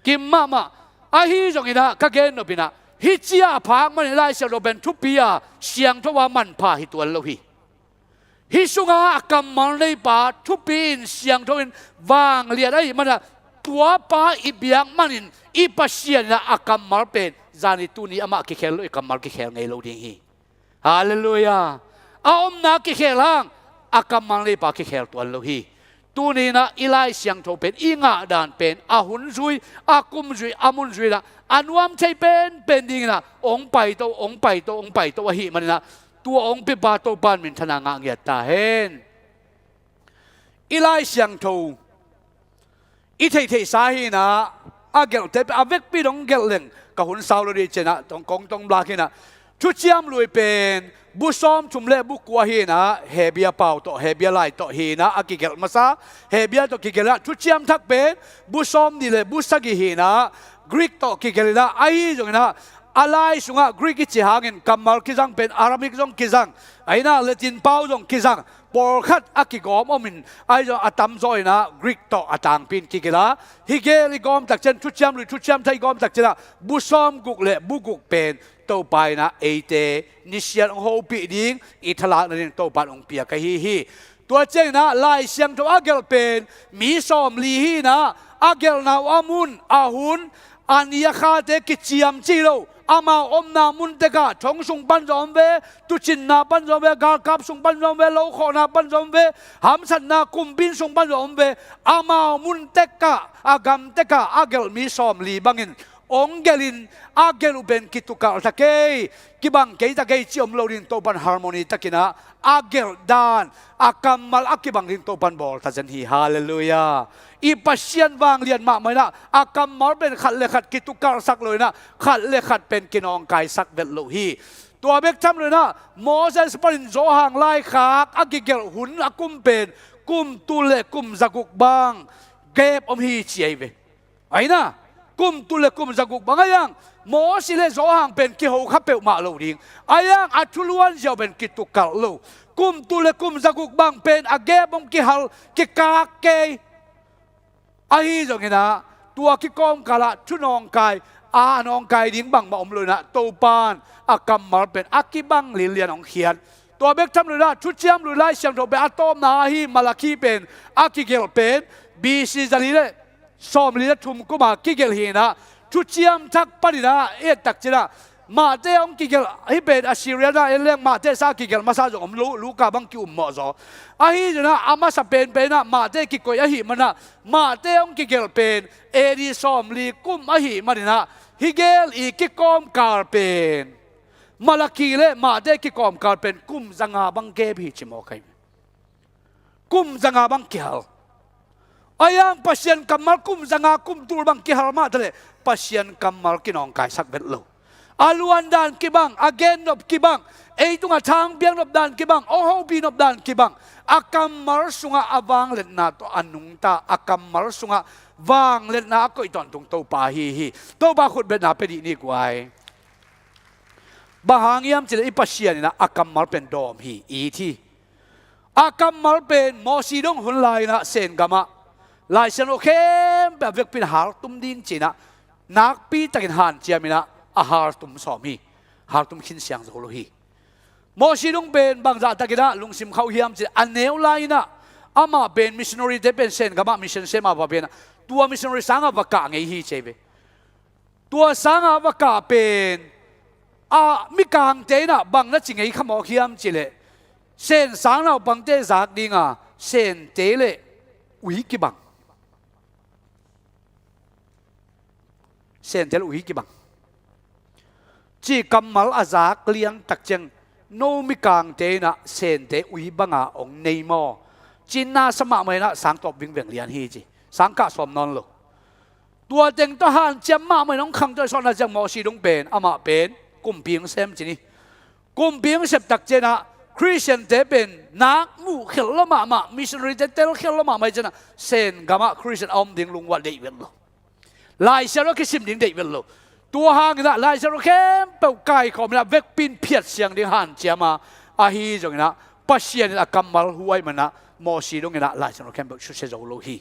Kim mahmah. Ahi zongin ah ka gen nop in ah hih ci-a a phak manin Lai Siangtho pen thupi a siangtho a manpha hi tuan lo hi. Hih sunga a kammal neipa thupi in siangtho in vanglian ahih manin ah tuapa i biak manin i Pasian in ah a kammal pen zani tuni amah kikhel lo, i kammal kikhel ngei lo ding hi. Halleluiah. A omna kikhel hang a kammal neipa kikhel tuan lo hi. Tuni-in ah i Lai Siangtho pen i ngah dan pen a hun zui, a kum zui, a mun zui in ah a nuam thei penpen dingin ah hong paito, hong paito, hong paito ahih manin ah tua hong piapa Topan minthanna ngah ngiat ta hen. I Lai Siangtho i theihtheihsa hi in ah a gelhte pen a vekpi dong gelh leng ka hun sau lo dih ci-in ah tong kong tong blak hi in ah Thuciam Lui pen bu sawmthum le bu kua hi in ah Hebia pau tawh, Hebia lai tawh hi in ah a kigelh masa. Hebia tawh kigelh in ah Thuciam Thak pen bu sawmnih le bu sagih hi in ah Greek tawh kigelh in ah, ahi zongin ah a lai sungah Greek i cih hangin kammal kizang pen Aramaic zong kizang, ahi in ah Latin pau zong kizang, pawlkhat a kigawm om in, ahi zong a tamzaw in ah Greek tawh a tangpi in kigelh a. Hih gel i gawm tak ciang, Thuciam Lui, Thuciam Thak i gawm tak ciang ah bu sawmguk le bu guk pen Topa in ah eite nisiat hong hopih ding, i thalak nading Topa in hong piak ahi hi. Tua ciangin ah Lai Siangtho a gelh pen mi sawmli hi in ah a gelhna uh a mun, a hun, a ni a khate kiciam ci lo. Amau omna mun tekah thong sung pan zong om ve, tuucinna pan zong om ve, galkap sung pan zong om ve, lokhawhna pan zong om ve, hamsatna kumpi inn sung pan zong om ve. Amau mun tekah, a gam tekah a gelh mi sawmli bangin hong gelhin, a gelh uh pen kitukalh ta kei, kibang kei ta kei ci om lo ding, Topan harmony takin ah a gelh dan, a kammal a kibang ding Topan bawl ta zen hi. Halleluiah. I Pasian vanglian mahmah in ah a kammal pen khat le khat kitukalhsak lo in ah khat le khat pen kinawngkaisak vet lo hi. Tua bek tham lo in ah Moses panin Johan laikhak a kigelh hun a kum pen kum tul le kum zaguk bang gap om hi ci ahi ve. Ahi in ah kum tul le kum zaguk bang ahi hang Moses le Johan pen kiho kha peuhmah lo ding. Ahi hang a thuluan ziau pen kitukalh lo. Kum tul le kum zaguk bang pen a gap hong kihal, kikak kei. Ahi zongin ah tua kikawmkal ah thunawngkai, a nawngkai ding bangmah om lo in ah Topan a kammal pen a kibang linlian hong khiat. Tua bek tham lo in ah Thuciam Lui Lai Siangtho pen a tawpna ahi Malakhi pen a kigelh pen B C zali le sawmli le thum kuma kigelh hi in ah Thuciam Thak panin ah i et tak ciang ah Matthai hong kigelh, hih pen Assyria na en leng Matthai sa kigelh masa zong om, Lu-, Luka bang ki-ummawh zaw. Ahi zongin ah a masa penpen ah Matthai kikoih ahih manin ah Matthai hong kigelh pen A D sawmli kum ahih manin ah hih gel i kikawmkal pen, Malakhi le Matthai kikawmkal pen kum zanga bang gap hi ci mawk ahi. Kum zanga bang kihal. Ahi hang Pasian kammal kum zanga kum tul bang kihal mah taleh Pasian kammal kinawngkaisak vet lo. A luan dan kibang, a gen nop kibang, ei tungah thang piak nop dan kibang, hong hopih nop dan kibang. A kammal sungah a vangliatna tawh a nungta, a kammal sungah vangliatna a koih tawntung Topa ahi hi. Topa khutbetna pia dih ni guai. Bang hang hiam cih leh i Pasian in ah a kammal pen dawm hi, it hi. A kammal pen Mosi dong hun lai-in ah Sen gamah Lai Siangtho khempeuh a vekpi in haltum ding ci-in ah nakpi takin hanciam in ah a haltum sawm hi. Haltum khin siang zo lo hi. Mosi dong pen bangzah takin ah lungsim khauh hiam cih leh a neu lai-in ah amah pen missionary-te pen Sen gamah mission sem a va pen ah tua missionary sangah va kah ngei hi ci hi ve. Tua sangah va kah pen a mikangte in ah bang na ci ngei kha mawk hiam cih leh Sen sang naupangte zak ding a Sente le ui kibang. Sente le ui kibang cih kammal a zak liang tak ciang, no mikangte in ah Sente ui banga hong nei maw? Ci-in na sa mahmah in ah sang tawp vingveng lian hi ci. Sang kah sawm nawn lo. Tua teng tawh hanciam mahmah in hong khangto sawtna ciang Mosi dong pen amah pen kumpi hong sem ci ni. Kumpi hong sep tak ciang ah Khristiante pen nak muh khial lo mahmah, missionary-te tel khial lo mahmah hi ciang ah Sen gamah Khristian a om ding lungua deih vet lo. Lai Siangtho a kisim ding deih vet lo. Tua hangin ah Lai Siangtho khempeuh kaikhawm in ah vekpi in phiat siang ding hanciam a, ahi zongin ah Pasian in a kammal huai man ah Mosi dong in ah Lai Siangtho khempeuh susia zo lo hi.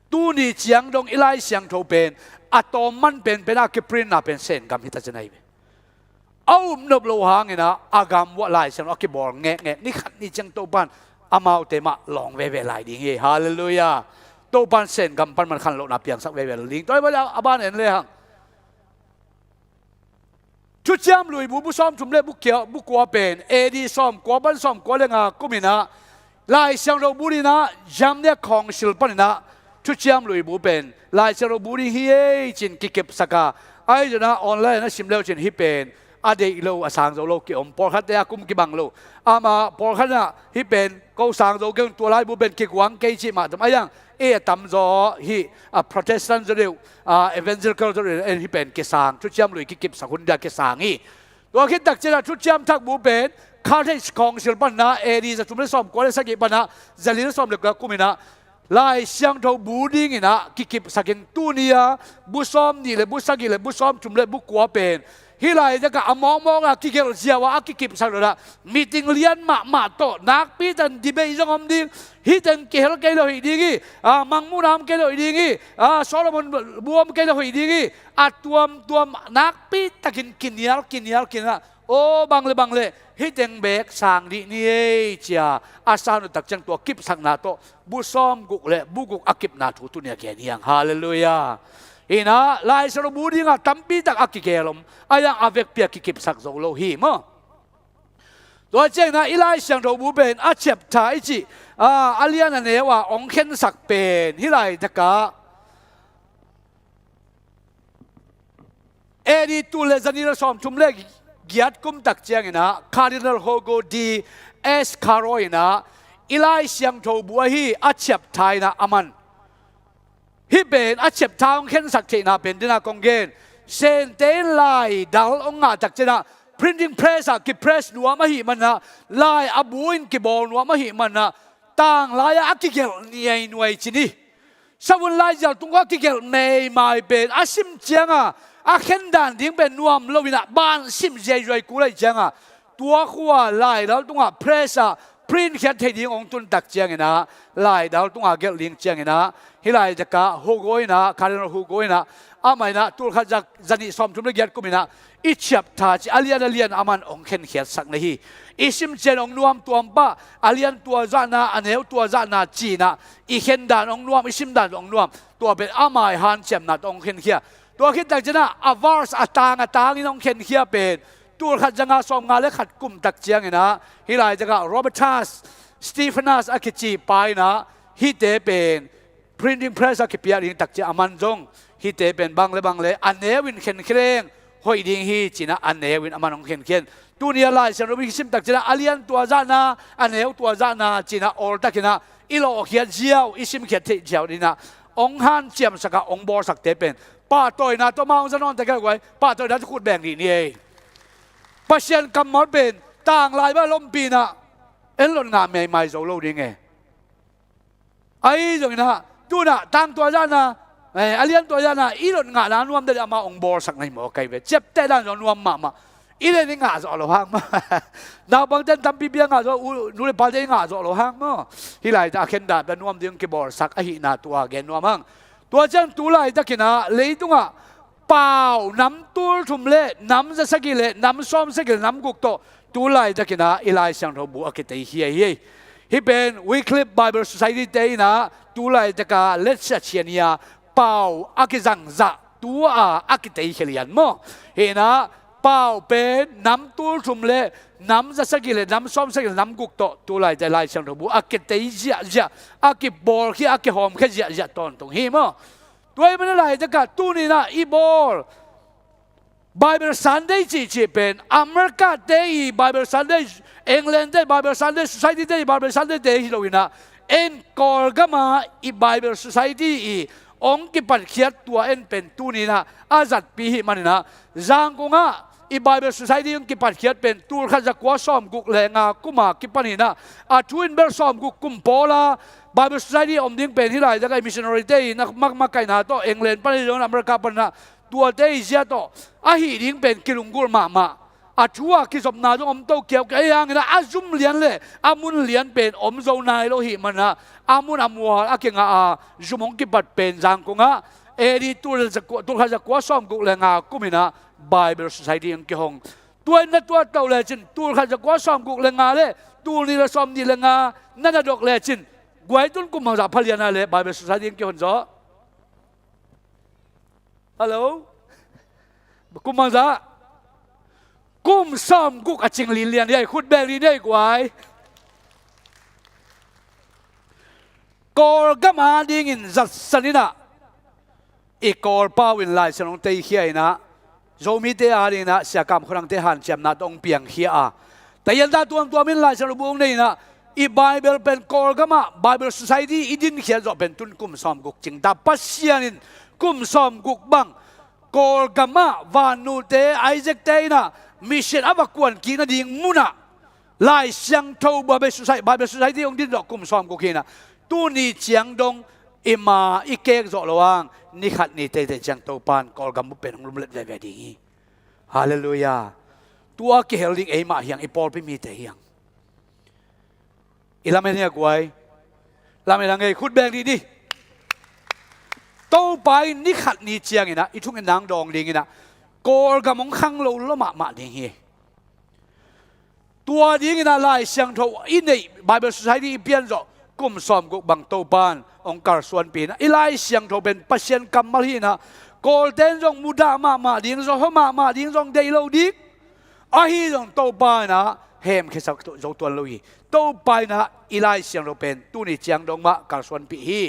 Tuni ciang dong i Lai Siangtho pen a tawm man penpen a kiprint-na pen Sen gam hi ta ci hi ve. A upnop lo hangin ah a gam uah Lai Siangtho a kibawl ngekngek, ni khat ni ciang Topa'n amaute mah lawng veve lai ding hi. Halleluiah. Topa'n Sen gam pan man khanlohna piangsak veve lo ding. Tua hi mah a ban en le hang. Thuciam Lui bu, bu sawmthum le bu kia, bu kua pen A D sawmkua pan sawmkua le nga kum in ah Lai Siangtho bu ding in ah Jamnia Council pan in ah Thuciam Lui bu pen Lai Siangtho bu ding hi ei ci-in kikipsak a, ahi zongin ah online ah na sim le uh cin hih pen a deih lo, a sang zo lo ki-om. Pawlkhatte a kum kibang lo. Amah pawlkhat in ah hih pen ko sang zo keng, tua lai bu pen kiguang kei cih mah tam a, ahi zongin ei a tamzaw hih a Protestant zaw deuh, a evangelical zaw deuh in hih pen kisang, Thuciam Lui kikipsak hun dia kisang hi. Tua khit tak ciang ah Thuciam Thak bu pen Carthage Council pan in ah A D za thum le sawmkua le sagih pan in ah za li le sawm le kua kum in ah Lai Siangtho bu ding in ah kikipsak in, tuni a bu sawmnih le bu sagih le bu sawmthum le bu kua pen hih lai takah a mawkmawk a kigelh ziau a, a kikipsak lo in ah meeting lian mahmah tawh nakpi takin debate zong om ding, hih teng kihel kei lo hi ding hi, a, Mangmuhna om kei lo hi ding hi, a, Solomon bu om kei lo hi ding hi, a tuamtuam nakpi takin kinial, kinial, kinial, aw, bang le bang le hih teng beek sang dih ni ei ci-a a san uh tak ciang tua kipsakna tawh bu sawmguk le bu guk a kipna thu tuni a gen hi hang. Halleluiah. In ah Lai Siangtho bu ding a tampi tak a kigel om, ahi zongin a vekpi a kikipsak zo lo hi maw. Tua ciangin ah i Lai Siangtho bu pen a chapter i cih, a, a lian a neu a hong khensak pen hih lai takah A D tul le za nih le sawmthum le giat kum tak ciangin ah Cardinal Hugo de Escaro in ah i Lai Siangtho bu ahi a chapter in ah a man. Hih pen a chapter hong khensak theihna pen ding a kong gen. Sente in lai dal hong ngah tak ciang ah printing press ah kipress nuam ahih man ah, lai a bu in kibawl nuam ahih man ah, tanglai ah a kigelh nuainuai ci ni. Savun laizial tung ah kigelh meimai pen a sim ciang a, a khendan ding pen nuam lo in ah ban sim ziaizuai kul ahih ciang a, tua khua lai dal tungah press ah print khiat theih ding hong tun tak ciangin ah, lai dal tungah gelh ding ciangin ah, hih lai takah Hugo in ah, Cardinal Hugo in ah, amah in ah tul khat za, za nih sawmthum le giat kum in ah i chapter cih a lian a lian a man hong khenkhiatsak na hi. I sim ciang hong nuam tuam pah, a lian tua zahna, a neu tua zahna ci-in ah i khendan hong nuam, i simdan hong nuam. Tua pen amah i hanciamna tawh hong khenkhia. Tua khit tak ciang ah a verse a tang a tangin hong khenkhia pen tul khat za nga sawmnga le khat kum tak ciangin ah, hih lai takah Robertus Stephanus a kici pa in ah hihte pen printing press a kipia ding tak ciang a man zong hihte pen bang le bang le a neu in khenkhia leng hoih ding hi ci-in ah a neu in a man hong khenkhian. Tuni a Lai Siangtho i sim tak ciang ah a lian tua zahna, a neu tua zahna ci-in ah awl takin ah i lawhkhiat ziau, i simkhiat theih ziau ding in ah hong hanciamsak a hong bawlsakte pen pahtawina tawh mah hong za nawn ta kei guai, pahtawina tawh khut beng dih ni ei. Pasian kammal pen tanglai bang lompi in ah en lot ngah meimai zo lo ding e. Ahi zongin ah tu-in ah tang tua zahna, eh, a lian tua zahna i lot ngahna nuam deuh amah hong bawlsak na hi mawk hi ve. Ciapteh dan zong nuam mahmah. I len i ngah zawh lo hang maw. Naupangte in tampipi a ngah zawh, u, nu le pate i ngah zawh lo hang maw. Hih laitak a khen dahpih a nuam ding kibawlsak ahihna tua gen nuam hang. Tua ciang tu laitakin ah leitungah pau nam tul thum le nam za sagih le nam sawm sagih le nam guk tawh tu laitakin ah i Lai Siangtho bu a kiteikhia hi. Hih pen Wycliffe Bible Society te in ah tu laitaka letsia chian hi a, pau a kizangzah tu a a kiteikhia lian maw. Hih in ah pau pen nam tul thum le nam za sagih le nam sawm sagih le nam guk tawh tu laitaka Lai Siangtho bu a kitei ziahziah, a kibawlkhia, a kihawmkhia ziahziah tawntung hi maw. Tua ahih manin laitakah tuni in ah i bawl Bible Sunday cihcih pen America te i Bible Sunday, England te i Bible Sunday, Society te i Bible Sunday te hi lo in ah, en Kawlgam a i Bible Society i hong kipatkhiat tua en pen tuni in ah a zatpi ahih manin ah, Zangkong ah i Bible Society hong kipatkhiat pen tul khat za kua sawm guk le nga kum a kipan in ah, a thu in bel sawm guk kum pawl a Bible Society om ding pen hih laitak a i missionary te i na mak, makaihna tawh England pan hi zongin America pan in ah tuate i zia tawh a hih ding pen kilunggulh mahmah. A thu a kizopna zong om to kiaukiau, ahih hangin ah a zum lian le a mun lian pen om zo nai lo ahih manin ah, a mun a mual a kingah a zum hong kipat pen Zangkong ah A D tul khat za kua, tul khat za kua sawm guk le nga kum in ah Bible Society hong kihong. Tua in na tuat loh lecin tul khat za kua sawm guk le nga le tul nih le sawm nih le nga na na dok lecin guai tun kum bangzah pha lian a le Bible Society hong kihong zaw. Hello? Kum bangzah? Kum sawm guk a cing linlian hi. Khut beng ni nei guai. Kawlgam a dingin zatsan in ah i Kawlpau in Lai Siangtho teikhia in ah, Zomite a dingin ah Sia Kam Khua Thangte hanciamna tawh hong piangkhia a, taian ta tuamtuam in Lai Siangtho bu hong nei in ah, i Bible pen Kawlgam ah Bible Society i dinkhiat zawh pen tun kum sawm guk cing ta. Pasian in kum sawm guk bang Kawlgam ah Vannute, Isaac te in ah mission a va kuan kik nading mun ah Lai Siangtho Bible Society, Bible Society hong din zawh kum sawm guk hi in ah, tuni ciang dong i ma i kek zawh lo hang, ni khat ni teitei ciang Topa in Kawlgam bup pen hong lumlet veve ding hi. Halleluiah. Tua kihel ding eimah hi hang, i pawlpi mite hi hang. I lamen hi a guai. Lamen a ngei, khut beng dih ni. Topa in ni khat ni ciangin ah i thungetna hong dawng dingin ah Kawlgam hong khang lo lua mahmah ding hi. Tua dingin ah Lai Siangtho i neih, Bible Society i pian zawh kum sawm guk bang Topa in hong kalsuanpih in ah, i Lai Siangtho pen Pasian kammal hi in ah, Kawlte in zong mudah mahmah ding, zawhzaw mahmah ding, zong deih lo ding. Ahi zong Topa in ah hemkhia sak zo tuan lo hi. Topa in ah i Lai Siangtho pen tuni ciang dong mah kalsuanpih hi.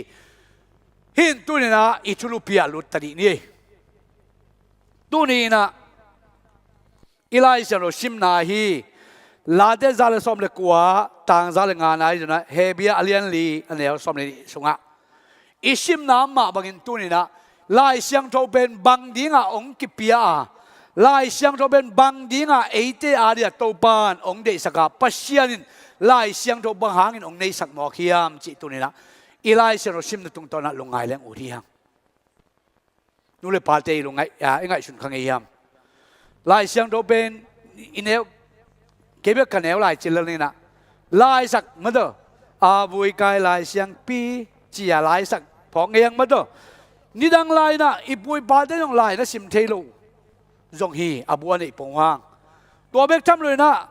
Hih in tuni in ah i thulu pi ah lut ta dih ni. Tuni in ah i Lai Siangtho simna hi. Late za le sawm le kua, tang za le nga na hi zong ah, Hebru a lian li a neu sawm le nih sungah i simna mah bangin tuni in ah Lai Siangtho pen bang dingah hong kipia a, Lai Siangtho pen bang dingah eite a dia Topa in hong deihsak a, Pasian in Lai Siangtho bang hangin hong neisak mawk hiam cih tuni in ah i Lai Siangtho simna tungtawn ah lungngai leng ut hi hang. Nu le pate i lungngaih, a, i ngaihsun kha ngei hiam? Lai Siangtho pen i neu, kei bek ka neu lai cil lel ni in ah, laisak mah tawh, a vui kai Lai Siangpi ci a laisak phawk ngei ang mah tawh. Nidang lai in ah i pu i pate zong lai na sim thei lo zong hi, a bu a neih pong hang. Tua bek tham lo in ah,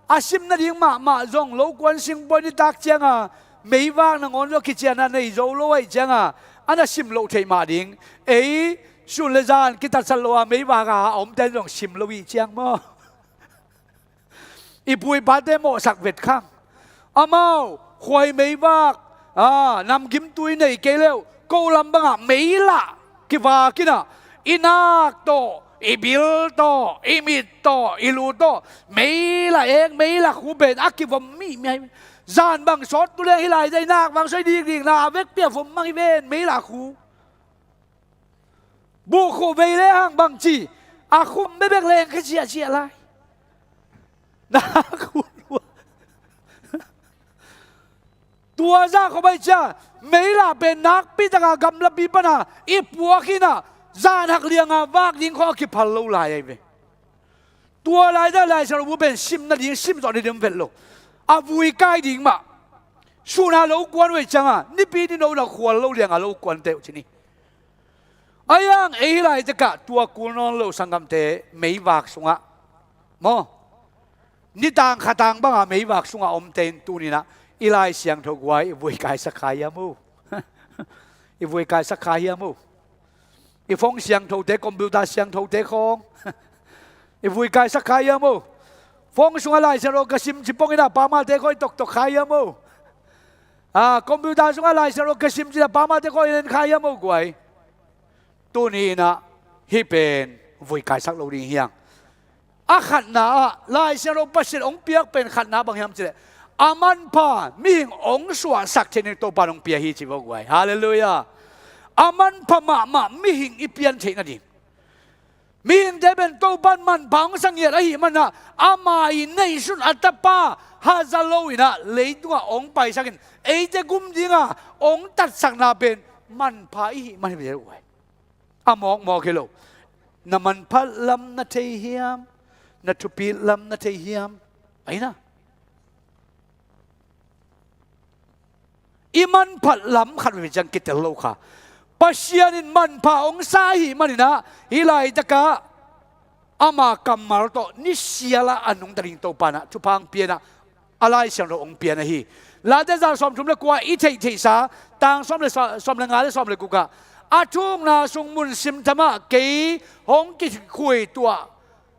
a sim nading mahmah zong lo kuan singpuai nitak ciang a, meivak nangawn zong kician a nei zo lo ahih ciang a, a na sim loh theih mah ding. Ei, sun le zan kitatsat lo a meivak a a omte in zong sim lo ahih ciang maw. I pu i pate mawhsak vet khang. Amau khuai meivak, a, namgimtui nei kei leuh, ko lam bangah meilah kivak in ah, i nak tawh, i bil tawh, i mit tawh, i lu tawh meilah ek, meilah khu pen a kivom mihmih hi. Zan bang sawt tu leng hih lai-ah i nak bang soi dikdikna a vekpi a vom mang hi ven, meilah khu. Buh khuh vei le hang bangci a khum bekbek leng kha ciahciah lai. Na khum lua. Tua zah khawm ahih ciang meilah pen nakpi taka gamlapi pana i puak hi-in ah, zan hak lianga vak ding khawng a kiphal lo lai ahi ve. Tua lai-ah Lai Siangtho bu pen sim nading, sim zawh nading om vet lo. A vui kai ding mah. Sun a lo kuan uh ei ciangah nipi ni no na khual lo liangah lo kuan teh uh ci ni. A iang ei hi laitakah tua kul nawn lo sanggamte meivak sungah maw, nitang khatang bangah meivak sungah omte in tuninah i Lai Siangtho guai i vui kaisak kha hiam uh? I vui kaisak kha hiam uh? I phone siangthote, computer siangthote khawng i vui kaisak kha hiam uh? Phone sungah Lai Siangtho ka sim ci pongin a pamate khawng i toktok kha hiam uh? A computer sungah Lai Siangtho ka sim ci a pamate khawng i len kha hiam uh guai? Tuni inah hih pen vui kaisak lo ding hiang. A khatna ah Lai Siangtho Pasian hong piak pen khatna bang hiam cileh, a manpha mihing hong suahsak theih nading Topan hong pia hi ci vo guai. Halleluiah. A manpha mahmah mihing i pian theih nading. Mihingte pen Topan manpha hong sa ngiat ahih manah ama i neihsun a tapa haza lo inah leitungah hong paisakin eite gum dinga hong tatsakna pen manpha ihih man hi ve guai. A mawkmawk hi lo. Na manphat lam na thei hiam? Na thupit lam na thei hiam? Aina. I manphat lam khat veve ciang kitel lo kha. Pasian in manpha hong sa ahih maninah hih laitakah ama kammal tawh nisialah a nungta ding Topanah thupha hong pianah a Lai Siangtho hong pian ahi. Late za sawmthum le kua i theihtheihsa tang sawm le sa-, sawm le nga le sawm le gukah a thukna sung mun simthamah kei hong kikhuituah,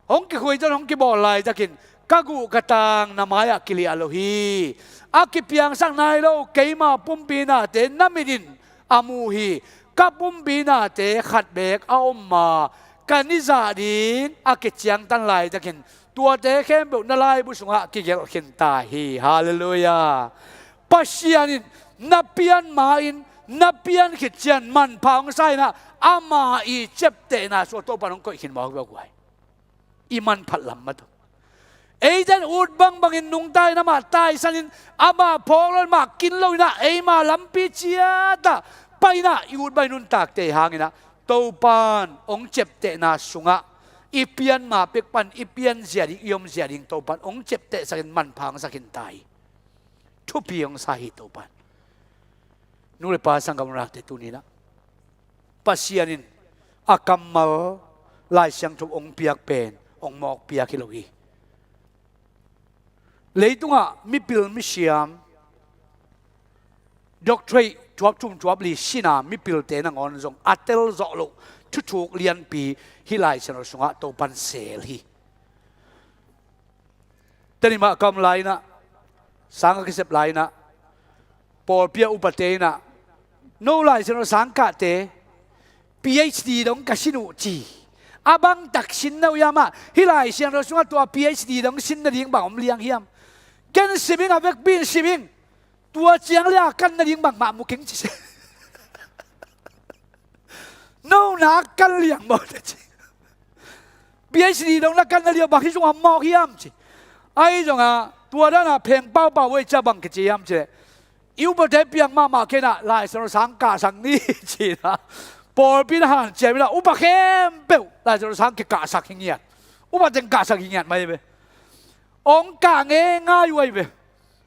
hong kikhuituah hong kibawl laitakin ka guh ka tang na mai-ah kiliah lo hi. A kipiangsak nai lo keima pumpi nate na mit in a mu hi. Ka pumpi nate khat beek a om ma ka nizah ding a kiciangtan laitakin tuate khempeuh na laibu sungah kigelh khin ta hi. Halleluiah. Pasian in na pian ma-in na pian khit ciang manpha hong sa inah ama i ciaptehna sungah Topan hong koih khin mawk ve guai. I manphat lam mah tawh eite in ut bangbangin nungta in amah taisanin amah phawk lo in mah kin lo inah eima lampi ciatah pai inah i ut bang i nuntakte hanginah Topan hong ciaptehna sungah i pian ma pek pan i pian zia ding i om zia ding Topan hong ciaptehsakin manpha hong sa khin ta hi. Thupi hong sa hi Topan. Nu le pa sanggam unakte tuninah Pasian in a kammal Lai Siangtho hong piak pen hong mawk piak hi lo hi. Leitungah mipil misiam doctorate tuap thum tuap li sina mipilte nangawn zong a tel zawh loh thuthuk lianpi hih Lai Siangtho sungah Topan seel hi. Tanimah ka om lai inah, sang a kisep lai inah, pawlpi a upate inah, no Lai Siangtho sangkahte PhD dong ka sin uh ci. A bangtak sin na uh hiam ah, hih Lai Siangtho sungah tua PhD dong sin nading bang om liang hiam? Ken sim ing, a vekpi in sim ing. Tua ciang le a kan nading bangmah mu keng ci se. No na kan liang maw te ci. PhD dong na kan na liang bang hi zong a mawk hiam ci. Ahi zongah tua danah pheng paupau uh ei cia bang kici hiam ci leh, i upate piang mahmah kei inah Lai Siangtho sang kahsak ni ci inah pawlpi in hanciam inah upa khempeuh Lai Siangtho sang kikahsak hi ngiat. Upa teng kahsak hi ngiat mai ve. Hong kah ngeingai uh ahi ve.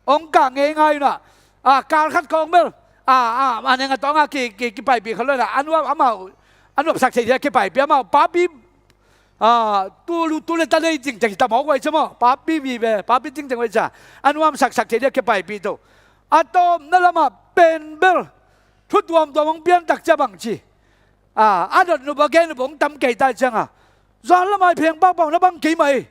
Hong kah ngeingai uh inah, a, kal khat khawng bel, a, a, a neng a tawng a ki, ki, kipaipih khat lo inah a nuam, amau a nuamsak thei ding a kipaipih, amau papi, a, tu, tu le ta nei tingteng hi ta mawk uh ahi cia maw, papi vive, papi tingteng uh ahi cia a nuamsaksak thei ding a kipaipih to. A tawpna lamah pen bel thu tuamtuam hong piantak cia bang ci. A, a dot nup a gen nup hong tam kei ta cianga, zuan lamah i pheng paupau na bang kei mah ei.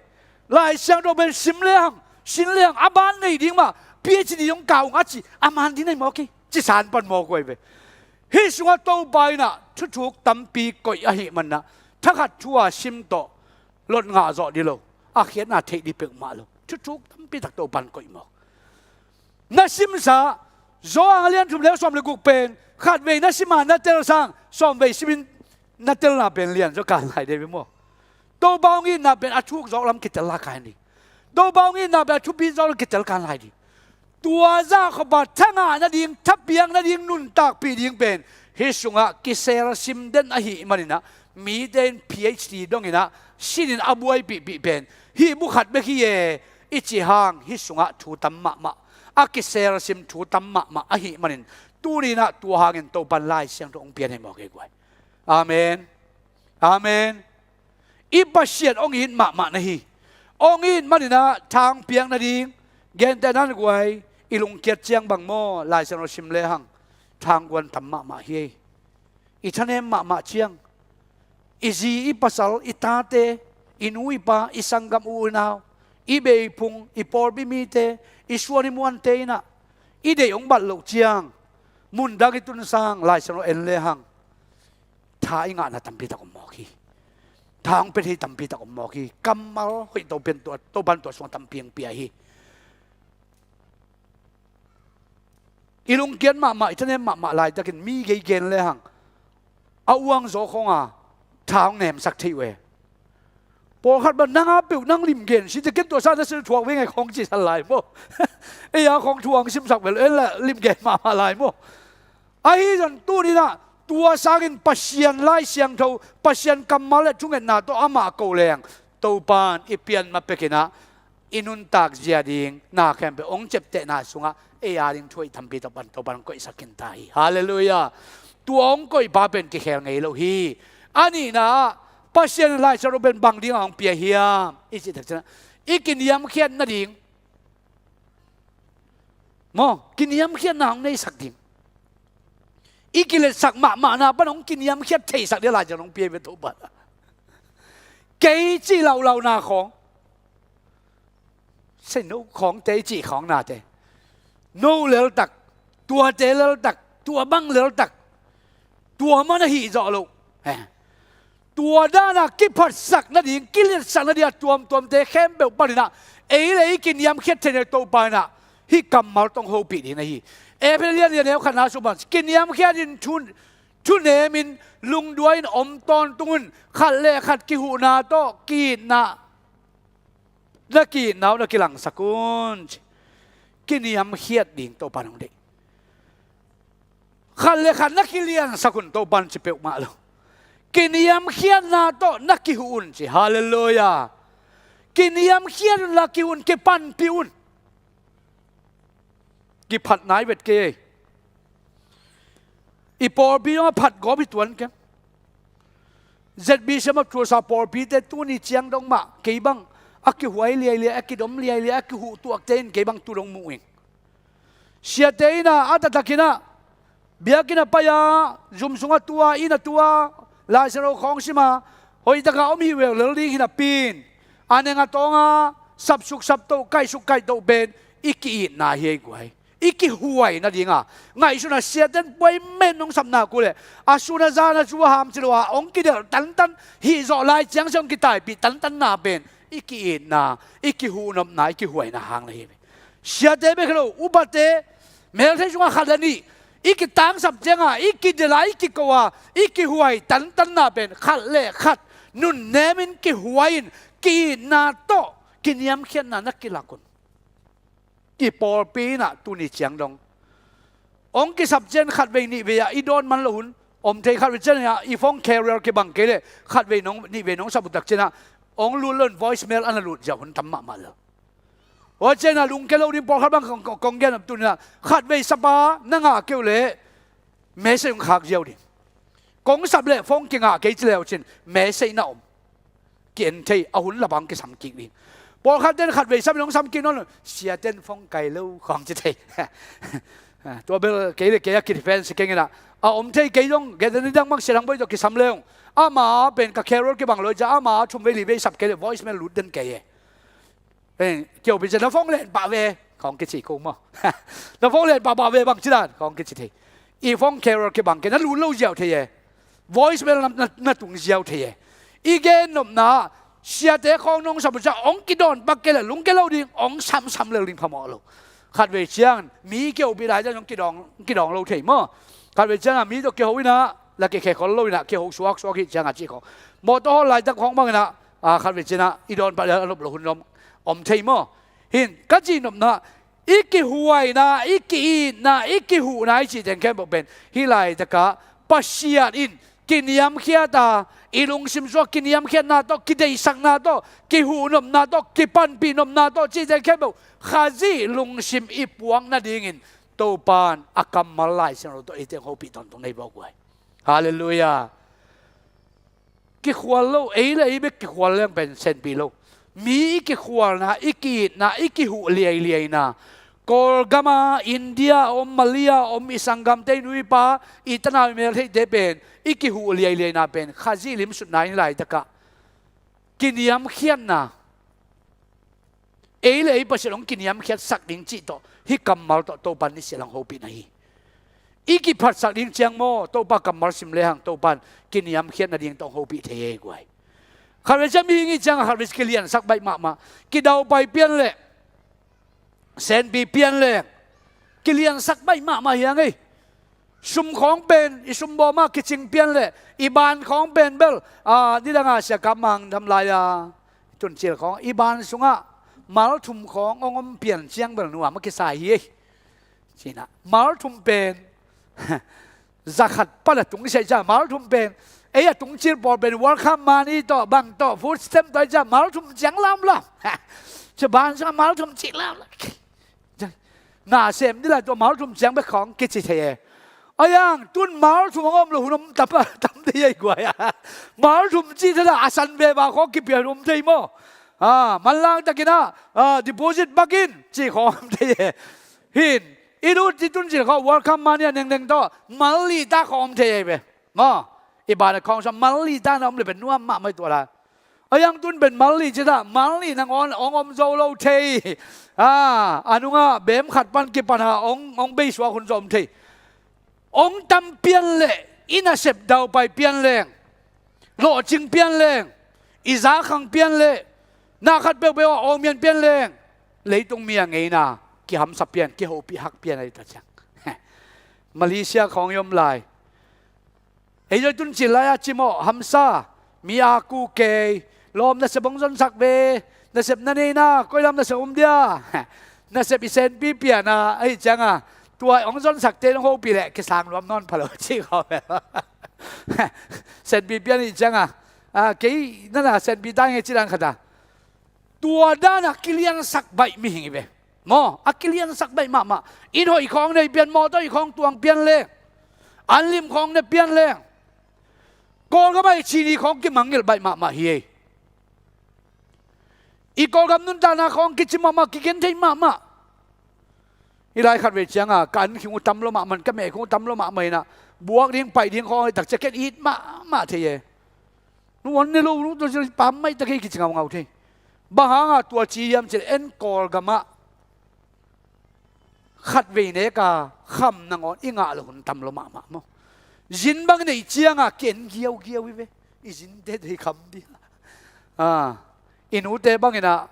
Lai Siangtho pen sim lehang, sin lehang a ban nei ding mah PhD hong kah ung a ci, a man ding nei mawk ei ci san pan mawk uh ahi ve. Hih sungah Topa inah thuthuk tampi koih ahih manah thakhat thu a sim tawh lot ngah zawh dih lo, a khiatna theih dih peuhmah lo. Thuthuk tampi tak Topan koih mawk. Na simsa Johan a lian thum le sawm le guk pen khatvei na sim a na tel sang sawmvei simin na telna pen lian zaw kan lai dei ve maw? Topa hong itna pen a thuk zawk lam kitel lai kan ding. Topa hong itna pen a thupi zawk lam kitel kan lai ding. Tua zah khawpa thangah nading, thapiak nading, nuntakpih ding pen hih sungah kisel sim den ahih maninah mite in P H D dongin ah sinin a buaipihpih pen hih bu khat bek hi e i cih hang hih sungah thu tam mahmah, a kiselsim thu tam mahmah ahih manin tuni-in ah tua hangin Topan Lai Siangtho hong pian hi mawk hi guai. Amen. Amen. I Pasian hong it mahmah na hi. Hong it manin ah thang piak nading, gentehna-in guai, i lungkiat ciang bang maw, Lai Siangtho sim lehang thang guan tam mahmah hi. I thanem mahmah ciang, i zi i pasal, i tate, i nu i pa, i sanggam u i nau, i beiphung, i pawlpi mite, i suan i muante in ah i deih hong bat loh ciang, mundang i tun sang Lai Siangtho en lehang tha i ngahna tampi tak om mawk hi. Tha hong pia thei tampi tak om mawk hi. Kammal hoih Topan tua, Topan tua sungah tampi hong pia hi. I lungkiat mahmah, i thanem mahmah laitakin mi gei gen lehang a uang zaw khawng a tha hong nemsak thei uh e. Pawlkhat bang nang a peuh nang lim gen si te, ken tua sa na sil thuak ve ngai khawng ci san lai maw? Ei a khawng thu hong simsak ve lo, en la lim gen mahmah lai maw? Ahi zong tuni-in ah tua sangin Pasian Lai Siangtho, Pasian kammal le thungetna tawh amah ko leng, Topan i pian ma pekin ah i nuntak zia ding na khempeuh hong ciaptehna sungah ei a ding thu hoih tampi Topan, Topan hong koihsak khin ta hi. Halleluiah. Tua hong koihpa pen kikhel ngei lo hi. A nihna ah Pasian Lai Siangtho pen bang dingah hong pia hiam i cih tak ciangin ah i kiniamkhiat nading maw, kiniamkhiatna hong neisak ding. I kiletsak mahmahna pan hong kiniamkhiat theisak ding Lai Siangtho hong pia hi ve Topan. Kei cih laulauna khawng, sei no khawngte i cih khawng nate, no leltak, tuate leltak, tua bang leltak, tua man ahih zawh loh. Eh. Tua dan a kiphatsak nading, kiliatsak nading a tuamtuamte khempeuh panin ah ei le ei kiniamkhiat theihna Topa in ah hih kammal tawh hong hopih ding na hi. Efesa lian lian neu khatna sung pan kiniamkhiat in thu, thunem in lungduai in om tawntung un, khat le khat kihuhna tawh ki-itna, na ki-itna uh na kilangsak un ci. Kiniamkhiat ding Topa in hong deih. Khat le khat na kiliansak un Topan ci peuhmah lo. Kiniamkhiatna tawh na kihuh un ci. Halleluiah. Kiniamkhiat unla kihuh un, kipanpih un. Kiphat nai vet kei ei. I pawlpi dong a phat gawp hi tuan keng. Z B C mah thuasa pawlpite tuni ciang dong mah kei bang a kihuai liailiai, a kidom liailiai, a kihuh tuakte in kei bang tu dong muh ing. Siate in ah a taktakin ah biakinn ah pai-a, zum sungah tu-a, inn ah tu-a, Lai Siangtho khawng sim-a, hoihtak a om hi uh lel ding hi napi-in, a neng a tawng a sapsuk saptoh, kaihsuk kaihtoh pen i ki-itna hi ei guai. I kihuai nading a ngaihsun a siate in puai men hong sap nak uh leh a sun a zan a zu a ham ci lo a hong kidelh tantan, hih zawh lai ciang ciang hong kitaipih tantanna pen i ki-itna, i kihuhnopna, i kihuaina hang na hi ve. Siate bek hi lo, upate, melthei sungah khat le nih i kitangsap ciang a, i kidelh a, i kiko a, i kihuai tantanna pen khat le khat nunnem in, kihuai in, ki-itna tawh kiniamkhiatna na kilak un. I pawlpi in ah tuni ciang dong hong kisap ciang khatvei nihvei ah i dawn man loh hun om thei. Khatvei ciang ah i phone carrier kibang kei leh khatvei nong, nihvei nong sap uh tak ciang ah hong lut loh in voicemail a na lut ziau hun tam mahmah lo. Tua ciang ah lungkia lo ding, pawlkhat bang kong, kong, kong gen a, tuni-in ah khatvei sap a na ngah kei uh leh message hong khak ziau ding. Kong sap leh phone kingah kei ci leu cin message na om. Ki-en thei, a hun lap a hong kisam kik ding. Pawlkhat ten khatvei sap in hong sam kik nawn lo, siate in phone kai lo khawng ci thei. Tua bel kei le kei a ki-defense keng in ah a om thei. Kei zong gentehna dang bang sia dang boi tawh kisam leu, ama pen ka carrier kibang lo hi ciang ama thumvei livei sap kei leh voicemail lut den kei e. Eh, kiopih ciang na phone len pah ve khawng kici ko maw? Na phone len pahpah ve bang ci dan khawng kici thei. I phone carrier kibang kei, na lut lo ziau thei e. Voicemail na, na, na tung ziau thei e. I gennopna ah siate khawng nong sam uh ciang hong kidawn pak kei leh lungkia lo ding, hong samsam lel ding phamawh lo. Khatvei ciang mi kiopih lai ciang hong kidawng, kidawng lo thei maw? Khatvei ciang ah mi tawh kiho in ah la kikhe khol lo in ah kiho suaksuak hi ciang ah cih khawng. Mawtaw hawl laitak khawng bang in ah, a, khatvei ciang ah i dawn pah leh a nop loh hun om, om thei maw? Hin ka cihnopna, i kihuaina, i ki-itna, i kihuhna i cih teng khempeuh pen hih laitak ah Pasian in kiniamkhiat a, i lungsim sungah kiniamkhiatna tawh, kideihsakna tawh, kihuhnopna tawh, kipanpihnopna tawh, cihte khempeuh Khazih lungsim i puak nadingin Topa'n a kammal Lai Siangtho tawh eite hong hopih tawntung na hi bawk uh hi. Halleluiah. Kikhual lo, ei le ei bek kikhual leng pen senpi lo. Mi i kikhualna, i ki-itna, i kihuh liailiaina, Kawlgama, India a om, Mali a om, i sanggamte, i nu i pa, i tanau, i meltheihte pen i kihuh liailiaina pen Khazih limsutna in laitakah kiniamkhiatna, ei le ei Pasian hong kiniamkhiatsak ding cih tawh hih kammal tawh Topa'n nisial hong hopih na hi. I kiphatsak ding ciang maw, Topa kammal sim lehang Topa'n kiniamkhiat nading tawh hong hopih thei hi guai. Khatvei ciang mihing i hih ciangah khatvei kiliansak baih mahmah, kidaupai pian leh senpi pian leng kiliansak baih mahmah hi hang ei. Sum khawng pen i sum bawm ah kicing pian leh i ban khawng pen bel, a, nidang a Sia Kap Mang dam lai-a tuncil khawng i ban sungah mal thum khawng hong om pian ciang bel nuam a kisa hi ei. Cih na mal thum pen zakhat pan a tung i sia i ciang mal thum pen, ei a tungcil pawl pen welcome money tawh bang tawh food stamp tawh i ciang mal thum ciang lamlam. Cia ban sungah mal thum cih lamlam. Na sem dih lai tua mal thum ciang bek khawng kici thei e. A yang tun mal thum hong om lo hun om tam, tam thei ei guai a. Mal thum cih thei la a san ve ba khawng kipia hun om thei maw. A, manlang takin a, a, deposit bakin cih khawng om thei e. Hin i lut i tuncil khawng welcome money a nengneng tawh mal li ta khawng om thei ei ve. Maw, i ban a khawng sungah mal li ta na om le pen nuam mahmah i tua lai. A yang tun pen mal li ci ta, mal li nangawn hong om zo lo thei. A, a nungah beem khat pan kipan a hong, hong beisuak hun zong om thei. Hong tam pian leh i nasep daupai pian leng, lawhcing pian leng, i zakhang pian leh na khat peuhpeuh a awngmian pian leng, leitung mi a ngeina kihamsa pian, kihopih hak pian a hi ta ciang. Malaysia khawng i om lai. Ei zong tuncil lai-a cimawh hamsa, mi a ku kei, lawm nasep hong zonsak ve, nasep na neina, koi lam nasep om dia. Nasep i senpi pian a, ahi cianga, tua hong zonsakte hong hopih leh kisang nuam nawn pha lo ci khawm. Senpi pian ahi cianga, a, kei nana senpi ta nge ci dan khat a. Tua dan a kiliansak baih mihing hi ve. Maw, a kiliansak baih mahmah. Inn hoih khawng nei pian, mawtaw hoih khawng tuang pian leng, an lim khawng ne pian leng, Kawlgam ah i cini khawng kimangngilh baih mahmah hi ei. I Kawlgam nuntakna khawng kici mahmah, kigen thei mahmah. Hi lai khatvei cianga ka an khing uh tam lo mahmah, ka meh khing uh tam lo mahmah inah, buak ding paih ding khawng hi takcia ken it mahmah thei e. Nuan ne lo, nu tua ci pam maih tak hi kici ngaungau thei. Bang hanga tua ci hiam cih leh en Kawlgam ah khatvei neka kham nangawn i ngah lo hun tam lo mahmah maw. Zin bang neih cianga ki-en giaugiau hi ve. I zinte thei kham dia. A, i nute bang inah,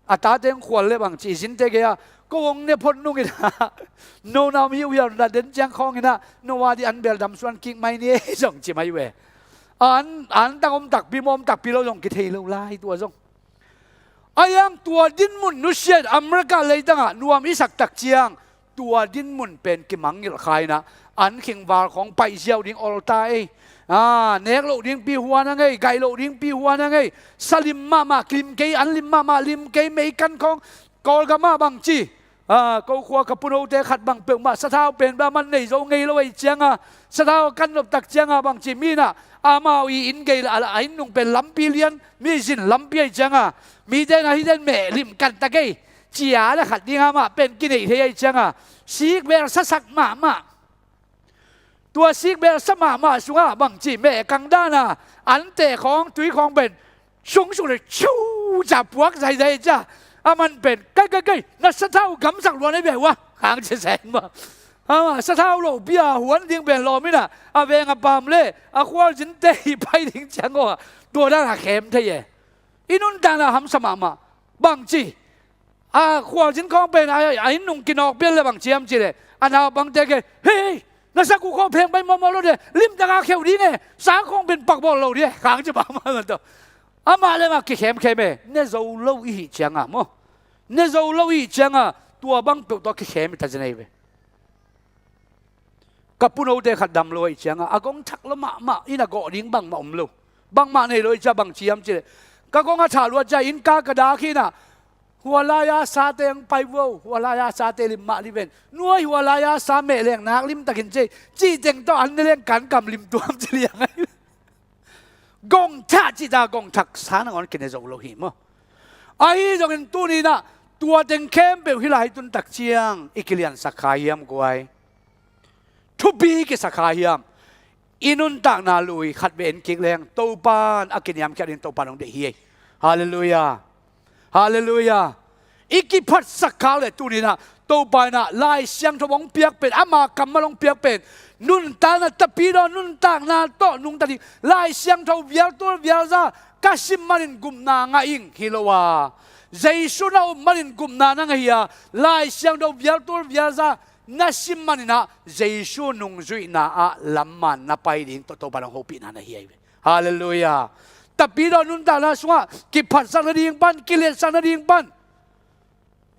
a tate hong khual le bang ci, i zinte gei-a ko hong ne phot nung inah, no na om hiuhiau na den ciang khawng inah, no a di an bel dam suan kik mai ni e zong ci mai uh e. An, an tang om takpi maw, om takpi lo zong kithei lo lai tua zong. A yang tua dinmun nusia in America leitangah nuam i sak tak ciang, tua dinmun pen kimangngilh kha inah, an khingval khawng paih ziau ding olta ei. A, nek loh dingpi huan a ngei, gaih loh dingpi huan a ngei. Sa lim mahmah, lim kei, an lim mahmah, lim kei, meikan khawng, Kawlgam ah bang ci. A, ko khua ka punote khat bang peuhmah sathau pen bel man nei zo ngei lo ahi cianga, sathau a kan nop tak cianga bang ci mi inah, amau i inn gei la, a, a inn nung pen lampi lian, mi zin lampi ahi cianga, mite na hiten meh lim kan ta kei, cia le khat dinga mah pen kineih thei ahi cianga, sikbel sasak mahmah. Tua sikbel sa mahmah sungah bang ci meh kang dana, an teh khawng, tui khawng pen sungsuk le ciu ca puak zaizai cia. A man pen kai kai kai, na sathau gamsak luan ei beh ua, khang ci sen maw. A, sathau lohpi a huan ding pen lawm inah, a veng a pam le a khualzinte i pai ding ciang aw, tua dana khem thei e. I nuntakna hamsa mahmah. Bang ci, a, khualzin khawng pen a, a inn nung kinawk pian le bang ci hiam cih leh, a naupangte ke, hei, na sak uh khawng pheng pai mawhmawh lo de, limtaka kheuh ding e, sang khawng pen pakbawl lo ding e, khang ci mahmah man tawh. Amah le amah kikhemkhem e, ne zo lo i hih cianga maw. Ne zo lo i hih cianga, tua bang peuh tawh kikhem i ta zen ei ve. Ka punote khat dam lo ahih ciangah a gong thak lua mahmah, inn a gawh ding bangmah om lo. Bangmah nei lo ahih ciah bang ci hiam cih leh, ka gong a thah luat ciah inn ka ka dak hi inah, hua lai-a sate hong pai vo, hua lai-a sate lim mah li ven. Nuai, hua lai-a sa meh leng nak lim takin ci, cih teng tawh an ne leng kan kam lim tuam ci liang ahi. Gong thah cih ta gong thak sa nangawn kine zo lo hi maw. Ahi zongin tuni inah tua teng khempeuh hih lai tun tak ciang i kiliansak kha hiam guai. Thupi kisak kha hiam. I nuntakna lui khat vei en kik leng Topan a kiniamkhiat ding Topan hong deih hi. Halleluiah. Halleluiah. I kiphatsak khak leh tuni inah Topa inah Lai Siangtho hong piak pen, ama kammal hong piak pen, nuntakna, tapidaw nuntakna tawh nungta ding, Lai Siangtho vialtul vialza ka sim manin gupna ngah ing hi lo a, Jesu na up manin gupna na ngah hi a, Lai Siangtho vialtul vialza na sim maninah Jesu nungzuihna ah lamman na pai ding tawh Topa hong hopihna na hi ahi ve. Halleluiah. Tapidaw nuntakna sungah kiphatsak nading pan, kiliansak nading pan,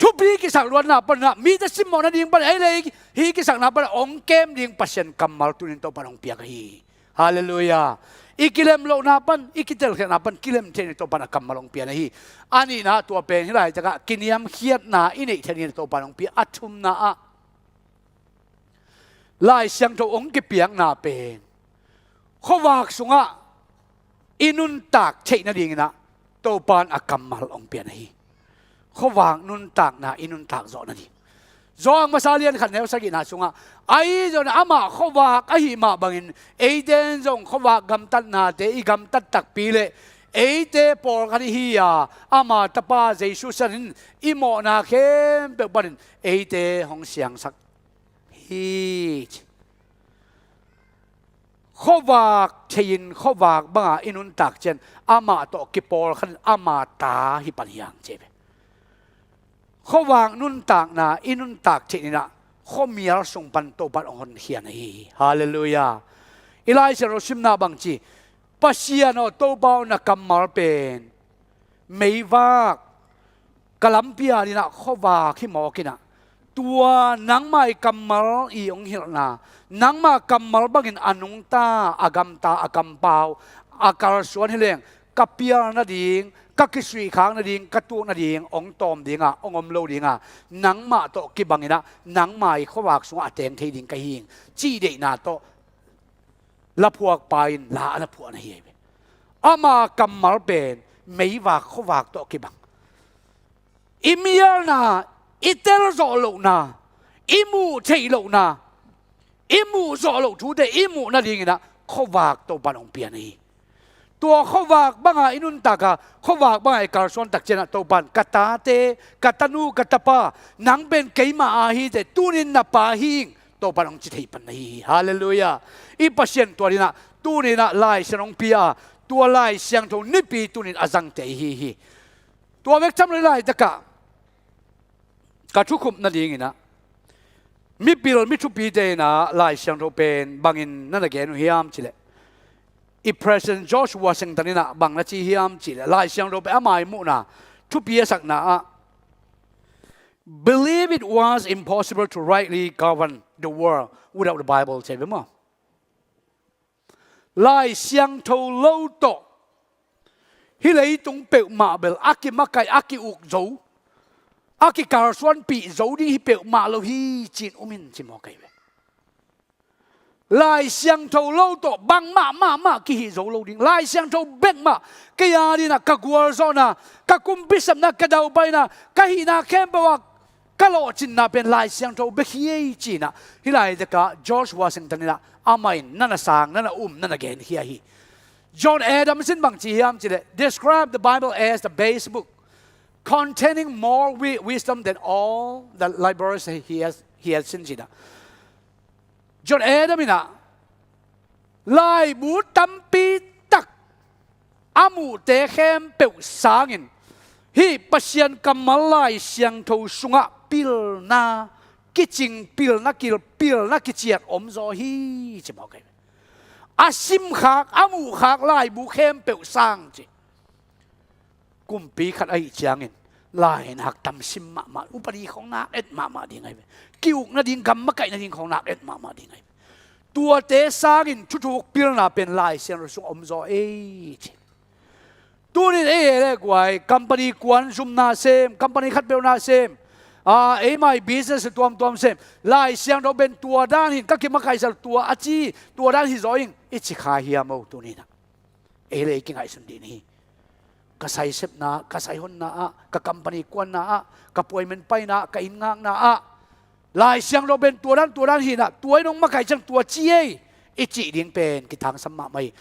thupi kisak luatna panah mite simmawh nading pan, ei le ei hih kisakna panah hong kem ding Pasian kammal tunin Topa hong piak ahi. Halleluiah. I kilem lohna pan, i kitelkhiatna pan kilem theih ni Topa a kammal hong pia na hi. A nihna tua pen hih laitakah kiniamkhiatna i neih theih ni Topa hong pia. A thumna ah Lai Siangtho hong kipiakna pen khuavak sungah i nuntak theih nadinginah Topan a kammal hong pia na hi. Khuavak nuntakna i nuntak zawh nading. Johan masa lian khat neu sagihna sungah, ahi zongin amah khuavak ahih mah bangin eite in zong khuavak gamtatnate i gamtat takpi leh eite pawlkhat ihi a, ama Tapa Jesu sianin i mawhna khempeuh panin eite hong siangsak hi. Khuavak thei-in khuavak banga i nuntak ciang amah tawh kipawlkhat in ama ta hi pan hi hang ci ve. Khuavak nuntakna i nuntak theih ninah khuamial sung pan Topa hong honkhia na hi hi. Halleluiah. I Lai Siangtho simna bang ci, Pasian aw, Topa aw, na kammal pen meivak ka lampi a dinah khuavak hi mawk inah, tua nangmah i kammal i hong hilhna, nangmah kammal bangin a nungta, a gamta, a kampau, a kalsuan hi leng ka pial nading, ka kisuihkhak nading, ka tuak nading hong tawm dingah hong om lo dingah, nangmah tawh kibanginah nangmah i khuavak sungah a teng thei ding ka hi ing, cih deihna tawh laphuakpa in la a na phuah na hi ahi ve. Ama kammal pen meivak khuavak tawh kibang. I mialna, i telzawh lohna, i muh theih lohna, i muh zawh loh thute i muh nadinginah khuavak Topan hong pia na hi. Tua khuavak banga i nuntak a, khuavak banga i kalsuan tak cianah Topan, ka tate, ka tanu, ka tapa, nang pen keimah a hi teh, tunin na pa hi ing, Topan hong ci thei pan na hi hi. Halleluiah. I Pasian tua dinah tuninah Lai Siangtho hong pia a, tua Lai Siangtho nipi tunin a zangte i hi hi. Tua bek tham lo laitakah ka thukhupna dinginah mipil, mi thupite inah Lai Siangtho pen bangin na na gen uh hiam cih leh, i President George Washington inah bang na ci hiam cih leh, Lai Siangtho pen ama i muhna thupi a sakna ah, believe it was impossible to rightly govern the world without the Bible, ci ve maw. Lai Siangtho lo tawh hih leitung peuhmah bel a kimakaih, a ki-uk zo, a kikalsuanpih zo ding hi peuhmah lo hi ci-in um in ci mawk ahi ve. Lai Siangtho lo tawh bangmah mahmah kihih zo lo ding. Lai Siangtho bekmah kei a dinah ka gualzawhna, ka kumpi sepna, ka daupaina, ka hihna khempeuh ah ka lawhcinna pen Lai Siangtho bek hi ei ci-inah hih laitakah George Washington inah amah in na na sang, na na um, na na genkhia hi. John Adams in bang ci hiam cih leh, describe the Bible as the best book containing more wi-, wisdom than all the libraries he has, he has seen, ci-inah. John Adams inah laibu tampi tak a muhte khempeuh sangin hih Pasian kammal Lai Siangtho sungah pilna kicing, pilna kil, pilna kiciat omzaw hi ci mawk ahi. A simkhak, a muhkhak laibu khempeuh sang ci. Kumpi khat ahih ciangin lainak tam sim mahmah, upadi khong nak et mahmah ding ahi ve. Ki-uk nading, gam makaih nading khong nak et mahmah ding ahi ve. Tuate sangin thuthuk pilna pen Lai Siangtho sung om zaw ei ci. Tunin ei e le guai, company kuan zumna sem, company khatpeuhna sem, a, eimai business tuamtuam sem, Lai Siangtho pen tua dan hin ka kimakaihsak tua a ci, tua dan hi zaw ing i ci kha hiam o tuninah? Ei le ei kingaihsun dih ni. Ka saisepna ah, ka saihonna ah, ka company kuanna ah, ka puaimen paina ah, ka inn ngakna ah, Lai Siangtho pen tua dan, tua dan hinah, tua in hong makaih ciang tua ci ei i cih ding pen kithangsam mahmah hi.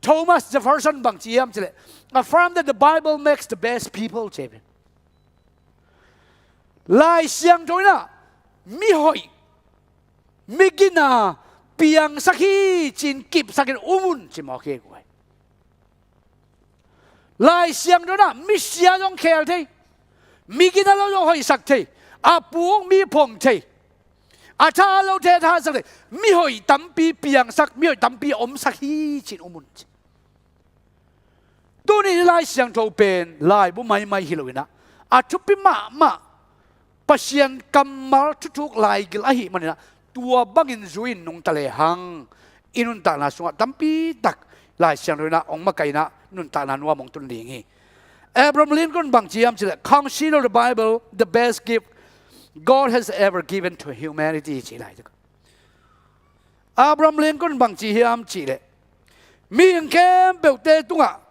Thomas Jefferson bang ci hiam cileh, affirm that the Bible makes the best people ci hi. Lai Siangtho inah mihoih, migina piangsak hi ci-in kipsakin um un ci mawk hi guai. Lai Siangtho inah misia zong khel thei, migina lo zong hoihsak thei, a puk mi phong thei, a tha lo thei a thasak thei, mihoih tampi piangsak, mihoih tampi omsak hi ci-in um un ci. Tuni Lai Siangtho pen laibu maimai hi loinah, a thupi mahmah Pasian kammal thuthuk laigil ahih maninah, tua bangin zui-in nungta lehang i nuntakna sungah tampitak Lai Siangtho inah hong makaih inah nuntakna nuam hong tun ding hi. Abraham Lincoln bang ci hiam cileh, consider the Bible the best gift God has ever given to humanity ci lai. Abraham Lincoln bang ci hiam cihleh, mihing khempeuhte tungah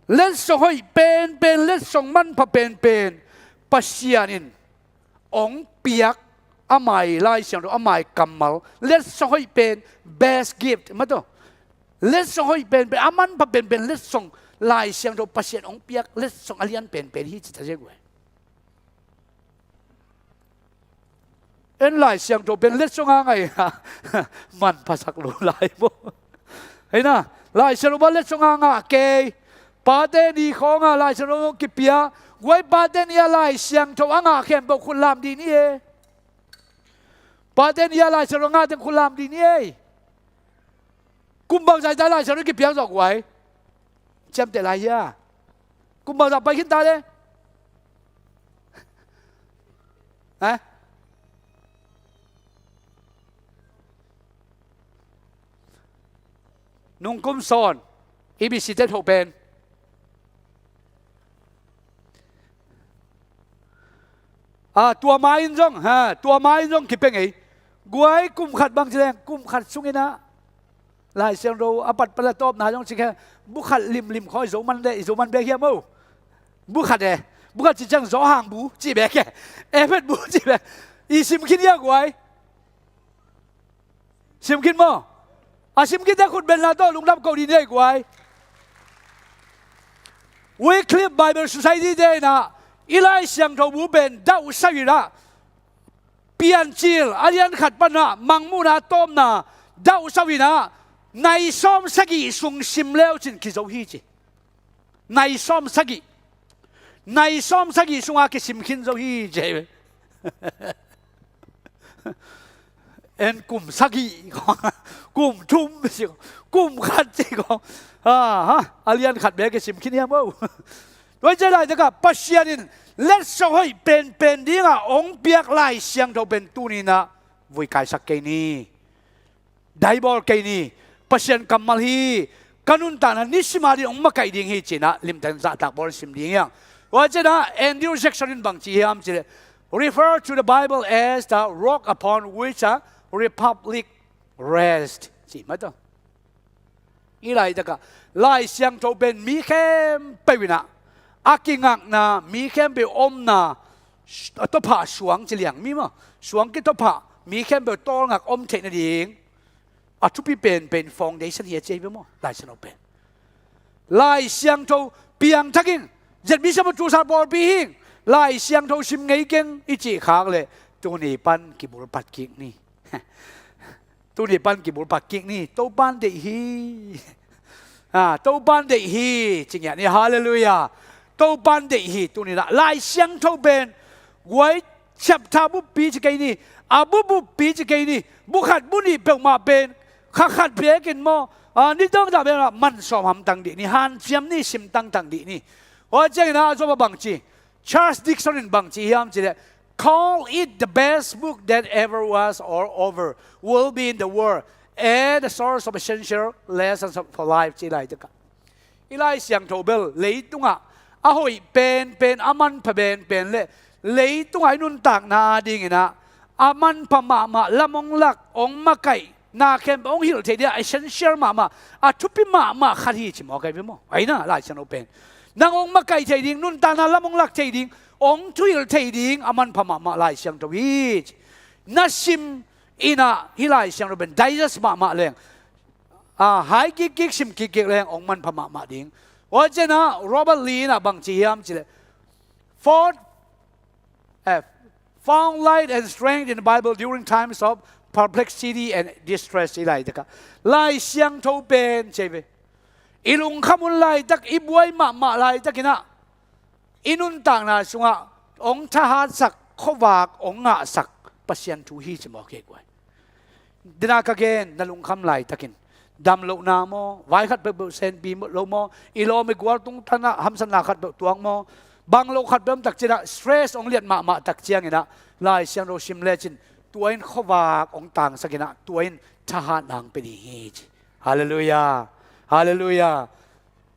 letsong hoih penpen, letsong manpha penpen Pasian in hong piak, a mai Lai Siangtho, a mai kammal, letsong hoih pen, best gift mah tawh, letsong hoih penpen, a manpha penpen letsong Lai Siangtho Pasian hong piak letsong a lian penpen hi ci ta zia guai. En Lai Siangtho pen letsong a ngai a manphasak lo lai maw? Hei na, Lai Siangtho pen letsong a ngah kei. Pate ni khawng a Lai Siangtho kipia. Guai pate ni a Lai Siangtho a ngah khempeuh khut lam dih ni e. Pate ni a Lai Siangtho a ngah teng khut lam dih ni e. Kum bangzah ta Lai Siangtho kipiak zawh guai? Ciamteh lai hia? Kum bangzah pai khin ta le? Ha? Nungkum sawn, E B C te thoh pen. A, tua ma-in zong, ha, tua ma-in zong kipia ngei. Guai kum khat bang ci leng, kum khat sungin ah Lai Siangtho a patpat a tawpna zong ci khe, bu khat limlim khawi zo man le, i zo man bek hiam o? Bu khat e, bu khat ci ciang zo hang bu ci bek e, e phet bu ci bek. I sim khin hia guai? Sim khin maw? A sim khin te khut benna tawh lungdam ko dih ni ei guai. Wycliffe Bible Society te in ah i Lai Siangtho bu pen dauhsau in ah, Piancil a lian khat pan ah Mangmuhna tawpna dauhsau in ah, nai sawm sagih sung sim leu cin kizo hi ci. Nai sawm sagih. Nai sawm sagih sungah kisim khin zo hi ci. En kum sagih kong, kum thum ci kong, kum khat ci kong. A, ha, a lian khat bek kisim khin hiam o? Tua hi ci laitakah Pasian in letsong hoih penpen dingah hong piak Lai Siangtho pen tuni in ah vui kaisak kei ni. Daibawl kei ni, Pasian kammal hi, ka nuntakna nisim a ding hong makaih ding hi ci-in ah limtak zahtak bawl sim ding hiang. Tua ci-in ah Andrew Jackson in bang ci hiam cih leh, refer to the Bible as the rock upon which a republic rests ci mah tawh. I laitakah Lai Siangtho pen mi khempeuh in ah a kingakna, mi khempeuh omna, a tawphah suang ci liang mi maw, suang kitophah mi khempeuh tawlngak om theih nading a thupi penpen foundation hi a ci hi ve maw, Lai Siangtho pen. Lai Siangtho piangthak in, Z B C maw, Tulsa pawlpi hi ing, Lai Siangtho sim ngei keng i cih khak leh tuni pan kibulphat kik ni. Tuni pan kibulphat kik ni, Topan deih hi. A, Topan deih hi ci ngiat ni, halleluiah. Topan deih hi, tuni lah Lai Siangtho pen guai chapter buppi ci kei ni, a bu buppi ci kei ni, bu khat bu nih peuhmah pen kha khat bekin maw, a, ni tangtang bekin ah man sawm hamtang dih ni, hanciam ni, sim tangtang dih ni. Tua ciangin ah a zom a bang ci, Charles Dickson in bang ci hiam cih leh, call it the best book that ever was or ever will be in the world. Eh, the source of essential lessons of, for life, ci lai takah. I Lai Siangtho bel leitungah a hoih penpen, a manpha penpen le leitungah i nuntakna adingin ah a manpha mahmah, lam hong lak, hong makaih, na khempeuh hong hilh thei dingah essential mahmah, a thupi mahmah khat hi ci mawk ahi ve maw? Ahi na, Lai Siangtho pen nang hong makaih thei ding, nuntakna lam hong lak thei ding, hong thuhilh thei ding a manpha mahmah Lai Siangtho hi ci. Na sim in ah hih Lai Siangtho pen digest mahmah leng, a, hai kikkik, sim kikkik leng hong manpha mahmah ding. Tua ciangin ah Robert Lee in ah bang ci hiam cih leh, fourth, eh, found light and strength in the Bible during times of perplexity and distress, ci lai takah. Lai Siangtho pen ci ve, i lungkham hun laitak, i buai mahmah laitakin ah i nuntakna sungah hong thahatsak, khuavak hong ngahsak Pasian thu hi ci mawk hi guai. Dena ka gen, na lungkham laitakin damlohna maw, vai khat peuhpeuh senpi lo maw, i lawm i gual tungthanah hamsatna khat peuh tuak maw, bang lo khat peuh om tak ciangin ah stress hong liat mahmah tak ciangin ah Lai Siangtho sim lecin tua in khuavak hong tangsakin ah tua in thahatna hong pia ding hi ci. Halleluiah. Halleluiah.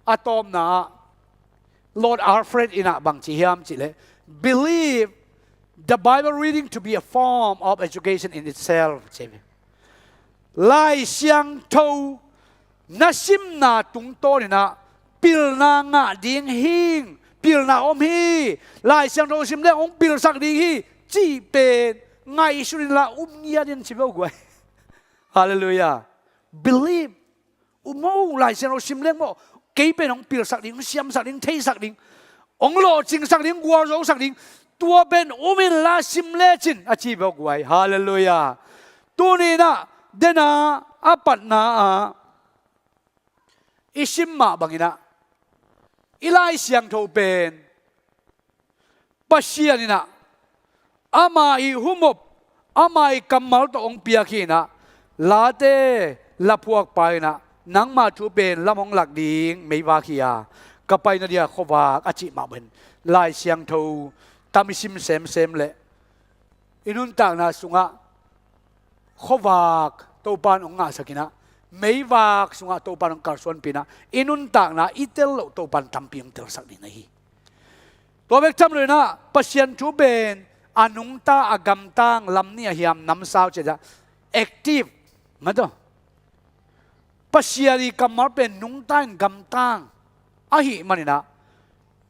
A tawpna ah Lord Alfred in ah bang ci hiam cih leh, believe the Bible reading to be a form of education in itself, ci hi. Lai Siangtho na simna tungtawnin ah pilna ngah ding hi, pilna om hi. Lai Siangtho sim leng hong pilsak ding hi cih pen ngaihsun inla um ngiat in ci ve guai. Halleluiah. Believe. Um maw, Lai Siangtho sim leng maw, kei pen hong pilsak ding, hong siamsak ding, hong theisak ding, hong lawhcingsak ding, hong gualzosak ding. Tua pen um inla sim lecin a ci ve guai. Halleluiah. Tuni in ah dena a patna ah i sim mah bangin ah i Lai Siangtho pen Pasian in ah ama i humop, ama i kammal tawh hong piak hi in ah, late laphuakpa in ah nangma thu pen lam hong lak ding meivak hi a, ka paina dia khuavak a cih mah bangin Lai Siangtho tam i sim semsem leh i nuntakna sungah khuavak Topa in hong ngahsak in ah, meivak sungah Topa in hong kalsuanpih in ah, i nuntakna i tel loh Topa in tampi hong telsak ding na hi. Tua bek tham lo in ah Pasian thu pen a nungta, a gamtang, lam nih a hiam, namsau ci-a active mah tawh. Pasian i kammal pen nungta in gamtang ahih manin ah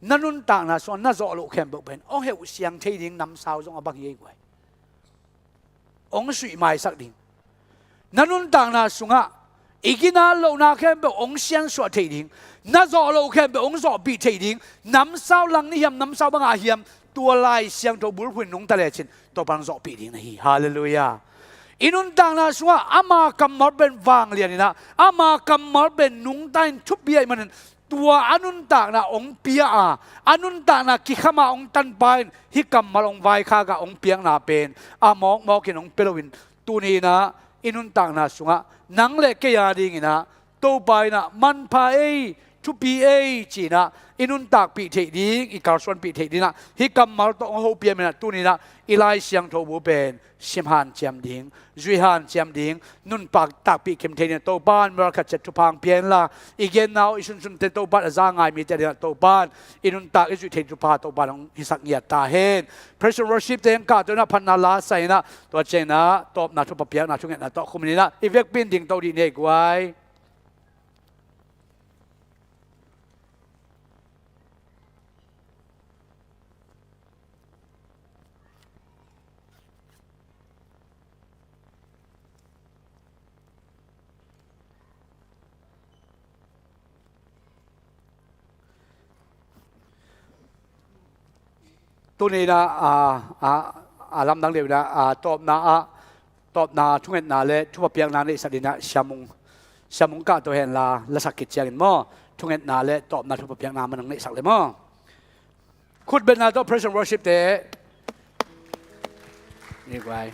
na nuntakna sungah na zawh loh khempeuh pen hong heuh siang thei ding namsau zong a bang hi ei guai. Hong suih maisak ding. Na nuntakna sungah i ginat lohna khempeuh hong siansuah thei ding, na zawh loh khempeuh hong zawhpih thei ding namsau, lang nih hiam, namsau bang a hiam, tua Lai Siangtho bulphuh in nungta lecin Topa in hong zawhpih ding na hi. Halleluiah. I nuntakna sungah ama kammal pen vanglian in ah, ama kammal pen nungta in thupi ahih manin tua a nuntakna hong pia a, a nuntakna kikham a hong tanpa in hih kammal hong vaikhak a hong piakna pen a mawkmawk in hong pia loin, tuni in ah i nuntakna sungah nang le kei a dingin ah Topa in ah manpha ei, thupi ei ci-in ah i nuntakpih theih ding, i kalsuanpih theih ding ah hih kammal tawh hong hopih ahih manin ah tuni in ah i Lai Siangtho bu pen sim hanciam ding, zui hanciam ding, nuntak takpih kim thei ding Topa in miracle ciat thupha hong pia inla, i genna uh i sunsunte Topa in a za ngai mite adingin ah Topa in i nuntak i zuih thei thupha Topa in hong hisak ngiat ta hen. Praise and worship te hong kahto in ah phatna la sa in ah, tua ciangin ah tawpna thupha piakna thungetna tawh khum in ah i vekpi in dingto dih ni ei guai. Tuni in ah, a, a, a lamdang deuh in ah, a, tawpna ah, tawpna thungetna le thupha piakna neihsak dingin ah Sia Mung, Sia Mung kahto hen la, lasak khit ciangin maw, thungetna le tawpna thupha piakna man hong neihsak le maw. Khutbetna tawh praise and worship te. Ni guai.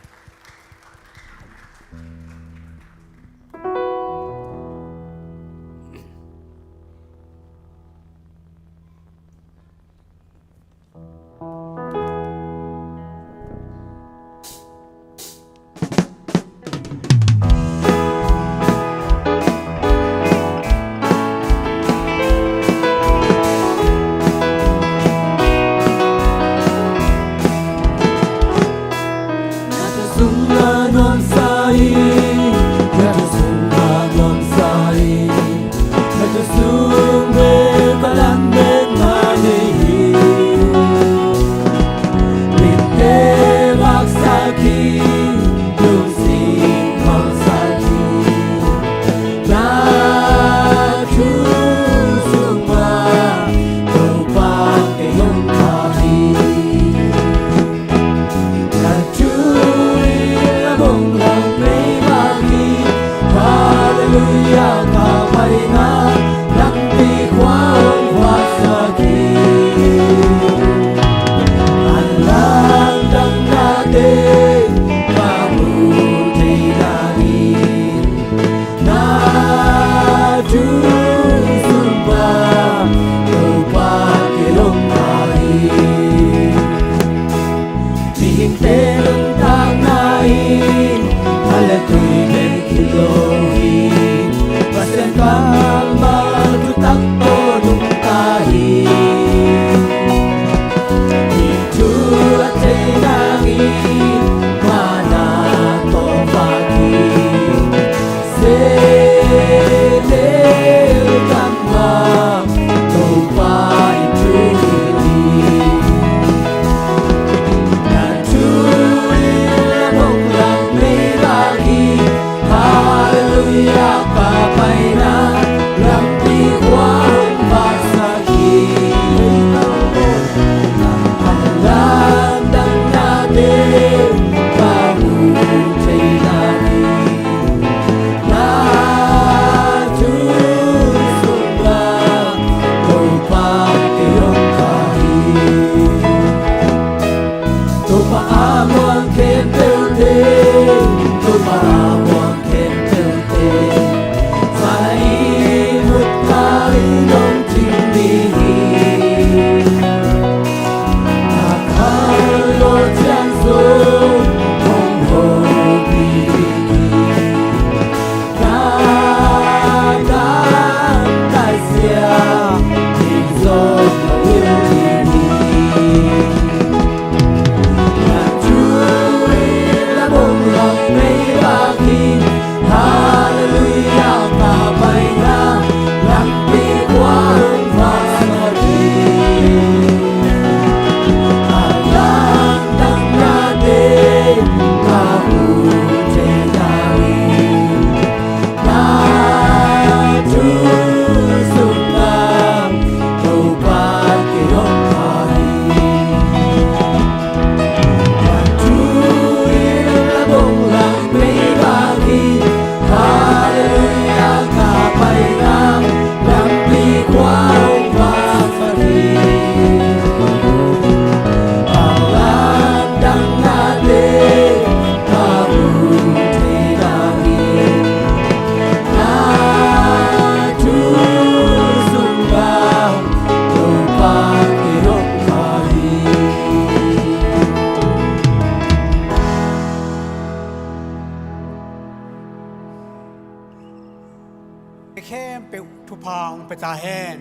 Khempeuh thupha hong pia ta hen.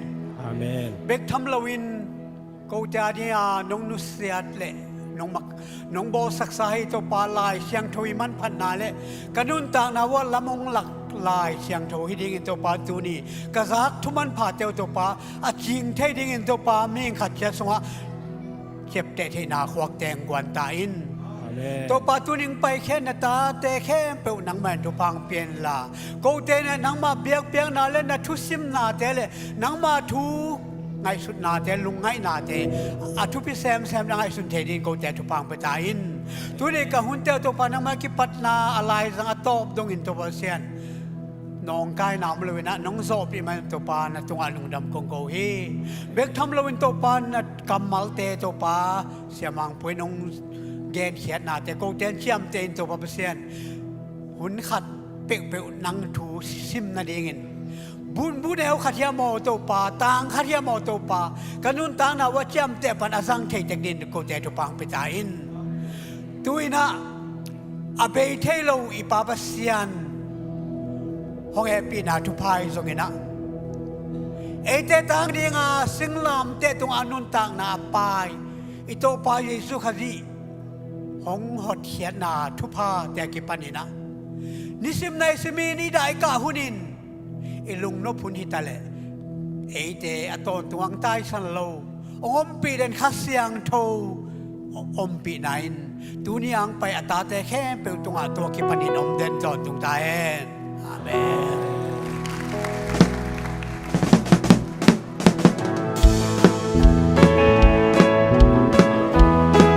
Amen. Bek tham loin kote a dingin nong nusiat le nong mak, nong bawlsaksa hi Topa, Lai Siangtho i manphatna le ka nuntakna uah lam hong lak Lai Siangtho hi dingin Topa tuni ka zak thu manphate uh Topa a cing thei dingin Topa mihing khat ciat sungah ciapteh theihna khuak teng guan ta in. Amen. Topa tuni hong paikhia na tate khempeuh nangmah in thupha hong pia inla, kote in nangmah biakpiakna le na thusimnate le nangmah thu ngaihsutnate, lungngaihnate a thupi semsem na ngaihsun thei dingin kote thupha hong pia ta in. Tuni ka hunte uh Topa nangmah kipatna a laizang a tawp dongin Topa Pasian nawngkaina om loin ah nong zawhpih manin Topa na tungah lungdam kong ko hi. Bek tham loin Topa na kammalte Topa Sia Mang Pu in hong genkhiatnate kote in ciamteh in Topa Pasian hun khat peuhpeuh nang thu sim nadingin bunbuneu khat hiam aw Topa, tang khat hiam aw Topa, ka nuntakna uah ciamteh pan a zang thei tek dingin kote thupha hong pia ta in. Tu-in ah a bei thei lo i Pa Pasian hong hehpihna thupha hi zongin ah eite tang dinga singlamteh tungah nuntakna a pai i Topa Jesu Khazih hong hotkhiatna thuphate a kipanin ah nisim naisim in i daikah hunin i lungnop hun hi taleh eite a tawntung ang taisan lo hong ompih den Kha Siangtho ompihna in tuni ang pai a tate khempeuh tungah tua kipanin om den tawntung ta hen. Amen.